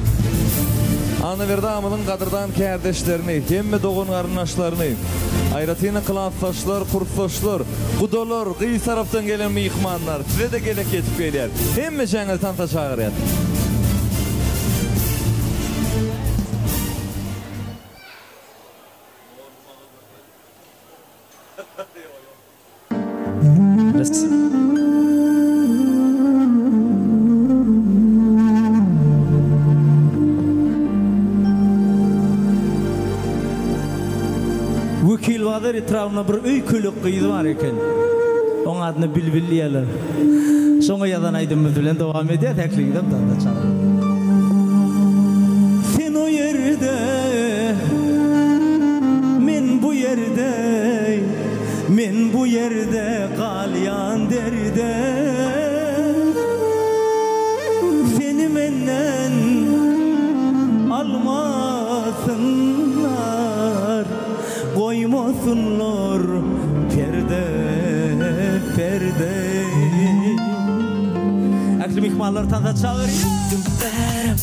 Annaberdi agamyzyň gadyrdan kärdeşlerini, hemme dogan-garyndaşlaryny, aýratyn-da klasdaşlar, kursdaşlar, gudalar, gyz tarapdan gelen myhmanlar, size-de gezek ýetip gelýär. Hemmeçäňizi tansa çagyrýas. Wekilbazar etrabynda bir öýkelek gyz bar eken. Oň adyna Bilbil diýýärler. Şoňa ýazan aýdymymyz bilen dowam edýäs. Ähliňizem tansa çagyryň. Sen o ýerde, men bu ýerde, Men bu ýerde galýan derde. Seni menden almasynlar, Goýmasynlar perde, perde. Ähli myhmanlary tansa çagyrýan.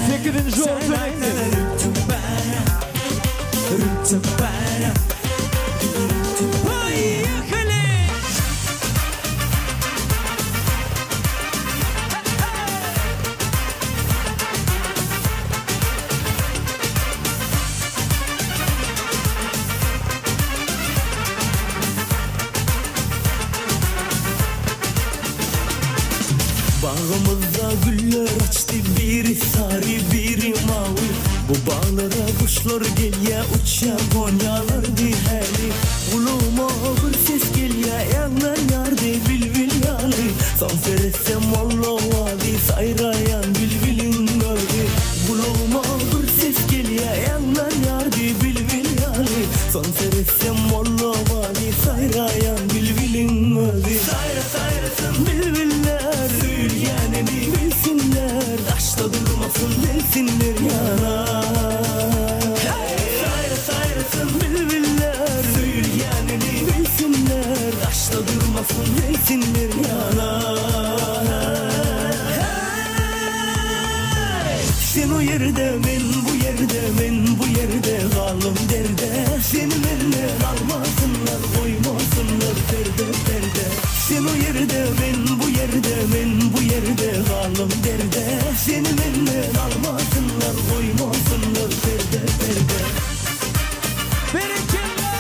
Sekizinji orta mekdep. Bagymyzda güller açdy biri sary biri mawy Bu baglara guşlar gelýä uçýa gonýalardy häli Gulagyma bir ses gelýä ýaňlanýardy bilbil ýaly Soň seretsem ol owazy saýraýan bilbiliň özi Gulagyma bir ses gelýä ýaňlanýardy bilbil ýaly Soň seretsem ol owazy saýraýan bilbiliň özi Saýra saýrasyn bilbiller söýülýänini bilsinler Daşda durmasyn gelsinler ýana Saýra saýrasyn bilbiller söýülýänini bilsinler Daşda durmasyn gelsinler ýana Sen o ýerde men bu ýerde men bu ýerde galdym derde Seni menden almasynlar goýmasynlar perde perde Sen o ýerde men bu ýerde men bu ýerde galdym derde Seni menden almasynlar goýmasynlar perde perde Berekella!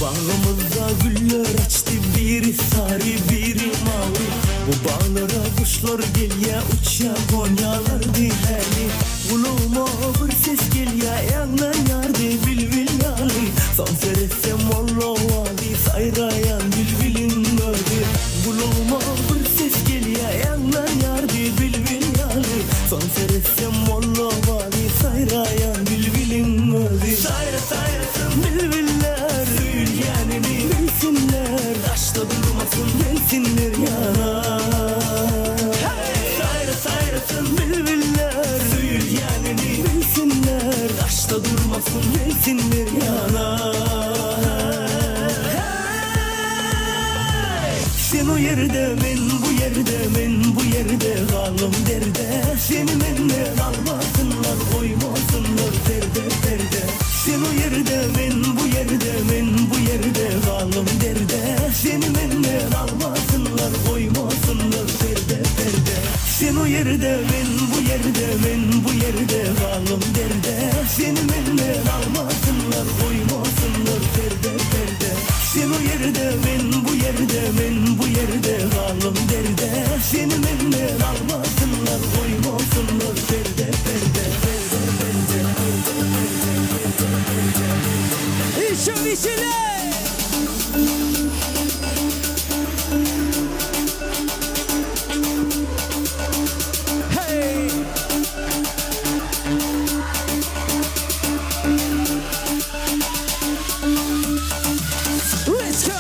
Bagymyzda güller açdy biri sary biri mawy Bu baglara guşlar gelýä uçýa gonýalardy häli Gulagyma bir ses gelýä ýaňlanýardy bilbil ýaly Soň seretsem ol owazy saýraýan bilbiliň özi Gulagyma bir ses gelýä ýaňlanýardy bilbil ýaly Soň seretsem ol owazy saýraýan bilbiliň özi Saýra saýrasyn bilbiller söýülýänini bilsinler Daşda durmasyn gelsinler ýana Saýra saýrasyn bilbiller söýülýänini bilsinler Daşda durmasyn gelsinler ýana Sen o ýerde men bu ýerde men bu ýerde galdym derde Seni menden almasynlar goýmasynlar perde perde Sen o ýerde men bu ýerde men bu ýerde galdym derde Seni menden almasynlar goýmasynlar perde perde Sen o ýerde men bu ýerde men bu ýerde galdym derde Seni menden almasynlar goýmasynlar perde perde Sen o ýerde men bu ýerde men bu ýerde galdym derde Seni menden almasynlar goýmasynlar perde perde perde perde Еще веселей! Hey! Let's go!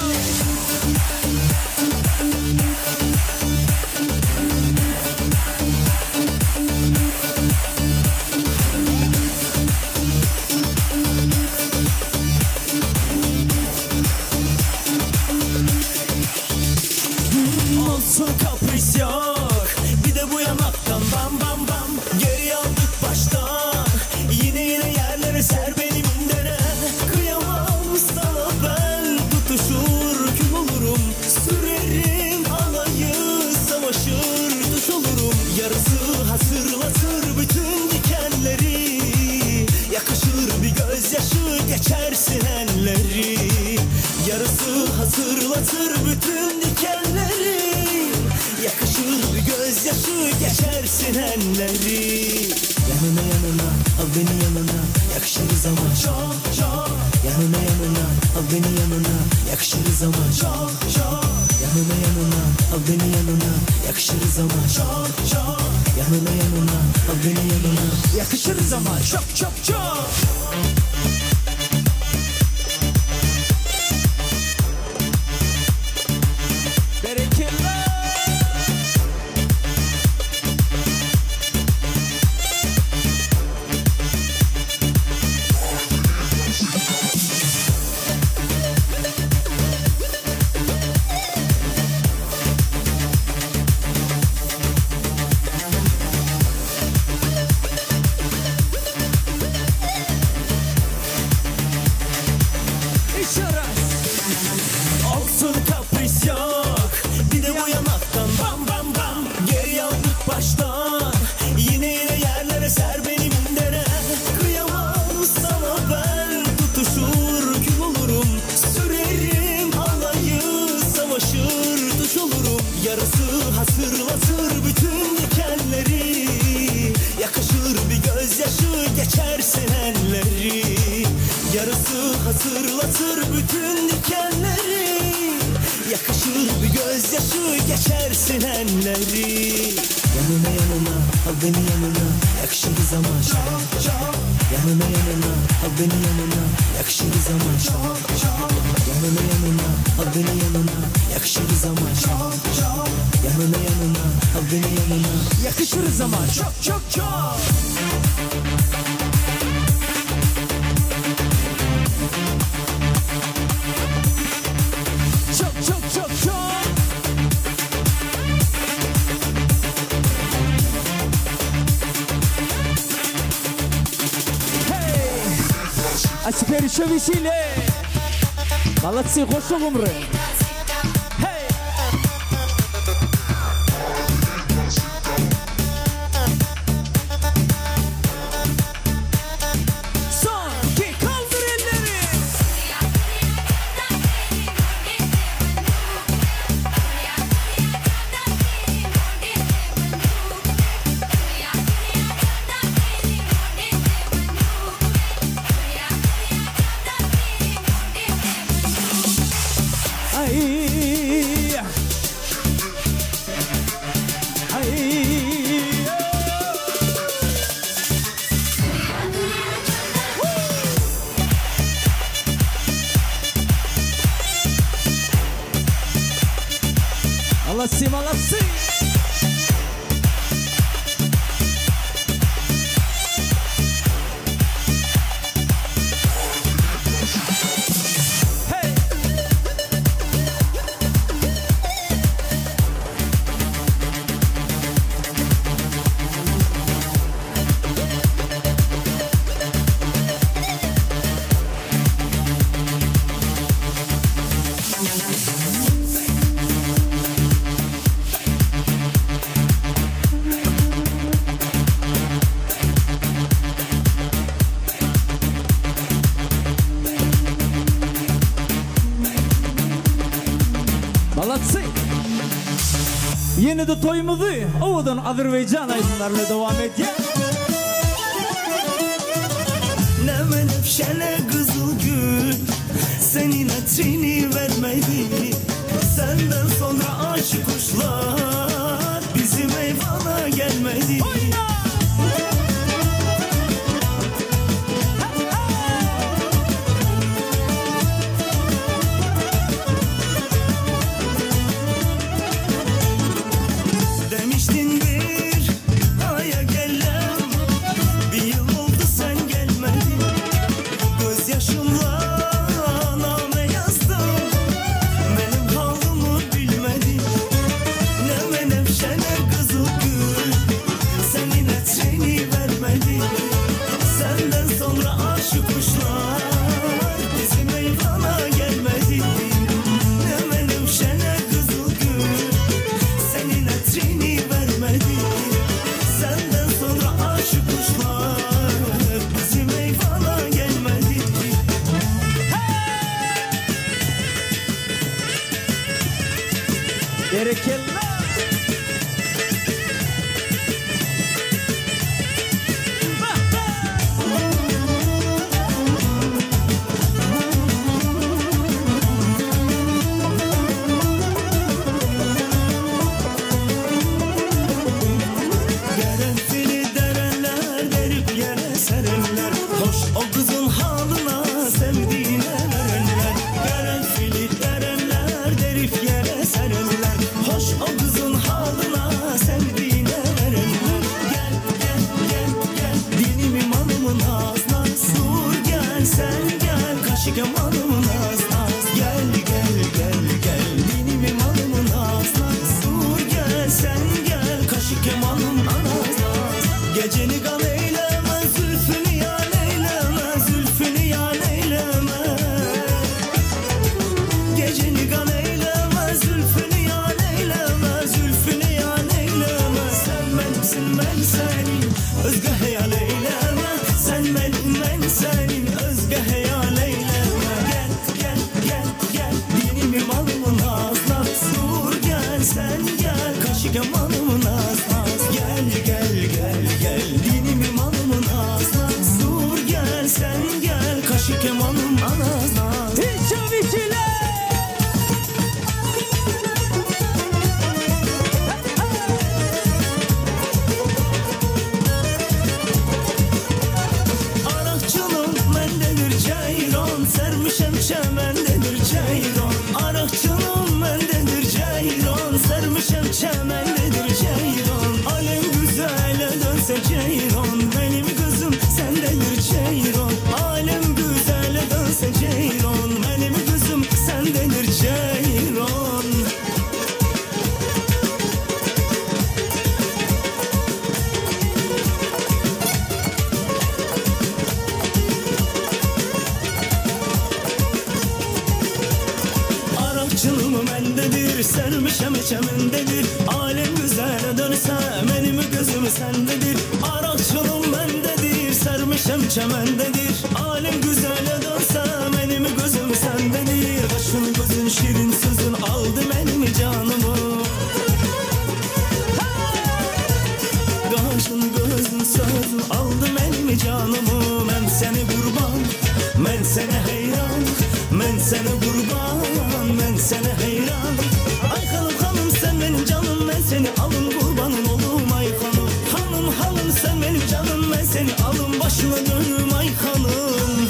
Olsun kapris yok Bir de bu yanaktan bam bam bam Geri aldık baştan Yine yine yerlere ser beni mindere Kıyamam sana ben Tutuşur kül olurum Sürerim alayı Savaşır tuş olurum Yarısı hazırlatır bütün dikenleri Yakışır bir gözyaşı geçersin elleri Yarısı hazırlatır bütün dikenleri Yakışır bir gözyaşı geçersin elleri Yanına yanına al beni yanına yakışırız ama çok çok Yanına yanına al beni yanına yakışırız ama çok çok Yanına yanına al beni yanına yakışırız ama çok çok Yanına yanına al beni yanına Yakışırız ama çok çok çok! Berekella! Yarısı hatırlatır bütün dikenleri Yakışır bir gözyaşı geçersin enleri Yanına yanına al beni yanına Yakışır zaman çok çok Yanına yanına al beni yanına Yakışır zaman çok çok Yanına yanına al beni yanına Yakışır zaman çok çok Yanına yanına al beni yanına Yakışır zaman çok çok çok. Çok çok çok çok. Hey! А теперь еще веселее. Молодцы, goşa gumry. Hey! Son, iki, kaldır elleri. Ay! Ay! Молодцы, молодцы! Молодцы! Ýene-de toýumyzy owadan Azerbaýjan aýdymlaryna dowam edýär. Ne menevşe kızıl gül Senin hatrini vermedi Senden sonra aşık kuşlar Bizim eyvana gelmedi Demiştin bir aya gelem Bir yıl oldu sen gelmedin Gözyaşımla name yazdım Benim halımı bilmedin Ne menevşe ne kızıl gül Senin etrini vermedi Senden sonra aşık kuşlar Bizim eyvana gelmedi Ne menevşe ne kızıl gül Senin etrini vermedi Senden sonra aşık kuşlar Bizim eyvana gelmedi Berekella! Karanfili derenler derip yere serenler Hoş o kızın halına sevdiğine verenler Karanfili derenler derip yere serenler Hoş o kızın halına sevdiğine verenler Gel gel gel gel dinim imanımın naz naz Dur gel sen gel kaşık emanımın naz naz Gel gel gel gel dinim imanımın naz naz Dur gel sen gel kaşık emanım naz naz Geceni gam eyleme zülfünü yan eyleme zülfünü yan eyleme Geceni gam eyleme zülfünü yan eyleme zülfünü yan eyleme Sen benimsin ben senin özge hayal eyleme Sen benim ben senin özge hayal eyleme Gel hanım alana. Arakçılım mendedir ceyran, sermişem çemendedir ceyran. Arakçılım mendedir ceyran, sermişem çemendedir ceyran. Alem güzele dönse ceyran, benim gözüm sendedir ceyran. Alem güzele dönse ceyran, benim gözüm sendedir ceyran. Arakçılığım mendedir, sermişem çemendedir. Alem güzele dönse benim gözüm sendedir. Arakçılığım mendedir, sermişem çemendedir. Alem güzele dönse benim gözüm sendedir. Kaşın gözün şirin sözün aldı benim canımı. Kaşın gözün sözün aldı benim canımı. Ben seni kurban, ben seni heyran, ben seni kurban, ben seni heyran. Ay hanım hanım sen benim canım, ben seni alım kurbanın olum ay hanım. Hanım hanım sen benim canım, ben seni alım başına dönüm ay hanım.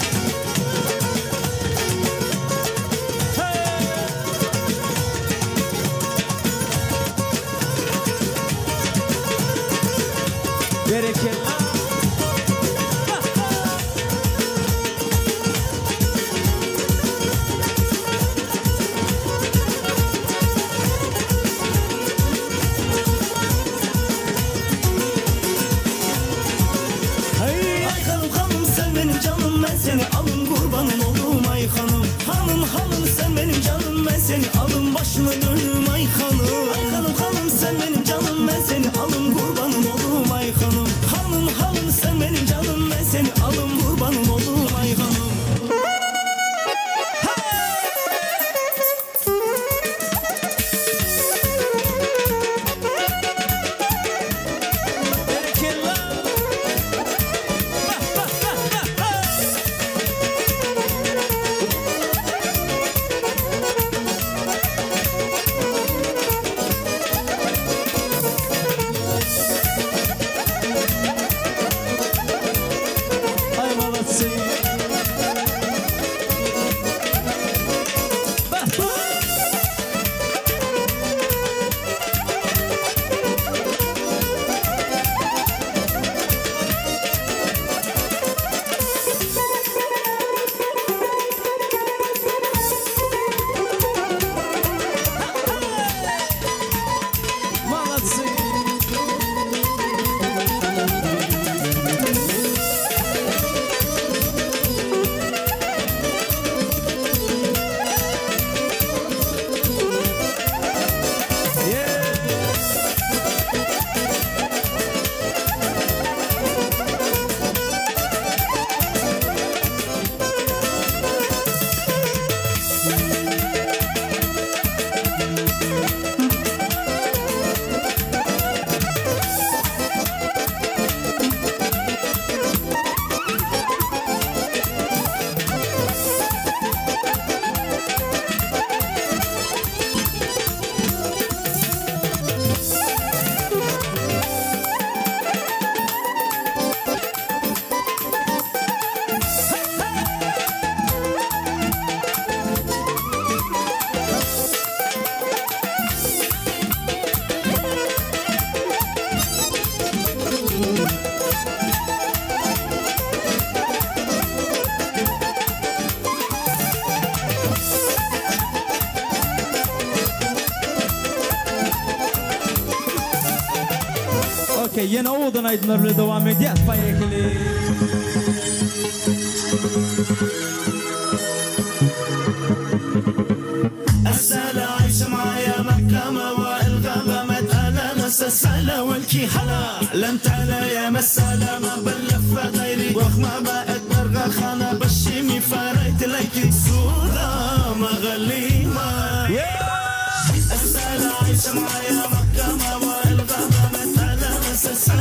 Bereket. Ay hanım hanım sen benim canım, ben seni alım kurbanın olum ay hanım. Hanım hanım sen benim canım, ben seni alım başına dönüm ay hanım. Ay hanım hanım sen benim canım, ben seni alım kurbanın olum ay hanım. Hanım hanım sen benim canım, ben seni alım kurbanın olum ay hanım. Ay molodцы. Молодцы. Okey, ýene owadan aýdymlar bilen dowam edýär. Поехали. السلا عيش معايا مكة موائل غابة ما تقلا نفس السلا والكي حلا لن تعلا يا مسالة ما بلفة غيري وخما بقت برغة خانة بشيمي فريت ليك صورة ما غليمة السلا عيش معايا مكة موائل غابة ما تقلا نفس السلا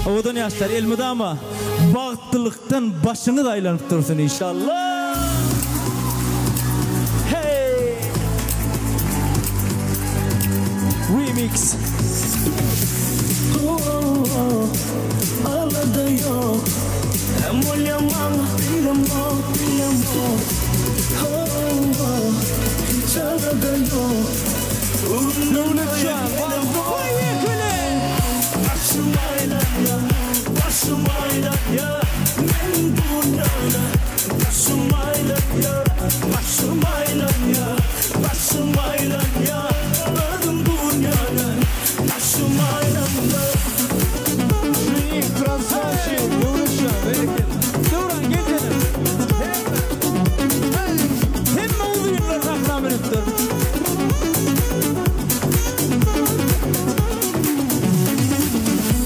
Owadan ýaşlar elmydama bagtlylykdan başyňyz aýlanyp dursun inşallah. Hey! Remix. Oh, alada yok. Hem olyamam, bilemok, bilemok. Oh, oh, hiç arada yok. Başım aylan başım aylan ya. Men dünyada başım aylan ya, başım aylan ya, başım aylan ya. Adım dünyada başım aylan ya. Hemme uzunlar sakla minüpdir.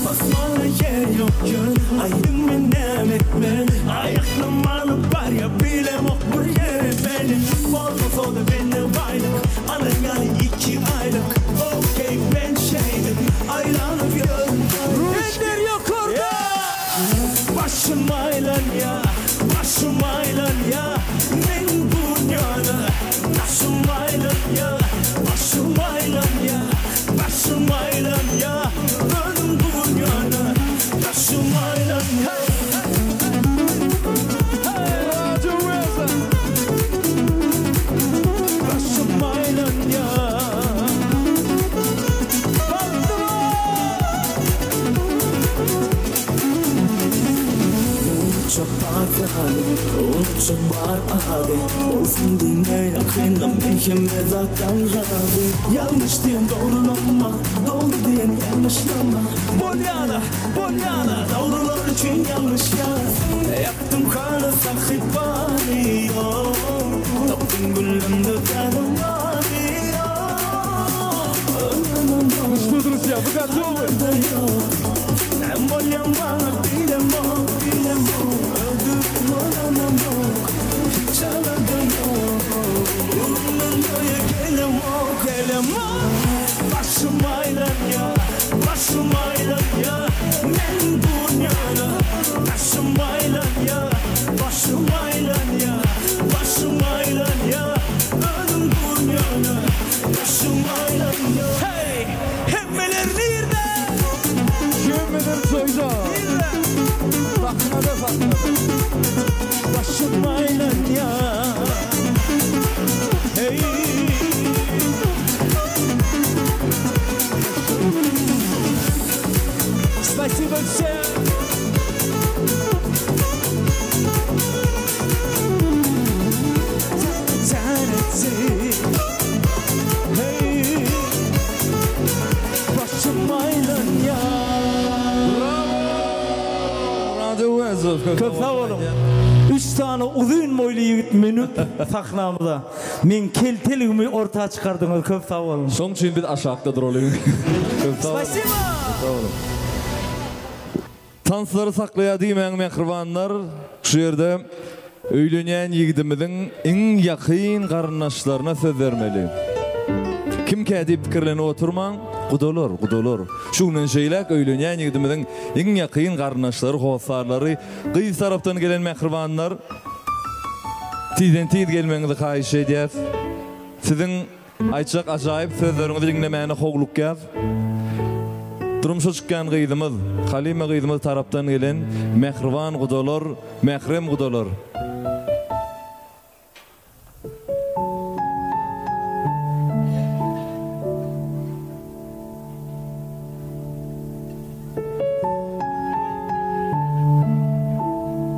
Basmalı yer yok yön, aydın men etmen. Ayaklım alıp var ya bilem ok bir yere benim. Olmasa da benden baylık, alın yani 2 aylık. Okey ben şeydim, aylanıp yön. Eller yukarıda. Başım aylan ya, başım aylan ya. Men dünyada başım aylan ya, başım aylan ya, başım aylan ya. Benim dünyada başım aylan ya. Başım aylan ya. Çok parçalı, çok var abi. Olsun dinle yakında mehime zaten razı. Yanlış diyen doğrulama, doğru diyen yanlışlama. Bol yana, bol yana, doğrular için yanlış ya. Yaktım kanı sahip var Taptım gülümde canım var Что, друзья, вы готовы? Başım aylan ya, başım aylan ya. Men dünyada başım aylan ya, başım aylan ya, başım aylan ya. Benim dünyada başım aylan ya. Hey! Hemmeler nirde? Hemmeler soyzalda. köp Köp sag boluň. Üç sany uzyn boýly ýigit münüp sahnamyza. Meň kelteligimi orta çykardyňyz köp sag boluň. Şoň üçin biz aşakda duralyň. Köp sag boluň. Spasibo. Köp sag boluň. Tanslary saklaýar diýmäň mähribanlar. Şu ýerde öýlenýän ýigidimiziň iň ýakyn garyndaşlaryna söz bermeli. Kimkä diýip pikirlenip oturmaň, gudalar, gudalar. Şu günden şeýläk öýlenýän ýigidimiziň iň ýakyn garyndaşlary, hossarlary, gyz tarapdan gelen mähribanlar tizden-tiz gelmegiňizi haýyş edýäs. Siziň Aýtjak ajaýyp sözleriňizi diňlemäne howlukýas. Durmuşa çykýan gyzymyz, Halyma gyzymyz tarapdan gelen mähriban gudalar, mährem gudalar.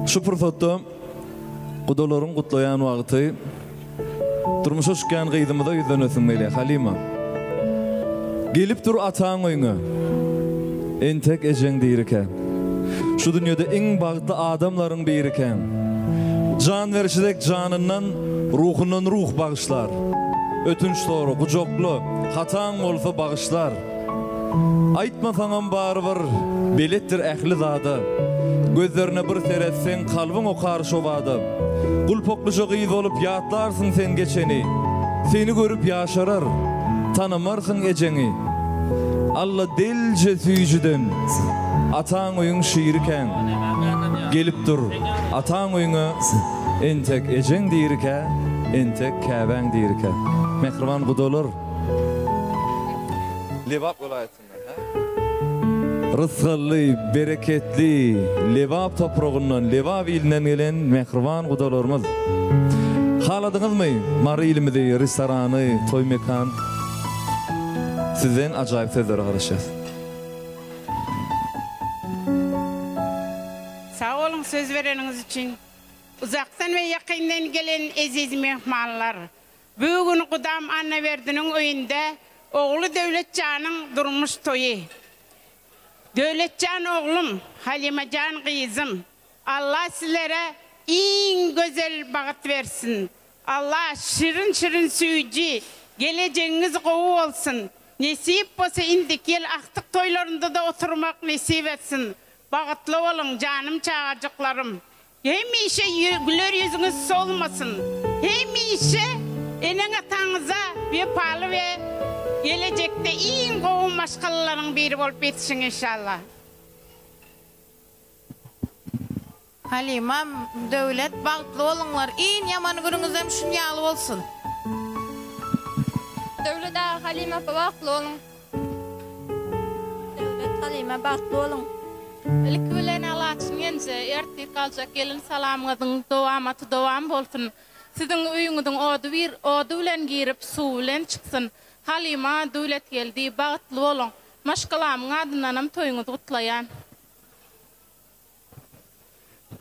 Şu pursatda gudalaryň gutlaýan wagty. Durmuşa çykýan gyzymyza ýüzlenesim gelýär, Halyma. Gelip dur ataň öýüňe. Entek ejeň dirikä. Şu dünýede iň bagtly adamlaryň birikäň. Jan berişi dek janyndan, ruhundan ruh bagyşlar. Ötünç sora, gujakla, hataň bolsa bagyşlar. Aýtmasaňam barybir beletdir ähli zada. Gözlerine bir seretseň kalbyň okar şo bada. Gulpaklyja gyz bolup ýatlarsyň sen geçeni. Seni görüp ýaşarar, tanamarsyň ejeňi. Alla delje süýjüden ataň öýüň şirikäň. Gelip dur, ataň öýüňe entek ejeň dirikä, entek käbäň dirikä. Mähriban gudalar! Lebap welaýatyndan hä? Rysgally, bereketli Lebap topragyndan, Lebap ilinden gelen mähriban gudalarymyz. Haladyňyzmy Mary ilimizi, restorany, toý mekan? Sizden ajaýyp sözlere garaşýas. Sag boluň söz bereniňiz üçin. Uzakdan we ýakyndan gelen eziz myhmanlar! Bu gün gudam Annaberdiniň öýünde ogly Döwletjanyň durmuş toýy. Döwletjan oglum, Halymajan gyzym, Alla sizlere iň gözel bagt bersin. Alla şirin-şirin süýji gelejegiňiz gowy bolsun. Nesip bolsa indiki ýyl agtyk toýlarynda-da oturmak nesip etsin. Bagtly boluň janym çagajyklarym. Hemişe güler ýüzüňiz solmasyn. Hemişe eneň-ataňyza wepaly we gelejekde iň gowy maşgalalaryň biri bolup ýetişiň inşallah. Halymam Döwlet bagtly boluňlar iň ýaman günüňizem şun ýaly bolsun. Döwlet aga Halyma apa bagtly boluň. Döwlet Halyma bagtly boluň. Ilki bilen Alaçyn genje ertir galjak gelin salamyňyzyň dowamaty dowam bolsun. Siziň öýüňiziň ody bir ody bilen girip suwy bilen çyksyn. Halyma Döwletgeldi bagtly boluň. Maşgalamyň adyndanam toýuňyzy gutlaýan.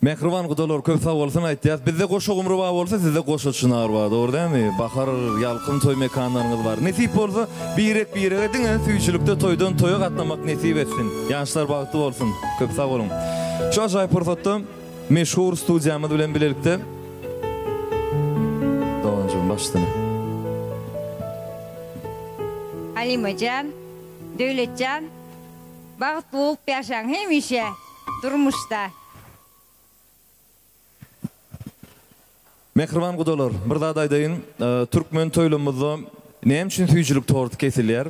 Mähriban gudalar köp sag bolsun aýtýas. Bizde goşa gumry bar bolsa sizde goşa çynar bar dogry dälmi? Bahar ýalkym toý mekanlaryňyz bar. Nesip bolsa birek birege diňe süýjülikde toýdan toýa gatnamak nesip etsin. Ýaşlar bagtly bolsun. Köp sag boluň. Şu ajaýyp pursatda meşhur studiýamyz bilen bilelikde Doganjygym baş üstüne. Halymajan, Döwletjan bagtly bolup ýaşaň hemişe. Durmuşda. Mähriban gudalar, bir zat aýdaýyn, türkmen toýlamyzda näme üçin süýjülik torty kesilýär?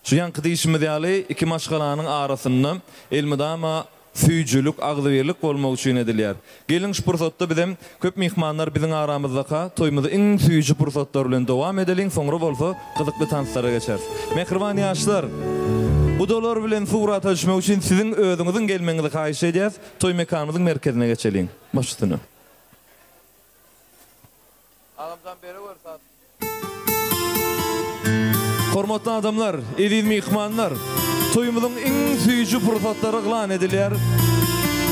Şu ýaňky diýşimiz ýaly, iki maşgalanyň arasynda elmydama süýjülik, agzybirlik bolmagy üçin edilýär. Geliň şu pursatda bizem köp myhmanlar biziň aramyzdaka toýumyzy iň süýji pursatlar bilen dowam edeliň soňra bolsa gyzykly tanslara geçeris. Mähriban ýaşlar! Gudalar bilen surata düşmek üçin siziň özüňiziň gelmegiňizi haýyş edýäs. Toý mekanymyzyň merkezine geçeliň. Baş üstüne. Agamjan berewer saz. Hormatly adamlar, eziz myhmanlar! Toýumyzyň iň süýji pursatlary yglan edilýär.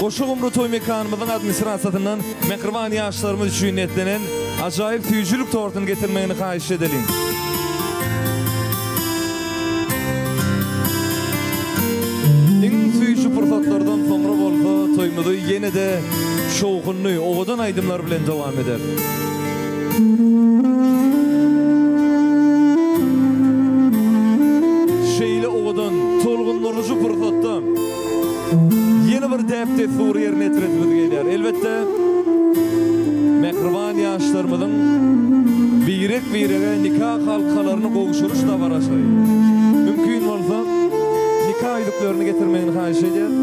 Goşa gumry toý mekanymyzyň administrasiýasyndan mähriban ýaşlarymyz üçin niýetlenen ajaýyp süýjülik tortuny getirmegini haýyş edeliň. Iň süýji pursatlardan soňra bolsa toýumyzy ýene-de. şowhunly, owadan aýdymlar bilen dowam eder. Şeýle owadan, tolgundyryjy pursatda ýene bir däp-dessury ýerine ýetiresimiz gelýär. Elbetde, mähriban ýaşlarymyzyň birek-birege nika halkalaryny gowşuryş dabarasy. Mümkin bolsa, nika ýüzüklerini getirmegini haýyş edýän.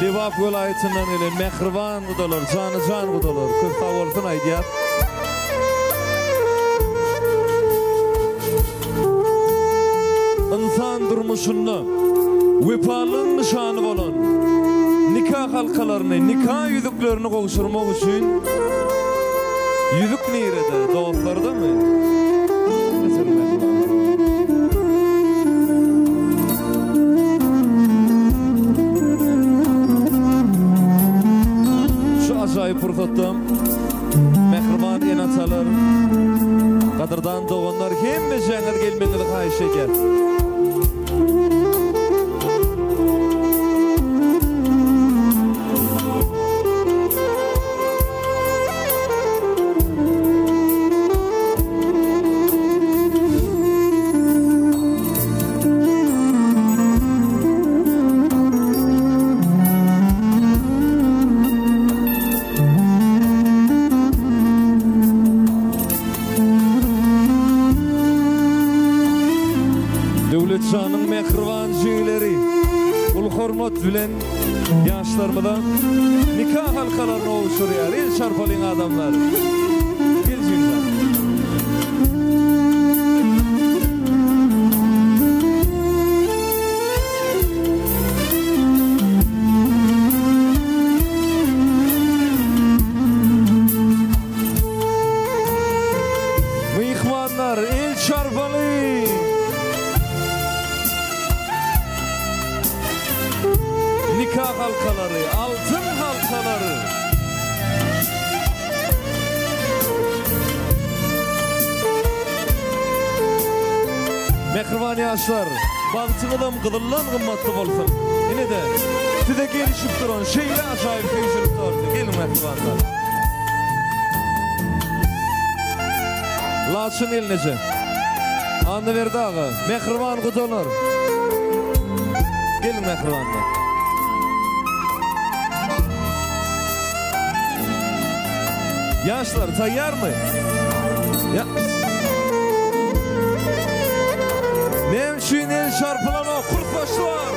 Lebap welaýatyndan gelen mähriban gudalar, jana-jan gudalar, köp sag bolsun aýdýas. Ynsan durmuşynda wepalylygyň nyşany bolan nika halkalaryny, nika ýüzüklerini gowşurmak üçin ýüzük nirede, dostlardamy? Şu ajaýyp pursatda Mähriban ene-atalar, gadyrdan doganlar hemmejeňiz gelmegiňizi haýyş edýäs. Döwlet şanyň mähriban jigileri uly hormat bilen ýaşlarymyza nika halkalaryny gowşurýar. El çarpalyň adamlar. Gel jigim. Myhmanlar, el çarpaly! Nika halkalary, altyn halkalary! Mähriban ýaşlar, bagtyňyzam gyzyldan gymmatly bolsun! Ine-de, size gelişip duran şeýle ajaýyp söýüşilik torty. Geliň, mähribanlar! Laçyn gelneje, Annaberdi aga, mähriban gudalar! Geliň, mähribanlar! Ýaşlar, taýýarmy? Ýa. Näme üçin el çarpylanok, kurtbaşlar?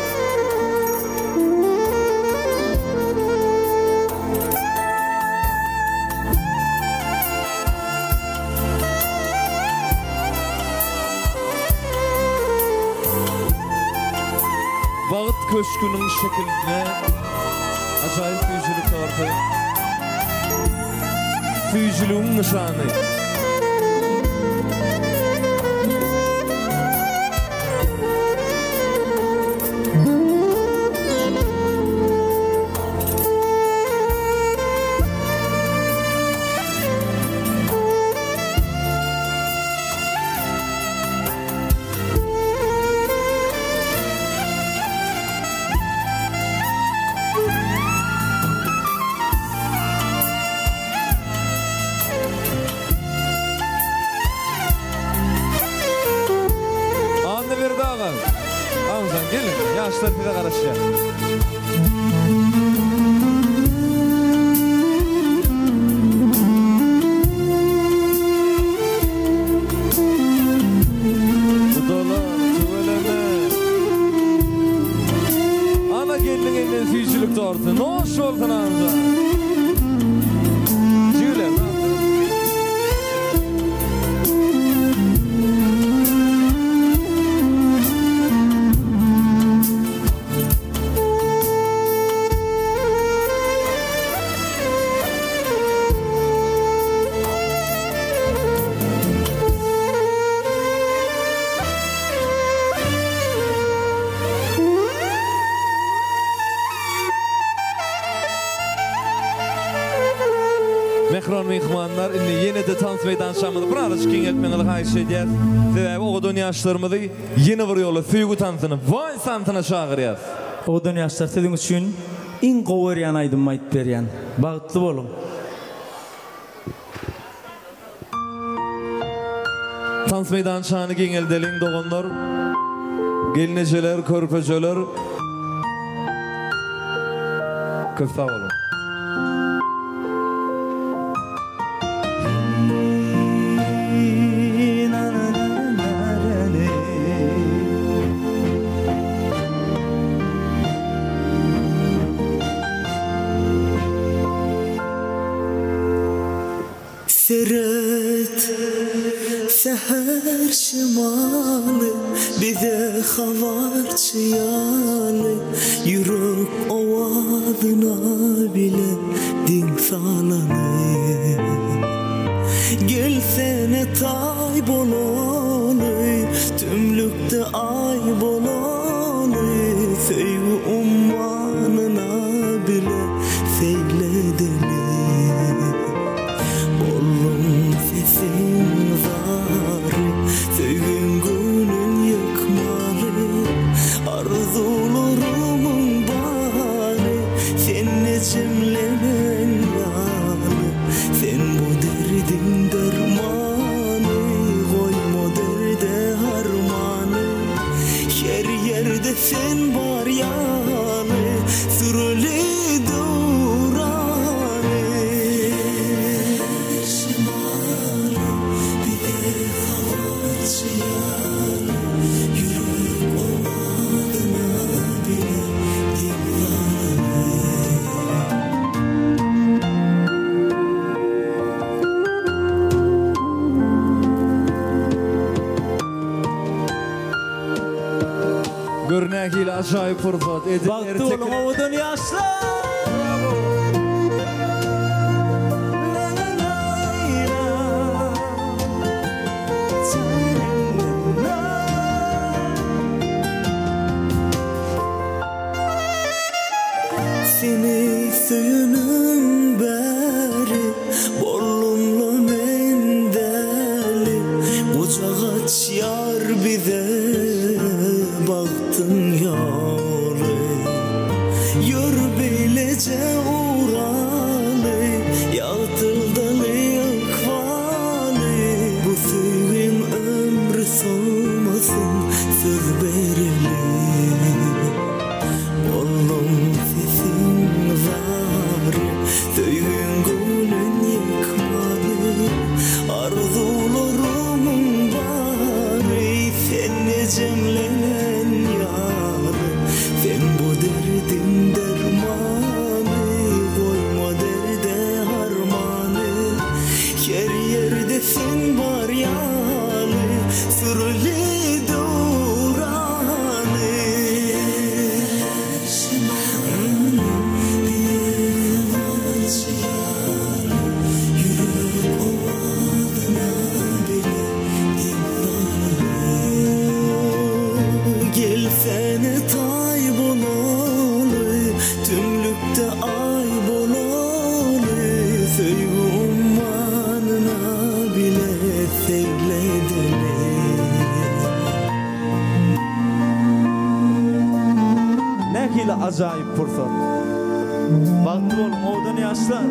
Bagt köşgüniň şekilinde ajaýyp süýjülik torty. Süýjüligiň nyşany. Annaberdi aga, Agamjan geliň, ýaşlar size garaşýar. Gudalar, tüweleme. Ana gelniň elinden süýjülik torty. Noş bolsun agamjan. Jigler, Mähriban myhmanlar, indi ýene-de tans meýdançamyzy bir azajyk giňeltmegiňizi haýyş edýäs. Sebäbi owadan ýaşlarymyzy ýene bir ýola söýgi tansyna, wals tansyna çagyrýas. Owadan ýaşlar siziň üçin iň gowy görýän aýdymymy aýdyp berýän. Bagtly boluň. Tans meýdançany giňeldeliň doganlar, gelnejeler, körpejeler. Köp sag boluň. Seret, säher şemaly bize habarçy ýaly, Ýürek owazyna bile diň salaly. Gelsene taý bolaly, tümlükde aý bolaly, Söýgi ummanyna bile seýl edeli. Boldum sesiň zary, Söýgiň göwnün ýykmaly. Arzuwlarymyň bary Sende jemlenen ýaly. Sen bu derdiň dermany, Goýma derde harmany. Her ýerde sen bar ýaly, Süreli döwrany. Şemaly bize habarçy ýaly, Ýürek owazyna bile diň salaly. Gör nähili ajaýyp pursat. Edil Bagtly boluň owadan ýaşlar. Seni söýenim bäri boldum-la men däli. Gujak açýar bize bagtyň ýoly. Ýör bileje uraly, ýagtyldaly ykbaly. Bu söýgiň ömri solmasyn, söz bereli. Boldum sesiň zary, söýgiň göwnün ýykmaly. Arzuwlarymyň bary sende jemlenen ýaly. Sen bu derdiň dermany, goýma derde harmany. Her ýerde sen bar ýaly, süreli döwrany. Gelsene taý bolaly, tümlükde aý bolaly, Söýgi ummanyna bile seýl edeli. Nähili ajaýyp pursat. Bagtly boluň owadan ýaşlar.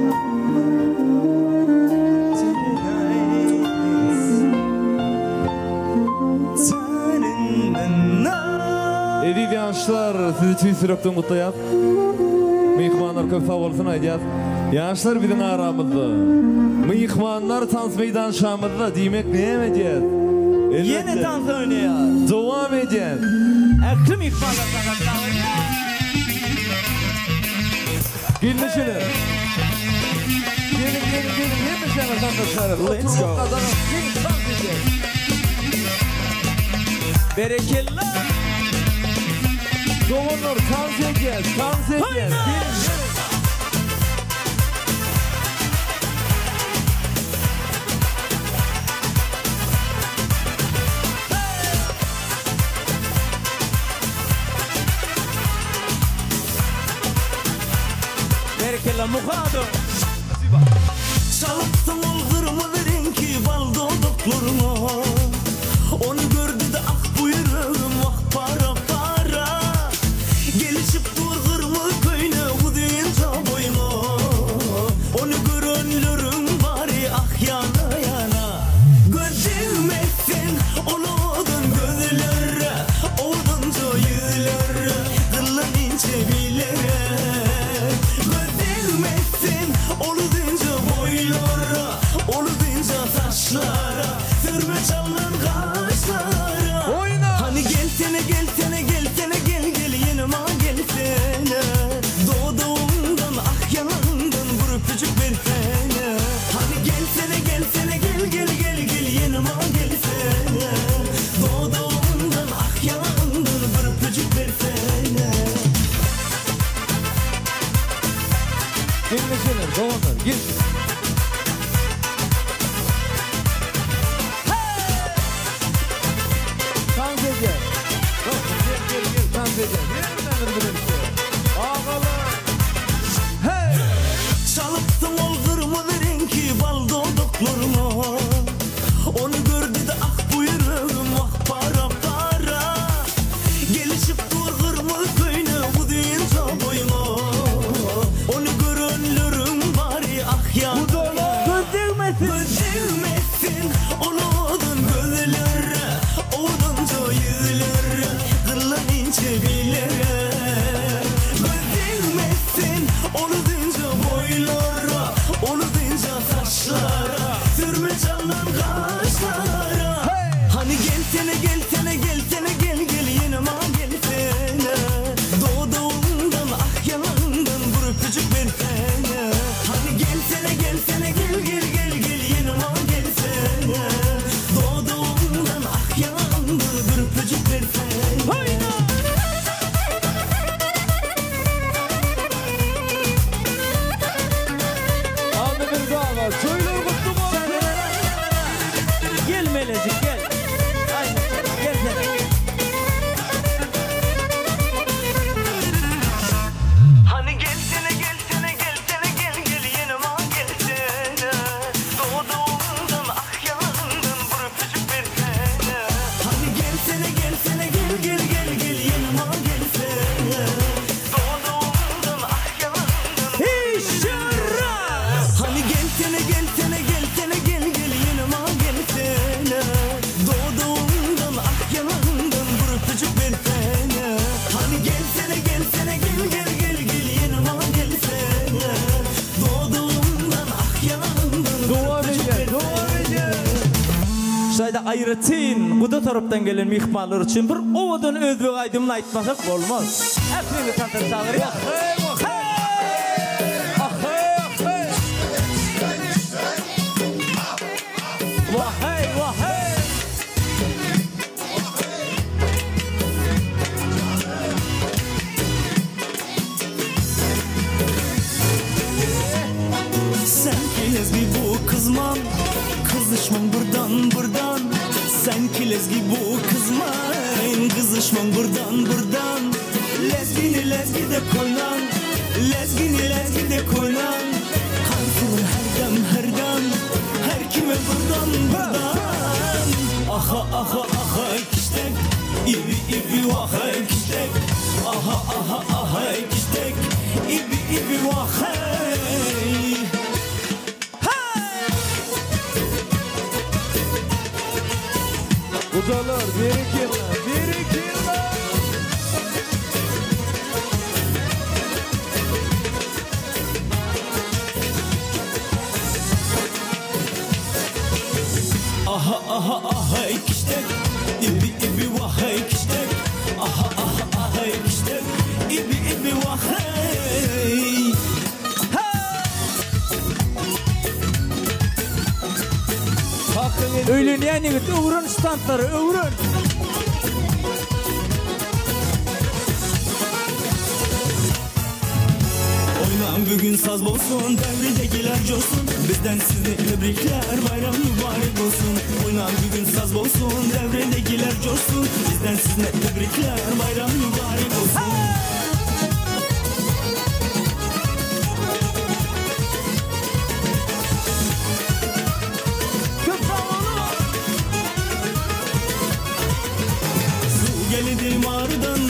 Eziz ýaşlar sizi tüýs ýürekden gutlaýas. Myhmanlar köp sag bolsun aýdýas. Ýaşlar biziň aramyzda. Myhmanlar tans meýdançamyzda diýmek näme edýäs? Ýene tans oýnaýas. Dowam edýäs. Ähli myhmanlar tans oýnaýar. Gelnejeler. Geliň geliň geliň hemmeşäňiz tansa çykarys. Let's go. Oturmak gadagan. Geliň tans edýäs. Berekella. Doganlar tans edýäs, tans edýäs. Geliň geliň. Berekella Muhado. Çalypsyň ol gyrmyzy reňki bal dodaklaryňa Ony gördi-de ah bu ýüregim wah para-para Gelişip dur gyrmyzy köýnek uzynja boýuňa Ony görenleriň bary ah ýana-ýana Göz degmesin ol owadan gözlere Owadanja ýüzlere Gyrlan inçe billere Göz degmesin ol uzynja boýlara Ol uzynja saçlara Sürme çalnan gaşlara Hany gelsene gelsene gelsene gel gel ýene maňa gelsene Dodagyňdan ah ýaňagyňdan bir öpüjik bersene Hany gelsene gelsene gel gel gel gel ýene maňa gelsene Dodagyňdan ah ýaňagyňdan bir öpüjik bersene. Gelmejeler doganlar gel. Tans edýär. Dostum gel gel gel tans edýär. Hemmämiz bilelikde. Agalar. Hey! Çalypsyň ol gyrmyzy reňki bal dodaklaryňa Ony gördi-de ah bu ýüregim wah para-para Gelişip dur gyrmyzy köýnek uzynja boýuňa Ony görenleriň bary ah ýana Gudalar göz degmesin. Göz degmesin ol owadan gözlere Owadanja ýüzlere Gyrlan inçe billere Göz degmesin ol uzynja boýlara Ol uzynja saçlara Sürme çalnan gaşlara Hany gelsene gelsene gelsene gel gel ýene maňa gelsene Dodagyňdan ah ýaňagyňdan bir öpüjik bersene Hany gelsene gelsene gel gel gel gel ýene maňa gelsene Dodagyňdan ah ýaňagyňdan bir öpüjik bersene Annabirdi aga toýlar gutly bolsun. Gel Melejik gel. Aý gelsene. Hany gelsene gelsene gelsene gel gel ýene maňa gelsene Dodagyňdan ah ýaňagyňdan bir öpüjik bersene Hany gelsene gelsene gel gel gel gel ýene maňa gelsene Dodagyňdan ah ýaňagyňdan Еще раз! Hany gelsene gelsene gelsene gel gel ýene maňa gelsene Dodagyňdan ah ýaňagyňdan bir öpüjik bersene Hany gelsene gelsene gel gel gel gel ýene maňa gelsene Dodagyňdan ah ýaňagyňdan bir Dowam öpüjik edýär, dowam edýär. Şaýda aýratyn guda tarapdan gelen myhmanlar üçin bir owadan özbek aýdymyny aýtmasak bolmaz. Ähliňizi tansa çagyrýas. Hey, hey! Ahey, ahey! Wah-hey, wah-hey! Sen ki lezgi bu kızman Kızışman buradan buradan Sen ki lezgi bu kızman Kızışman buradan buradan Lezgini lezgi de koynan Lezgini lezgi de koynan Kalkılır her dem her dem Her kime buradan buradan Aha aha aha kiştek İbi ibi vaha kiştek Aha aha aha kiştek İbi ibi vaha Gudalar berekella, berekella. Aha aha aha kiştek İbi ibi vahay kiştek Aha aha aha kiştek İbi ibi vahay Hakyň Öýlenýän ýigit öwren şu tanslary, öwren. Oynan bugün saz bolsun Devredekiler coşsun Bizden size tebrikler Bayram mübarek olsun Oynan bugün saz bolsun Devredekiler coşsun Bizden size tebrikler Bayram mübarek olsun geldi mardan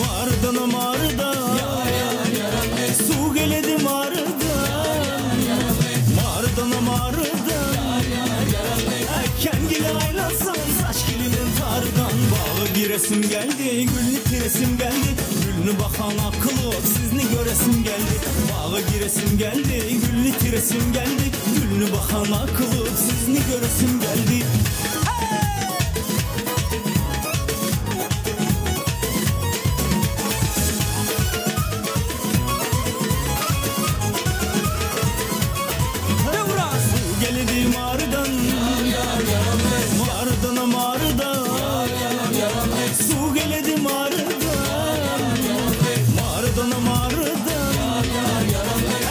Mardan mardan Su geldi mardan Mardan mardan Erken aylansam saç kilinin tardan Bağı giresim geldi, gülünü tiresim geldi Gülünü bakan akıllı sizni göresim geldi Bağı giresim geldi, gülünü tiresim geldi Gülünü bakan akıllı sizni göresim geldi Su geldi mardan Mardan mardan Su geldi mardan Mardan mardan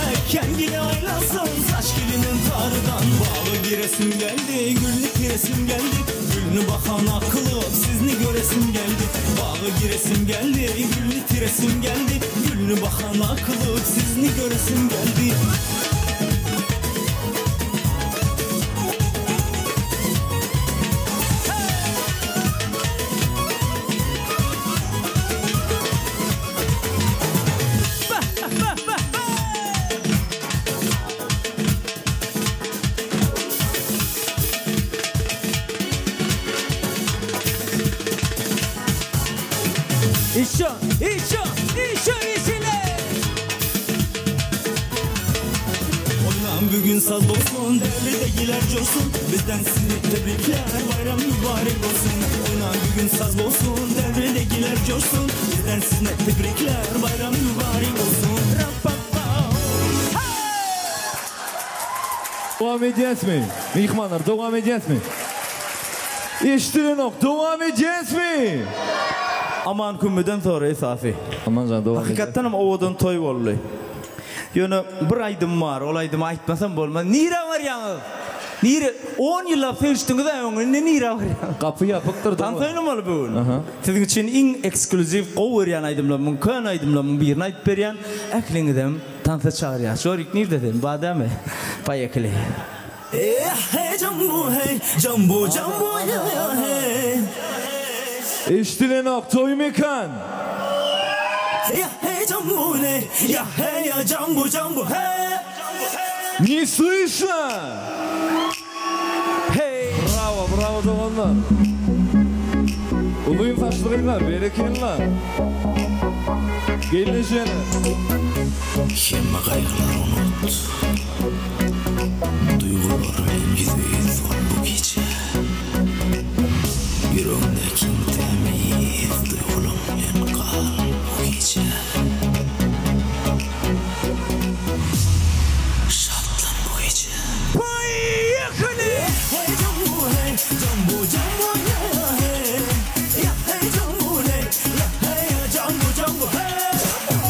Erken gile aylansam saç kilinin tardan Bağı giresim geldi, güllü tiresim geldi Gülünü bakan akıllı sizni göresim geldi Bağı giresim geldi, güllü tiresim geldi Gülünü bakan akıllı sizni göresim geldi Еще, еще, еще веселее! Oynan bugün saz olsun, devredekiler coşsun Bizden sizi tebrikler, bayram mübarek olsun Oynan bugün saz olsun, devredekiler coşsun Bizden sizi tebrikler, bayram mübarek olsun Dowam edýäsmi? Myhmanlar dowam edýäsmi? Eşdilenok, dowam edýäsmi? Aman kümmeden sonra esasy. Aman jan dowam Hakykatdan hem owadan toý boldy. Ýöne bir aýdym bar, ol aýdymy aýtmasam bolmaz. Nire barýaňyz? Nire 10 ýyllap söýüşdiňiz ha öňe, indi nire barýaňyz? Gapy ýapykdyr. Tans oýnamaly bu gün. Siziň üçin iň ekskluziw gowy görýän aýdymlarymyň, kön aýdymlarymyň birini aýdyp berýän. Ähliňizem tansa çagyrýar. Şorik nirde sen? Badamy? Поехали. Hey jambu hey, jambu jambu ya ya hey Eşdilenok, toý mekan. Ya hey jambu ne, ya hey ya jambu jambu hey Не слышно? Hey! Bravo, bravo doganlar. Uluyun saçlygynla, berekenla. Gelin Hemme gaýgylar unut Duygular bilen ýüzbe-ýüz bol bu gije Ýüregiňdäki iň tämiz duýgulaň bilen gal bu gije Şatlan bu gije Поехали! Hey jambu hey, jambu jambu ya ya hey Ya hey jambu ne, ya hey ya jambu jambu hey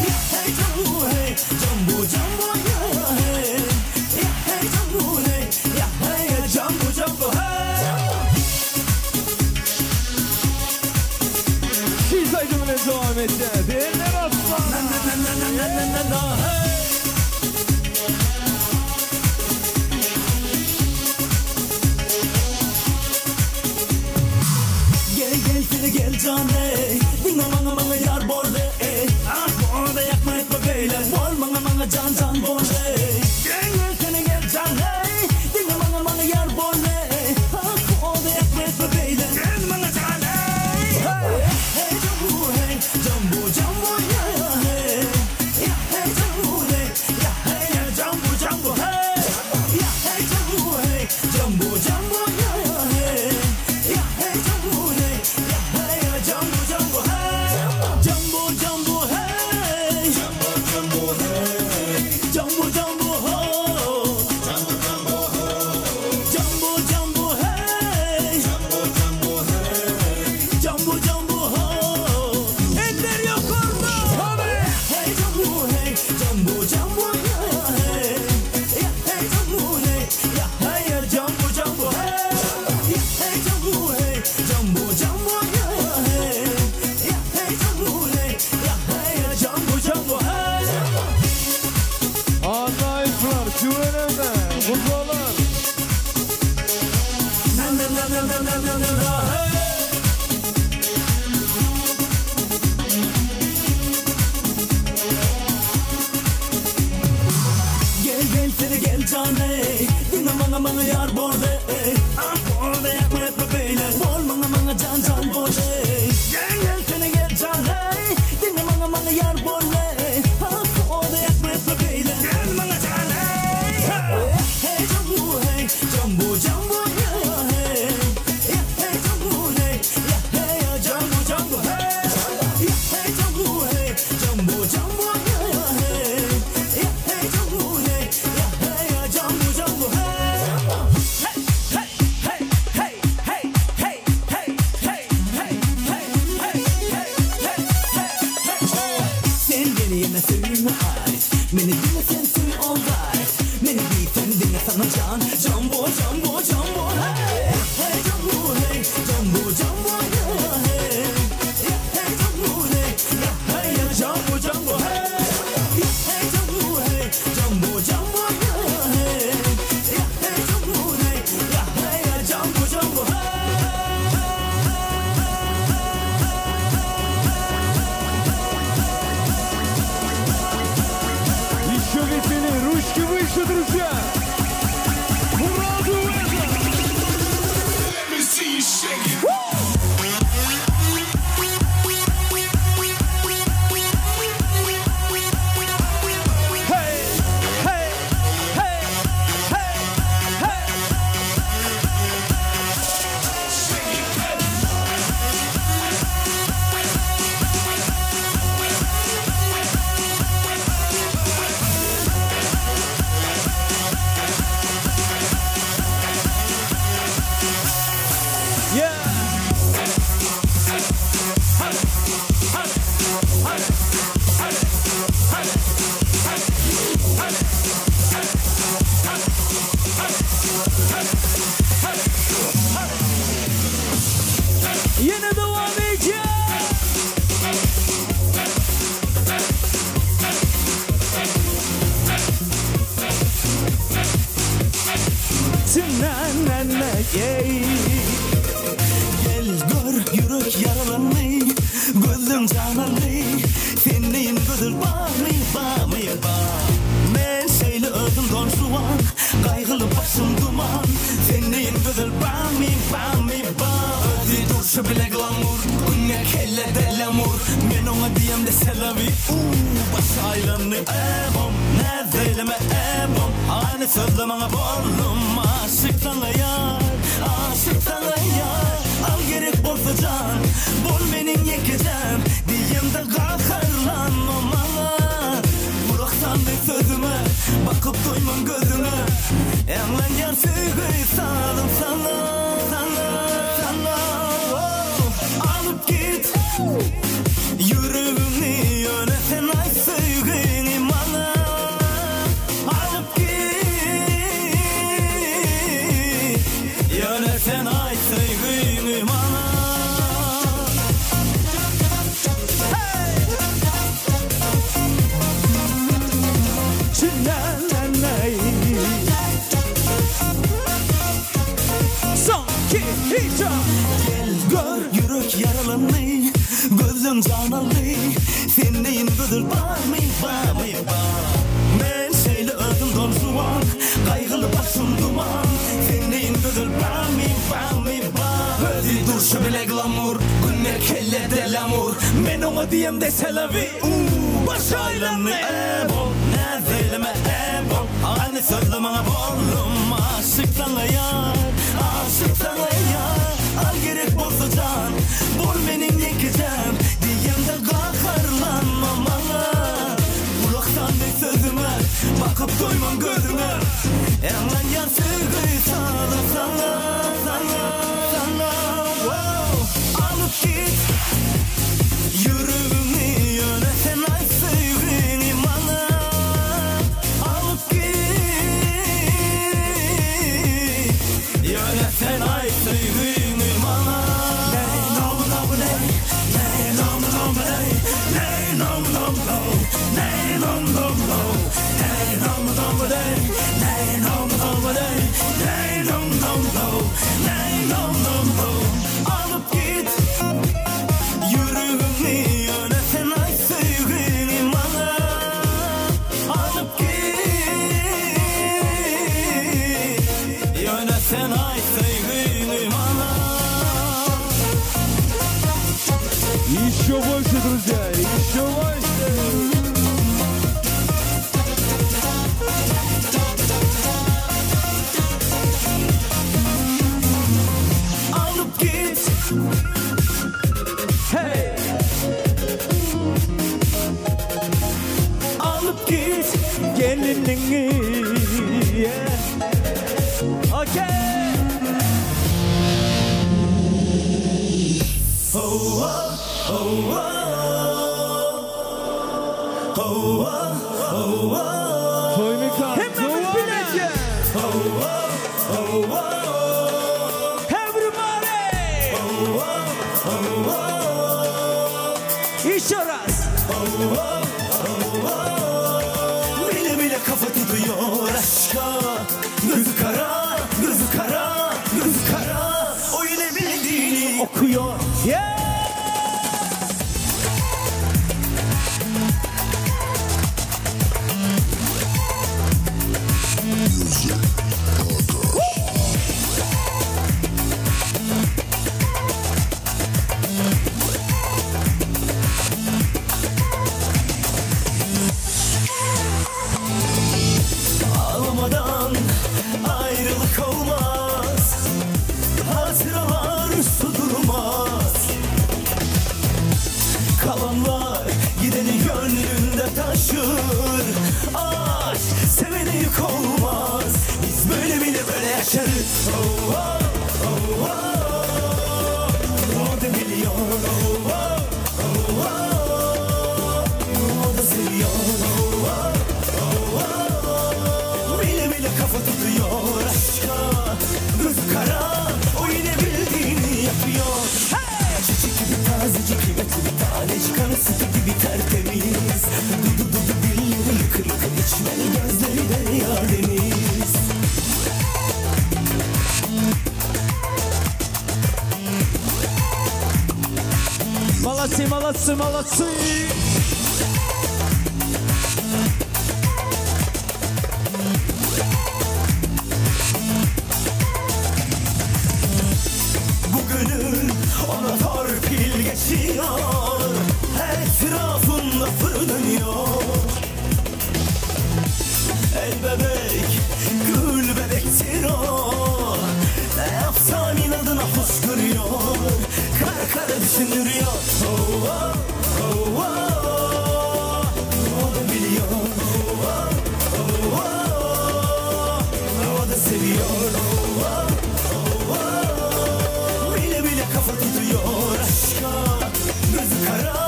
Ya hey jambu hey, jambu jambu ya ya hey Ya hey jambu ne, ya hey ya jambu jambu hey Siz aýdymyna dowam edýäs. Eller aslan. Na na na na na na na hey Gel gel seni gel cane Dinle bana bana yar bol ey Ah bu da yakma etme beyle Bol bana bana can can bol ey Gel gel seni gel cane Dinle bana bana yar bol ey Ah bu da yakma etme beyle Gel bana can ey Hey hey jambu hey Jambu jambu ya ya hey Ya hey jambu hey Ya hey ya jambu jambu hey Ya hey jambu hey Jambu jambu ya ya hey Ya hey jambu hey Ya hey ya jambu jambu jan ey Diňe maňa maňa ýar bol ey Ah bol ey Etme etme beýle Bol maňa maňa jan jan bol ey Gel gelsene gel jan ey Diňe maňa maňa ýar bol ey Ah bol ey Etme etme beýle Gel maňa jan ey Hey jambu hey Jambu jambu yeah hey Yeah hey jambu hey Yeah hey jambu jambu hey Yeah hey jambu hey Jambu jambu yeah hey Yeah hey jambu hey Yeah hey jambu jambu hey Hey hey hey hey hey hey hey hey hey hey hey hey hey hey Sen beni yeme söýme aýt Meni diňe sen söý alright Meni diýsem diňe saňa jan Jambo jambo jambo hey Hey jambo hey Jambo jambo yeah hey Yeah hey jambo hey Yeah hey jambo jambo hey Yeah hey jambo hey Jambo jambo yeah hey Yeah hey jambo hey Yeah hey jambo jambo hey Еще веселее, ручки выше, друзья! Ура, дуэта! Let me see you shake it. Hey, hey, hey, hey, hey! Yeah! Ýene dowam edýär. Na-na-na, yeah. Gel gör ýürek ýaralandy Gözüm janandy Senin gözel barmy barmy bar Men şeýle özüm Don Juan Gaýgyly başym duman Senin gözel barmy barmy bar Özi durşy bile glamur Günne kelle delamur Men oňa diýemde c'est la vie Uuu baş aýlandy ebom Näzeýleme ebom Aýny sözle maňa bollum Aşyk saňa ýar Aşyk saňa ýar Al gerek bolsa jan Bol meniň ýekejem Diýemde gaharlanma maňa Gulak saldy sözüme Bakyp doýman gözüňe Ýaňlanýar söýgi sazym saňa Saňa, saňa oh. Alyp git Ýüregimi ýöne sen aýt söýgiňi maňa Alyp git Ýöne sen aýt söýgiňi maňa Hey! Na-na-na. Son, iki, üç, Gel gör ýürek ýaralandy Gözüm janandy Senin gözel barmy barmy bar Men şeýle özüm Don Juan Gaýgyly başym duman Senin gözel barmy barmy bar Özi durşy bile glamur Günne kelle delamur Men oňa diýemde c'est la vie Uuu baş aýlandy ebom Näzeýleme ebom Aýny sözle maňa bollum Aşyk saňa ýar Aşyk saňa ýar Al gerek bolsa jan Bol meniň ýekejem Diýemde gaharlanma maňa Gulak saldy sözüme Bakyp doýman gözüňe Ýaňlanýar söýgi sazym saňa Saňa, saňa wow. Alyp git Ýüregimi ýöne sen aýt söýgiňi maňa Alyp git Ýöne sen aýt söýgiňi maňa Ney, no, no, ney. Еще больше, друзья, еще больше. Alyp git. Hey. Alyp git geliniňi. Yeah. Okay. Oh, oh, oh, oh, oh, oh. Toýmyka Hemmemiz bileje. Oh, oh, oh, Everybody. Oh, oh, oh. Еще раз. Oh, oh, oh, Bile bile kafa tutuyor aşka. Gözü kara, gözü kara, gözü kara. O yine bildiğini okuyor. Yeah. Ağlamadan ayrılık olmaz. Hatıralar su durmaz. Kalanlar gideni gönlünde taşır. Aşk sevene yük olmaz. Biz böyle bile böyle yaşarız. Oh, oh, oh, oh. O da biliyor. Oh, oh, oh, oh. O da seviyor. Oh, oh, oh, oh. Bile bile kafa tutuyor aşka. Gözü kara, o yine bildiğini yapıyor. Çiçek gibi tazecik, kıymetli bir tanecik, anı sütü gibi tertemiz. Dudu dudu dilleri lıkır lıkır içmeli, gözleri derya deniz. Молодцы, молодцы, молодцы. Bu gönül ona torpil geçiyor. Etrafında fır dönüyor. El bebek, gül bebektir o. Ne yapsam inadına fışkırıyor. Kara kara düşündürüyor. Oh, oh, oh, oh. O da biliyor. Oh, oh, oh, oh. O da seviyor. Oh, oh, oh, oh. Bile bile kafa tutuyor aşka. Gözü kara,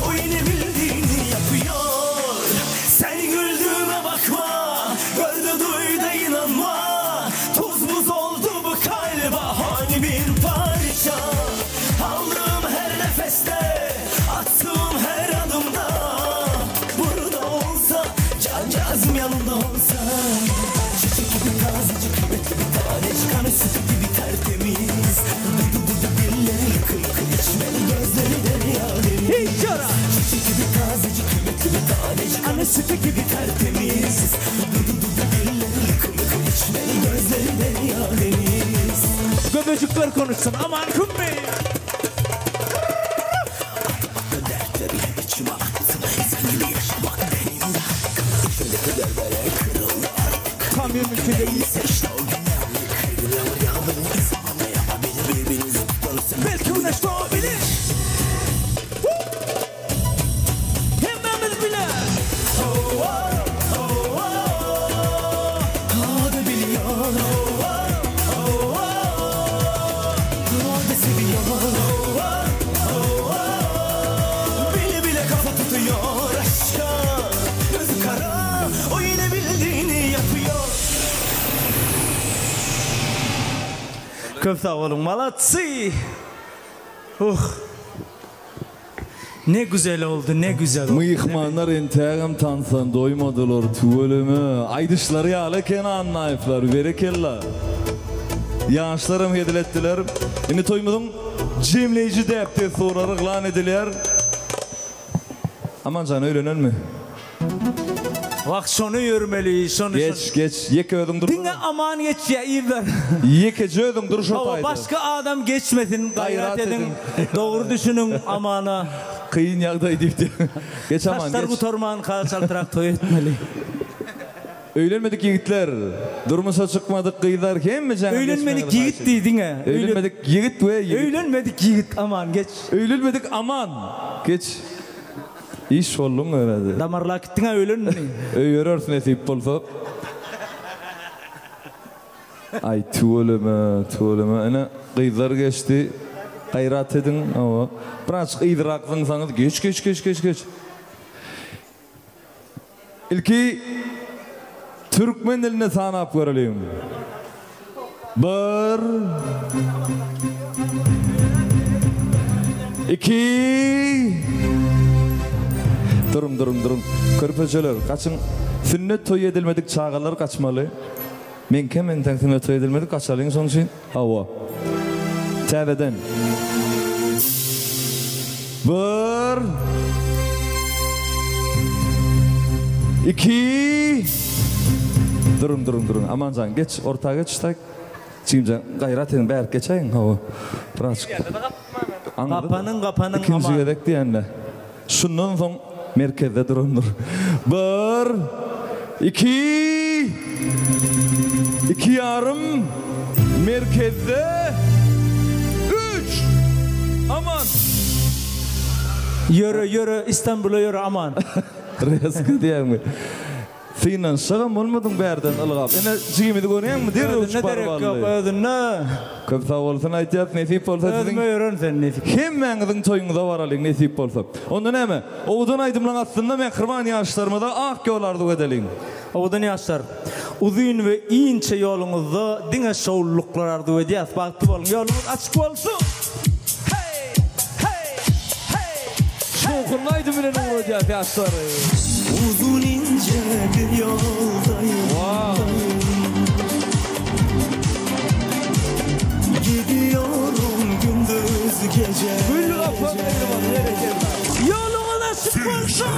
o yine bildiğini yapıyor. Sen güldüğüme bakma, gördü duy da inanma. Tuz buz oldu bu kalba, hani bir parça. Aldığım her nefeste, attığım her adımda. Burada olsa, cancağızım yanımda olsa. Çiçek gibi tazecik, kıymetli bir tanecik, anı sütü gibi tertemiz. Dudu dudu dilleri lıkır lıkır içmeli, gözleri derya deniz. Çiçek gibi tazecik, kıymetli bir tanecik, anı sütü gibi tertemiz. Dudu dudu dilleri lıkır lıkır içmeli, gözleri derya deniz. Göbecikler konuşsun. Aman kummi. Dertleri içime attım, sen gibi yaşamak benim de hakkım. İçimdeki derlere kırıldı artık. Tam 22 Neyse işte o gün yandık. Her gün yağmur yağdı, insan ne yapabilir? Birbirinizi tutarsa Belki güneş doğabilir. Hemmemiz bile. Oh, oh, oh, oh. O da biliyor. Oh, oh, oh, oh. O da seviyor. Oh, oh, oh, oh. Bile bile kafa tutuyor aşka. Gözü kara, o yine bildiğini yapıyor. Köp sag boluň, молодцы. Uh. Ne güzel oldu, ne güzel oldu. Myhmanlar entägem tansdan doýmadylar, tüweleme. Aýdyşlary ýaly eken Annaýewler, berekella. Ýaşlaram hezil etdiler. Indi toýumyzyň jemleýji däp-dessurlary yglan edilýär. Amanjan öýlenenmi? Wah şony ýörmeli, şony Geç, geç, ýeke özüň dur. Diňe Aman geçýä yzlar. Ýekeje özüň dur şo Hawa taýda. başga adam geçmesin, gaýrat Gaýrat ediň. ediň. Dogry düşüniň Amana. Kyn ýagdaý diýipdi. Geç aman Saçlar geç. gutarmanka çaltrak toý etmeli. Öýlenmedik ýigitler, durmuşa çykmadyk gyzlar hemmejaňa Öýlenmedik geçmegiňizi ýigit haýyş diýdiňä. Öýlenmedik ýigit we ýigit. Öýlenmedik ýigit aman geç. Öýlenmedik aman geç. Iş bolduň öýledi. Damarlap gitdiňä öýlenmedi. Öýereris nesip bolsa. Aý tüweleme, tüweleme. Ine gyzlar geçdi. Gaýrat ediň. Hawa. Birazjyk yzyrak zyňsaňyz geç geç geç geç geç. Ilki türkmen dilinde sanap göreliň. Bir. Iki. Duruň, duruň, duruň. Körpejeler, gaçyň. Sünnet toýy edilmedik çagalar gaçmaly. Meňkem entek sünnet toýy edilmedik, gaçalyň şoň üçin. Hawa. Täzeden. Bir. Iki. Duruň, duruň, duruň. Amanjan, geç, orta geç, tak. Jigimjan, gaýrat ediň, bärik geçäýiň, hawa. Birazjyk. Gapanyň, gapanyň, Ikinji aman. gezek diýende. Şundan soň merkezde durandyr. Bir, iki, iki ýarym, merkezde, üç! Aman! Ýöre, ýöre, Istanbula ýöre, aman! Rezko diýýäňmi? Synanyşjagam bolmadyň bärden ylgap. Ine, jigimizi görýäňmi, derrew Özünde uçup baryp derek ýok, aldy. özünde. Köp sag bolsun aýtýas, nesip bolsa siziň. Özüme ýören sen, nesip. Hemmäňiziň toýuňyza baralyň, nesip bolsa. Onda näme, owadan aýdymlaň astynda mähriban ýaşlarymyza ak ýol arzuw edeliň. Owadan ýaşlar, uzyn we inçe ýoluňyzda diňe şowlulyklar arzuw edýäs. Bagtly boluň, ýoluňyz açyk bolsun! Şowhunly aýdym bilen ugradýas ýaşlary. Uzun ince bir yoldayım. Gidiyorum gündüz gece. Gül gapam Ýoluňyz açyk bolsun!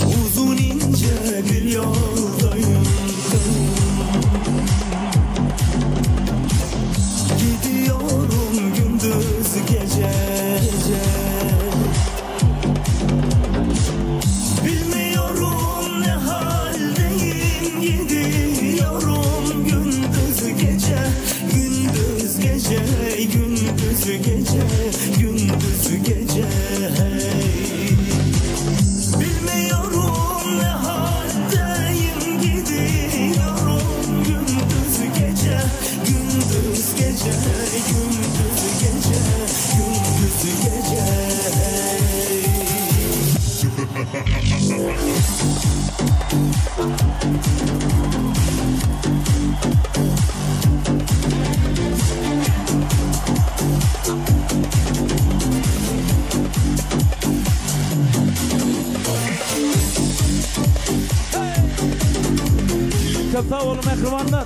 Uzun ince bir yoldayım Gidiyorum gündüz gece Bilmiyorum ne haldeyim Gidiyorum gündüz gece Gündüz gece gündüz gece Gündüz gece hey. Bilmiyorum ne haldeyim Gidiyorum gündüz gece Gündüz gece gündüz gece Gündüz gece hey. Köp sag boluň mähribanlar.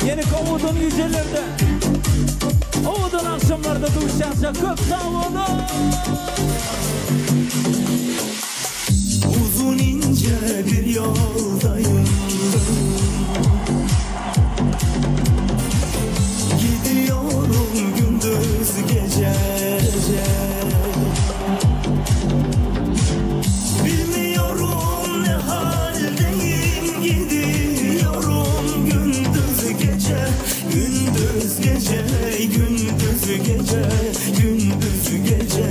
Ýene owadan gijelerde, owadan agşamlarda duşýança köp sag boluň. Uzun ince bir yoldayım Gidiyorum gündüz gece Bilmiyorum ne haldeyim Gidiyorum gündüz gece Gündüz gece gündüz gece Gündüz gece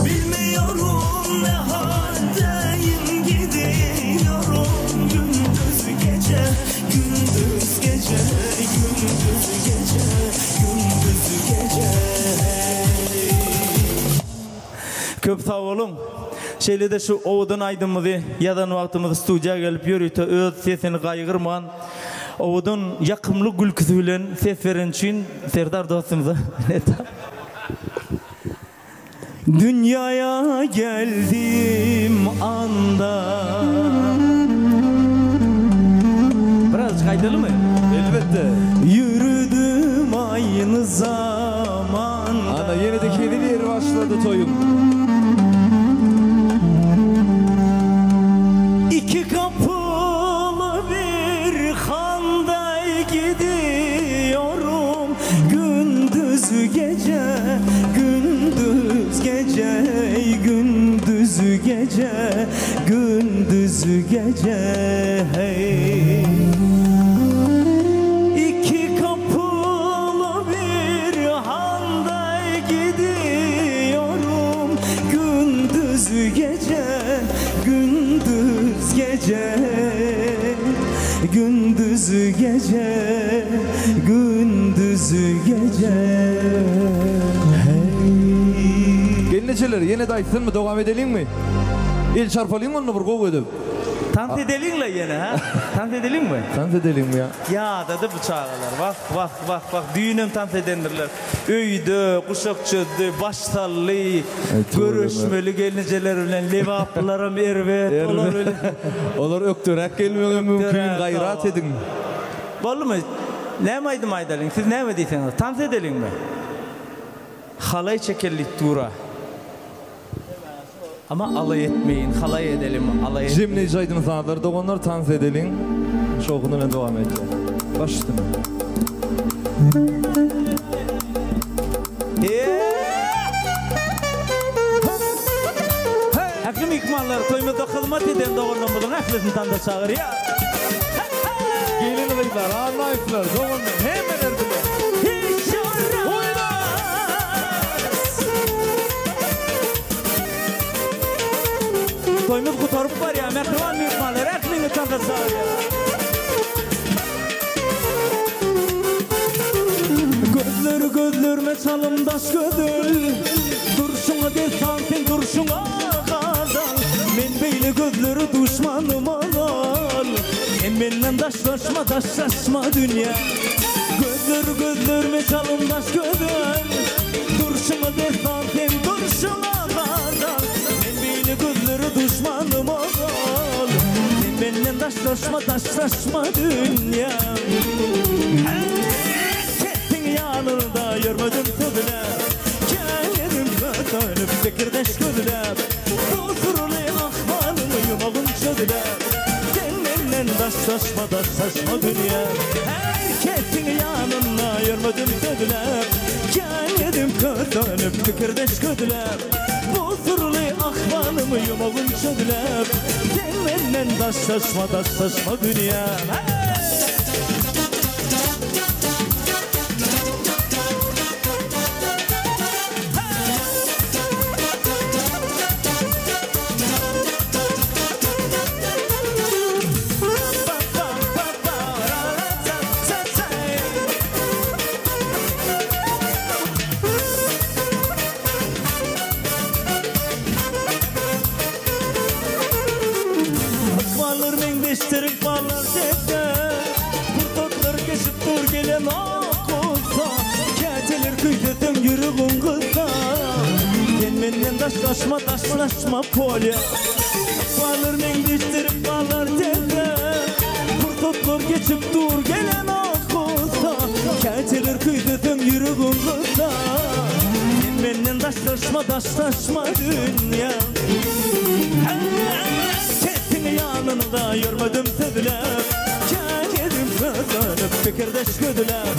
Bilmiyorum ne haldeyim Gidiyorum gündüz gece Gündüz gece gündüz gece Gündüz gece Köp sag boluň. Şeýle-de şu owadan aýdymymyzy ýazan wagtymyz studiýa gelip ýörite öz sesini gaýgyrman owadan ýakymly gülküsi bilen ses bereni üçin Serdar dostumyza minnetdar. Dünýaya geldim anda. Birazjyk aýdalymy? Elbetde. Ýürüdüm aýny zamanda. Ana ýene-de hezil ýeri başlady. başlady toýuň. Iki kapyly bir handay gidiyorum Gündüz gece, gündüz gece, gündüz gece, gündüz gece hey. İki kapılı bir handay gidiyorum Gündüz gece, gündüz gece, gündüz gece, gündüz gece Gelnejeler ýene-de aýtsynmy, dowam edeliňmi? El çarpalyň onda bir gowy edip. Tans edeliň-le ýene, hä? Tans edeliňmi? Tans edeliňmi ýa? Ýadady bu çagalar. Wah, wah, wah, wah. Düýnem tans edendirler. Öýde guşak çözdi, baş saldy. Görüşmeli gelnejeler bilen lebaplylaram erbet. Olar bilen. Olar ökderäk gelmegem mümkin, gaýrat ediň. Boldumy? Näme aýdym aýdalyň? Siz näme diýseňiz? Tans edeliňmi? Halaý çekeli diýip dur-a. Ama alaý etmeýin, halaý edelim, alaý etmeýin. Jemleýji aýdym-sazlar doganlar tans edeliň. Şowhun bilen dowam edýär. Baş üstüne. Ähli myhmanlary toýumyzda hyzmat eden doganlarymyzyň ählisini tanda çagyrýar. Gelin gyzlar, Annaýewler, doganlar hemmeler bile. Toýumyz gutaryp barýar, mähriban myhmanlar ähliňizi tanda çagyrýar. Gözleri gözlerime çalymdaş gözel Durşuňa dessan sen durşuňa gazal Men beýle gözleri duşmanym alal Sen menden daşlaşma daşlaşma dünýä Gözleri gözlerime çalymdaş gözel Durşuňa dessan sen durşuňa gazal Men beýle gözleri duşmanym alal Sen menden daşlaşma daşlaşma dünýä Herkesiň ýanynda ýörmedim sözläp Käýedim kösenip pikirdeş gözläp Bu syrly ahwalymy ýumagyn çözläp Sen menden daşlaşma daşlaşma dünýä Herkesiň ýanynda ýörmedim sözläp Käýedim kösenip pikirdeş gözläp Bu syrly ahwalymy ýumagyn çözläp Sen menden daşlaşma daşlaşma dünýä Ykballar meňzeşdir ykballar teke Pursatlar geçip dur gelen ak bolsa Käteler küýseseň ýüregiň gyssa Sen menden daşlaşma daşlaşma polýa Ykballar meňzeşdir ykballar teke Pursatlar geçip dur gelen ak bolsa Käteler küýseseň ýüregiň gyssa Sen menden daşlaşma daşlaşma dünýä Herkesiň ýanynda ýörmedim sözläp Käýedim kösenip pikirdeş gözläp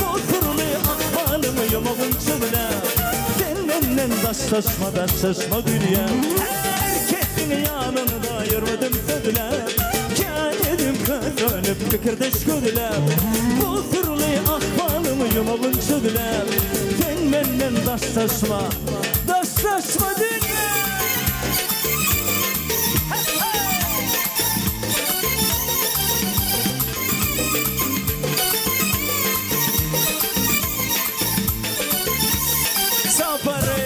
Bu syrly ahwalymy ýumagyn çözläp Sen menden daşlaşma daşlaşma dünýä Herkesiň ýanynda ýörmedim sözläp Käýedim kösenip pikirdeş gözläp Bu syrly ahwalymy ýumagyn çözläp Sen menden daşlaşma daşlaşma dünýä Sapary.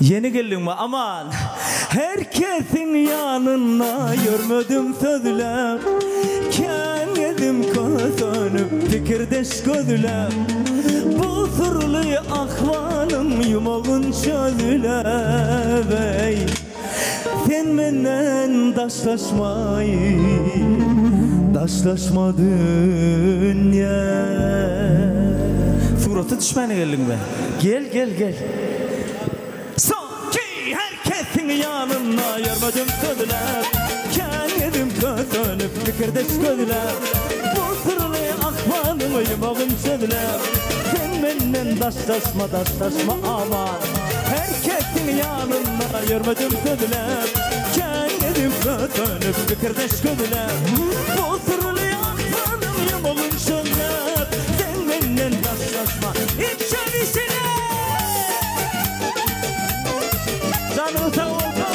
Ýene geldiňmi aman. Her kesiň ýanynda ýörmedim sözläp Kän gezim kösenip pikirdeş gözläp Bu syrly ahwalyň ýumagyn çözläp Eý, sen menden daşlaşmaý, daşlaşma dünýä. Surata düşmäne geldiňmi? Gel, gel, gel. Soňky her kesiň ýanynda ýörmedim sözläp, Kän gezim kösenip pikirdeş gözläp, Bu syrly ahwalyň ýumagyn çözläp, Sen menden daşlaşma, daşlaşma aman. Her kesiň ýanynda ýörmedim sözläp, Kän gezim kösenip pikirdeş gözläp, Bu syrly ahwalyň ýumagyn çözläp, Sen menden daşlaşma, içeri-içeri! Janyňyz sag bolsun!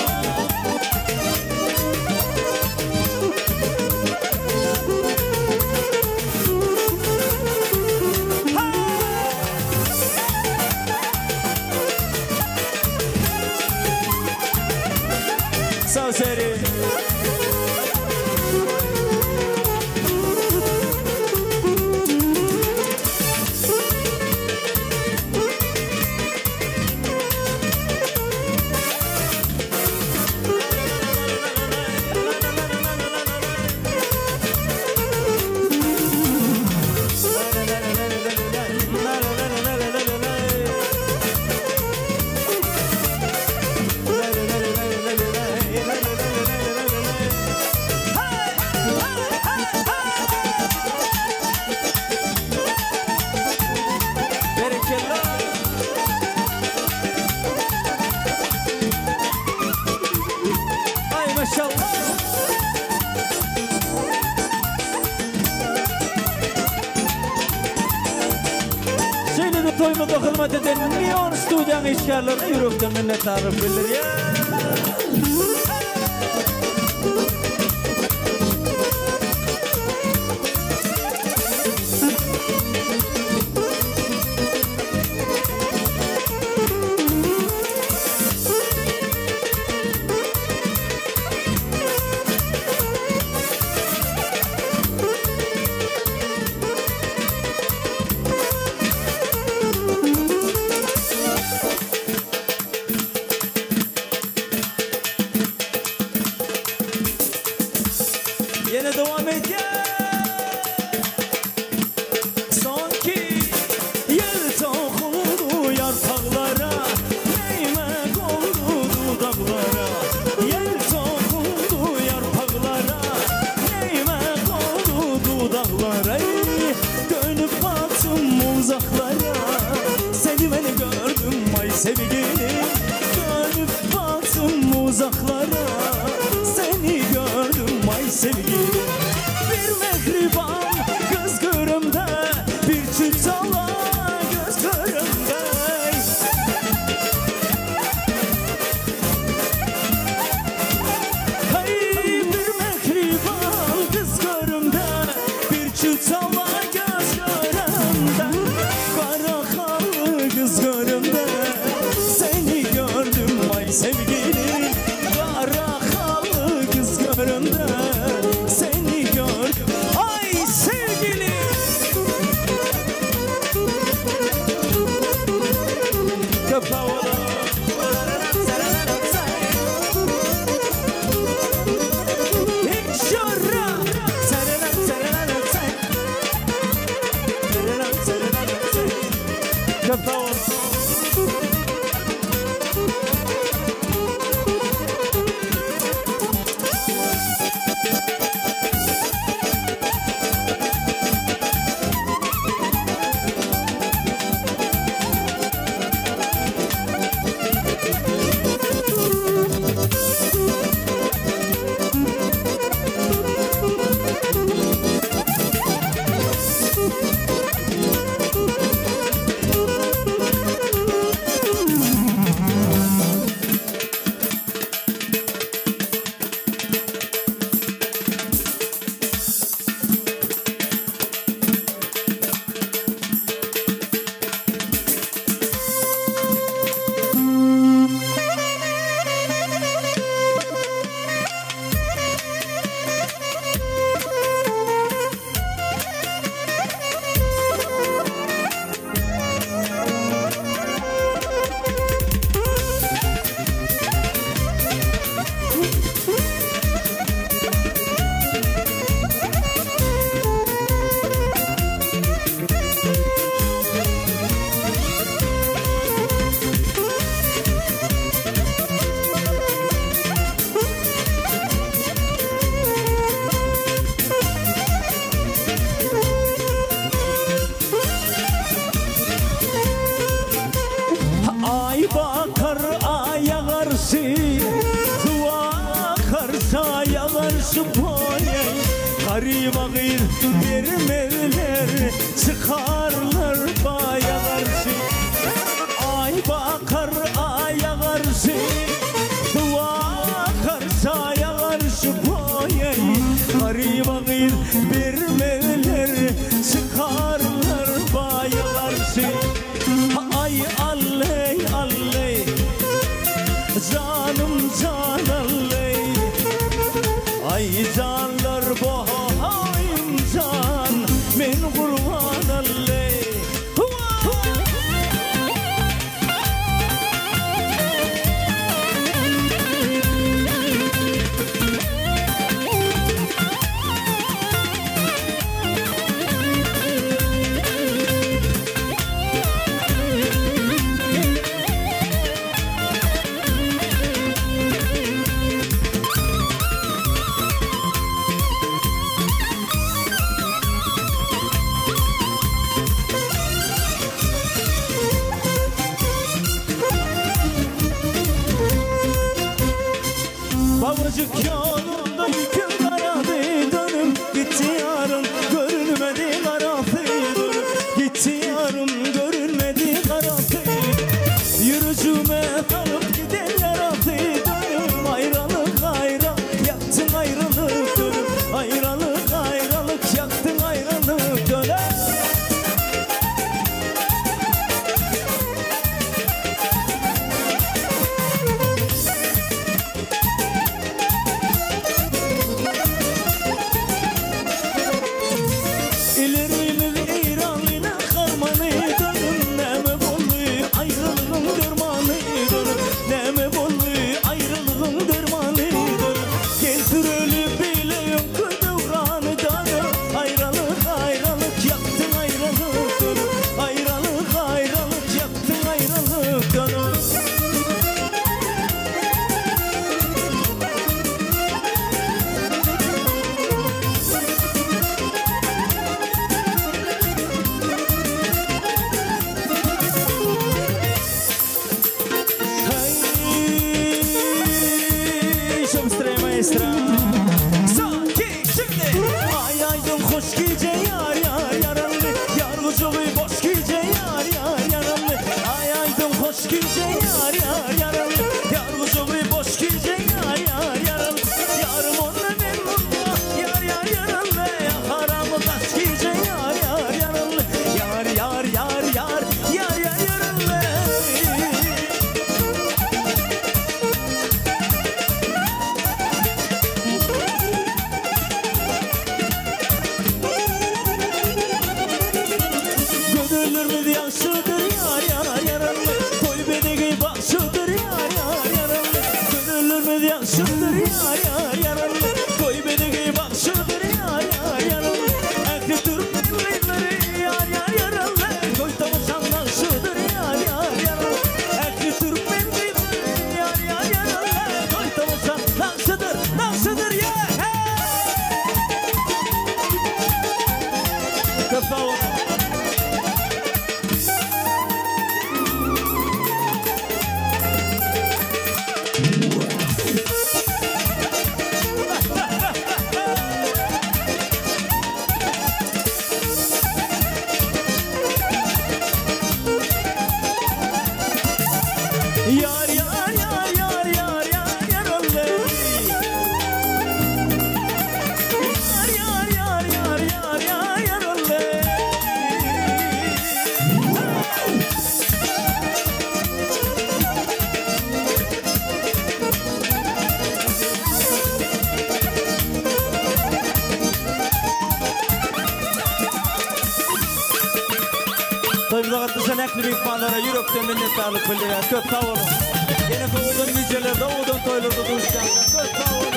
Sag seri. Berekella! Ay maşallah! Şeýle-de toýumyzda hyzmat eden Neon studiýanyň işgärlerine ýürekden minnetdarlyk bildirýän. Ýene dowam edýär. Soňky ýel tohumdy ýarpaklara, Neýme gondy dudaklara. Ýel tohumdy ýarpaklara, Neýme gondy dudaklara. Eý, dönüp bakdym uzaklara, Seni men gördüm aý sevgilim. Dönüp baktım uzaklara, Seni gördüm ay sevgilim. Bir mehriban kız görümde, Bir çüçala göz görümde. Hey, bir mehriban kız görümde, Bir çüçala göz görümde. Kara kız görümde, Seni gördüm ay sevgilim. Kara kız görümde, garşy boýay Garyba gyz bermezler çykarlar baýa garşy Aý bakar aýa garşy Suwa akar çaýa garşy boýay Garyba gyz bermezler çykarlar baýa garşy Aý alleý alleý Janym jan alleý Aý janlar boýum jan Men gurban alleý. Babacık yolunda yüküm karadı dönüm Gitti yarım görünmedi karası dönüm Gitti yarım görünmedi karası Yürücüme sarıp giden yarası dönüm Ayrılık ayrı yaktın ayrılık dönüm Ayrılık ayrılık yaktın ayrılık dönüm. İlerimiz İranlı harmanı dönüm Neme bollu ayrılığın dermanı dönüm Neme bollu ayrılığın dermanı dönüm Gel sürölü bileyim kuduvranı dönüm Ayrılık ayrılık yaktın ayrılık dönüm Ayrılık ayrılık yaktın ayrılık dönüm. Hey, еще быстрее, maestro. Son, iki, şimdi. Ay aydın hoş gece yar yar yaralı. Yar kucağı boş gece yar yar yaralı. Ay aydın hoş gece yar yar yaralı. Yar kucağı boş gece yar yar yaralı. Yarım onunla ben bununla yar yar yaralı. Haramı kaç gece yar yar yaralı. Yar yar yar yar yar yar yaralı. Gönüllerimiz yaşlıdır yar yar yaralı. Toy bedegi başıdır yar yar yaralı. Gönüllerimiz yaşlıdır yar yar yaralı. Toy bedegi başıdır yar yar yaralı. Ehli Türkmenleri yar yar yaralı. Toy tamaşan nakşıdır yar yar yaralı. Ehli Türkmenleri yar yar yaralı. Toy tamaşan nakşıdır nakşıdır ya. Köp sağ olun. Yar yar yar yar yar yar yar oley. Yar yar yar yar yar yar yar oley. Toýumyza gatnaşan ähli myhmanlara ýürekden minnetdarlyk bildirýär. Köp sag boluň. Ýene owadan gijelerde, owadan toýlarda duşuşýarys. Köp sag boluň.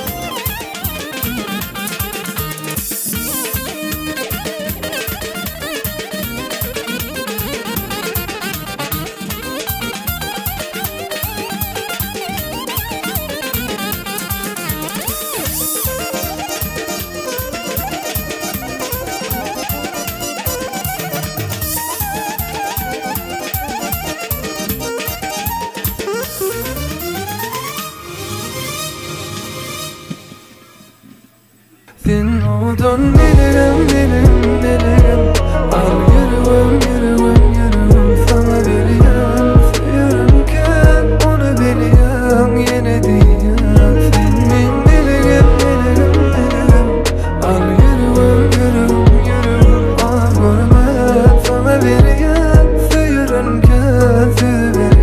Sen owadan melegim, melegim, melegim Al ýüregim, ýüregim, ýüregim saňa berýän Söýerimkäm ony bilýäň, ýene diýýän Sen meň melegim, melegim, melegim Al ýüregim, ýüregim, ýüregim az görmän saňa berýän Söýerimkäm söz berýän.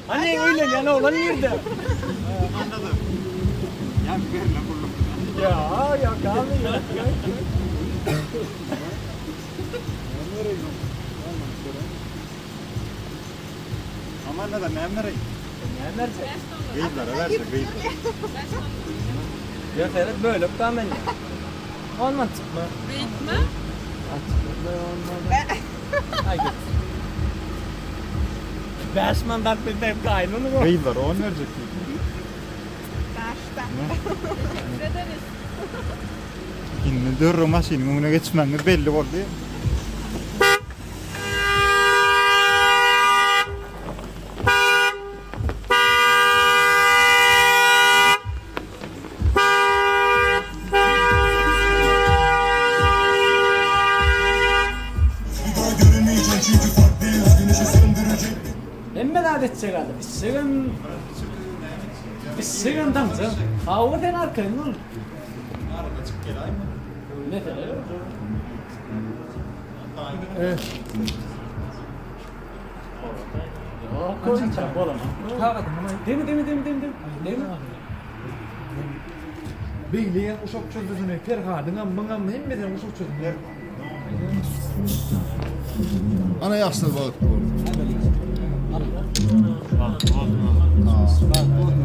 Hani öýlenýän oglan nirde? Anladım. Ya berme gulluk. Ya yok abi yok. Aman da näme bereýin? Näme berjek? Gyzlara berjek, gyzlara. Ýok, seret bölek da men. Olman çykma. Beýtme. Aý git. 5 mandat bilsem gaýyn ony. Gyzlara on berjek diýdi. Başda. Indi dörre maşynyň öňüne geçmäňiz belli boldy. Hemme zat etjek adam. Içjegem içjegem daňjak. Hawa sen arkaýyn bol. Arada çykyp geläýme. Mesele ýok. Ýok, koýunça bolanok. Demi demi demi demi demi. Demi. Beýleýem uşak çözdüsini, Perhadyňam, muňam hemmesiniň uşak çözdüni. Ana ýaşlar bagtly bolsun. Bagtly bolsun. Bagtly bolsun.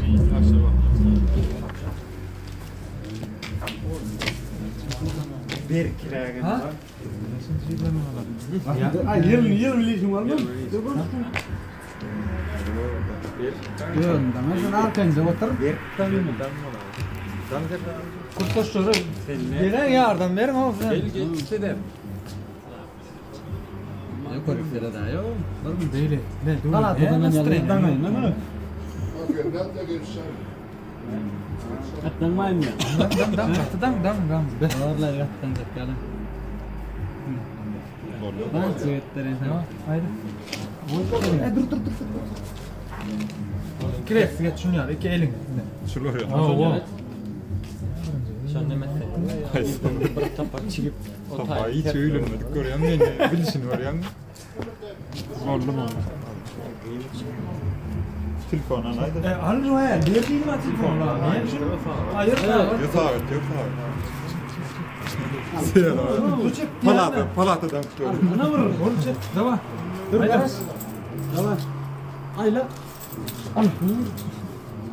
Ýaşlar bagtly bolsun. Berkiräge. Ha? Ay ýyl ýyl bilişiň barmy? Ýönden sen arkaňda otur. Kurtlaşdyr. Gelen ýardam beriň o sen. Gel gel sizem. Ýokary sere da ýok. Beýle. Ne dur. Gatlanmaýyn ya. Dam dam dam dam dam. Orlar gatlanjak ýaly. Bana çegetler Haydi. E, dur dur dur dur. Kres geç şunu ýaly iki eliň. Şular ýa. Hawa. Şonda mesele. Bir tapar çigip. Safa hiç öýlenmedik görýäň meni. Bilişini görýäň. Boldy mı? Telefon alaydı. E, al şu he. Bir değil mi telefon? Niye şunu? Hayır. Yok saat, yok saat. Palata, palatadan tutuyorum. Ana vur, vur çek. Dava. Dur biraz. Dava. Ayla. Al.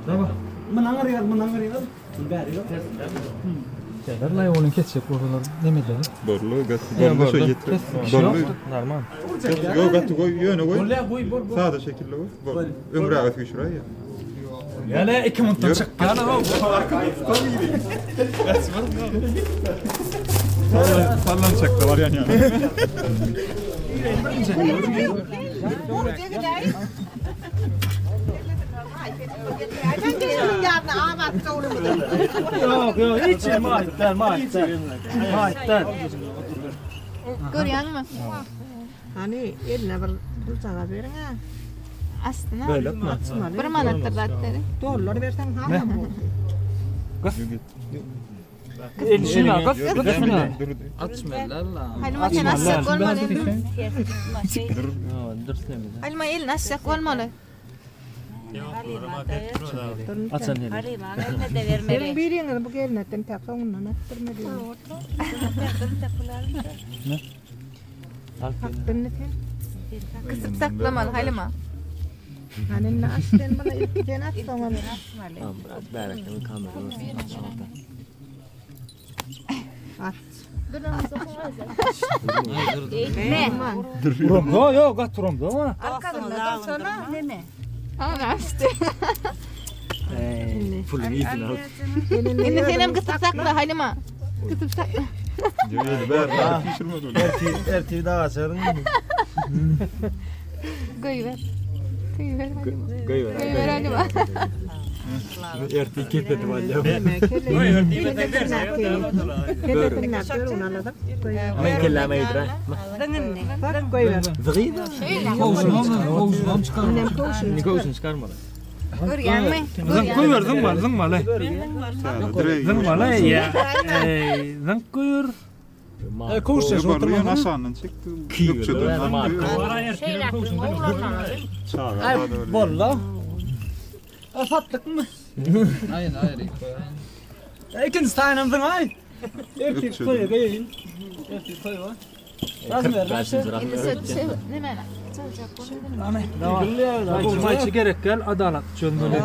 Dava. Mınaňar ýaz, mınaňar ýaz. Bäri ýok. Derler oğlun kesecek oralar ne mi dedi? Borlu, gat, borlu şo getir. Borlu. Normal. Yok, gatı koy, yöne koy. Bolya koy, bol, bol. Sade şekilde koy. Bol. Ömrü ağa şuraya ya. Yine iki mutlu çık. Yana o. Sallanacak da var yani. Yok yok hiç mahitler mahitler. Mahitler. Görýäňmi? Hani eline bir pul çaga beriň ha. Aslynda Böyle mi? Bir manatdyr zat beri. Dollar berseň ha. Elini kız kız şuna. Halima sen açjak bolmaly. Dur sen. Halima elini açjak bolmaly. Açan hele. Senin biriňiz bu gelnetden tapsa ondan attırma diyor. Hakkını sen. Kısıp saklamaly Halima. Hani ne aç sen bana ilk sen at sonra ben. Tamam bırak. Berekli kamera olsun. At. Uramda, ýok, gaty uramda. Arkasynda dursana, neme? Ana işte. Puluň ýüzüni alyp. Indi senem gysyp sakla Halima. Gysyp sakla. Ertir daga açaryn. Goýber. Goýber Halima. Goýber. Goýber Halima. Ertir kepedip alýar. Men kelläme eýdir. Zygyda. Kowşunam çykarmaly. Indi kowşun çykarmaly. Görýäňmi? Zyň goýber, zyňmaly, zyňmaly. Zyňmaly, ýa. Eý, zyňk goýber. Kowşun oturma. Aşağyndan çekdi. Ökçeden. Ay, bolla. Satlykmy? Aýyn, aýry. Ikinji taýynam zyňaý. Ertir toýa geýin. Ertir toý bar. Maýçy gerek gel adalat çözmeli.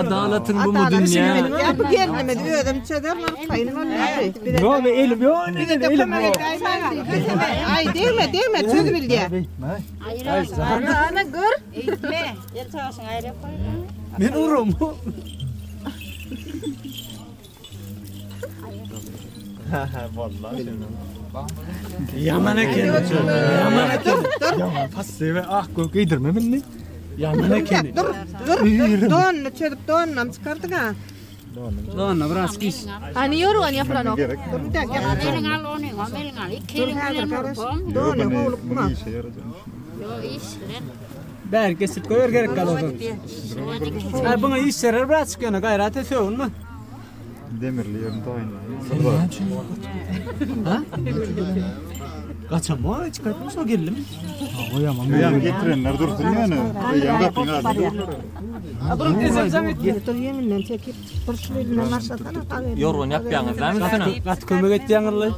Adalatyň bu mu dünýä? Ya bu gelinimiz özüm çözer, taýyn bolýar. Ýok, elim ýok, elim ýok. Ay degme, degme, çözüp bilýär. Ana ana gör. Eýtme. El çagaşyň aýry koý. Men urum. Ýaman eken. Ýaman eken. Ýaman passiwe ah gök geýdirme meni. Ýaman eken. Dur, dur, dur. Donunu çözüp, donunam çykardyk ha. Donna biraz iş. Hani ýorgan ýapylanok. Dur bir dakika. Eliň al ony, eliň al. Iki Dur eliň häzir bilen garaş. urpam. Donu howlukma. Ýok, iş bilen. Bäri kesip goýber gerek galady. Ay buna iş serer biraz çıkıyor. Gayrat et sögünme. Demirli yerini taýynlaýyn. Ha? Kaçan bu? Çıkartmış o geldim. Öýem getirenler dursun ýöne. Öýem gapyň agzynda durlar. Bunun ezem et. Dur ýeňinden çekip, bir şu elinden başlasana. Ýorgan ýapýaňyz dämi üstüne? Gaty kömek etýäňizler.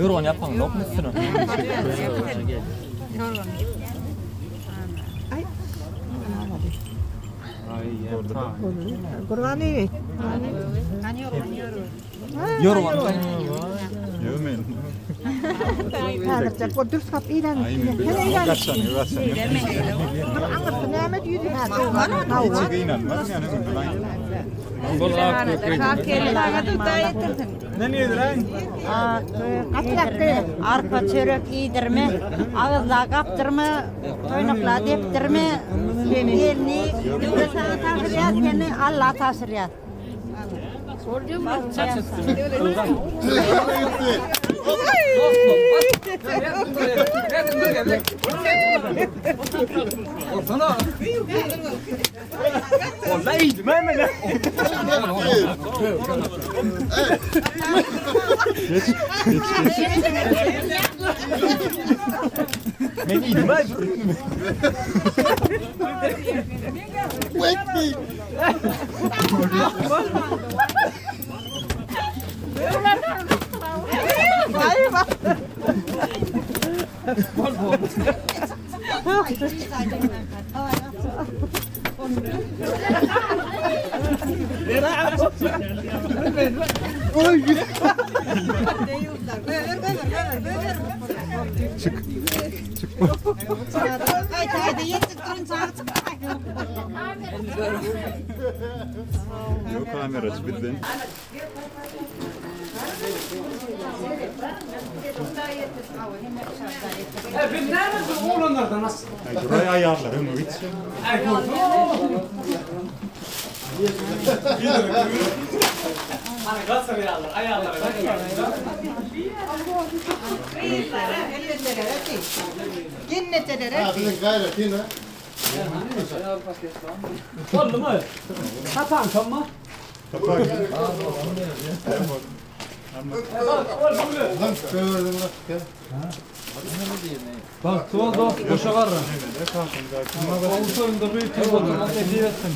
Ýorgan ýapaň ýokmy üstüne? Gurbany. Ýorgan. Ýok men. Häzirjek o dürs kap iýlen. Gaçan, gaçan. Dur aňyrsy näme diýdi häzir? Hiç gynanmaz ýani öňden aýtdym. Ne niýediräň? Arpa çörek iýdirme, agyzla gapdyrma, toýnakla depdirme, gelni döwlet saňa tabşyrýar, seni Alla tabşyrýar. Olsana. Vallahi iyiydim hemen. Geç, geç, geç. Men iyiydim ha. Wait me. Çık. Çık. Haydi haydi yetdik durun çagyr çyk. Yok kameracı bizden. Biz näme oğlanlardan nasıl? Ay buraya ayarlar ömür hiç. Ay Hani gatsırýarlar, aýarlar. Ginnetelere. Boldy mı? Tapan tamma. Bak tuval dost boşa garra. Oğul toýunda bir toý boldy. Nesip etsin.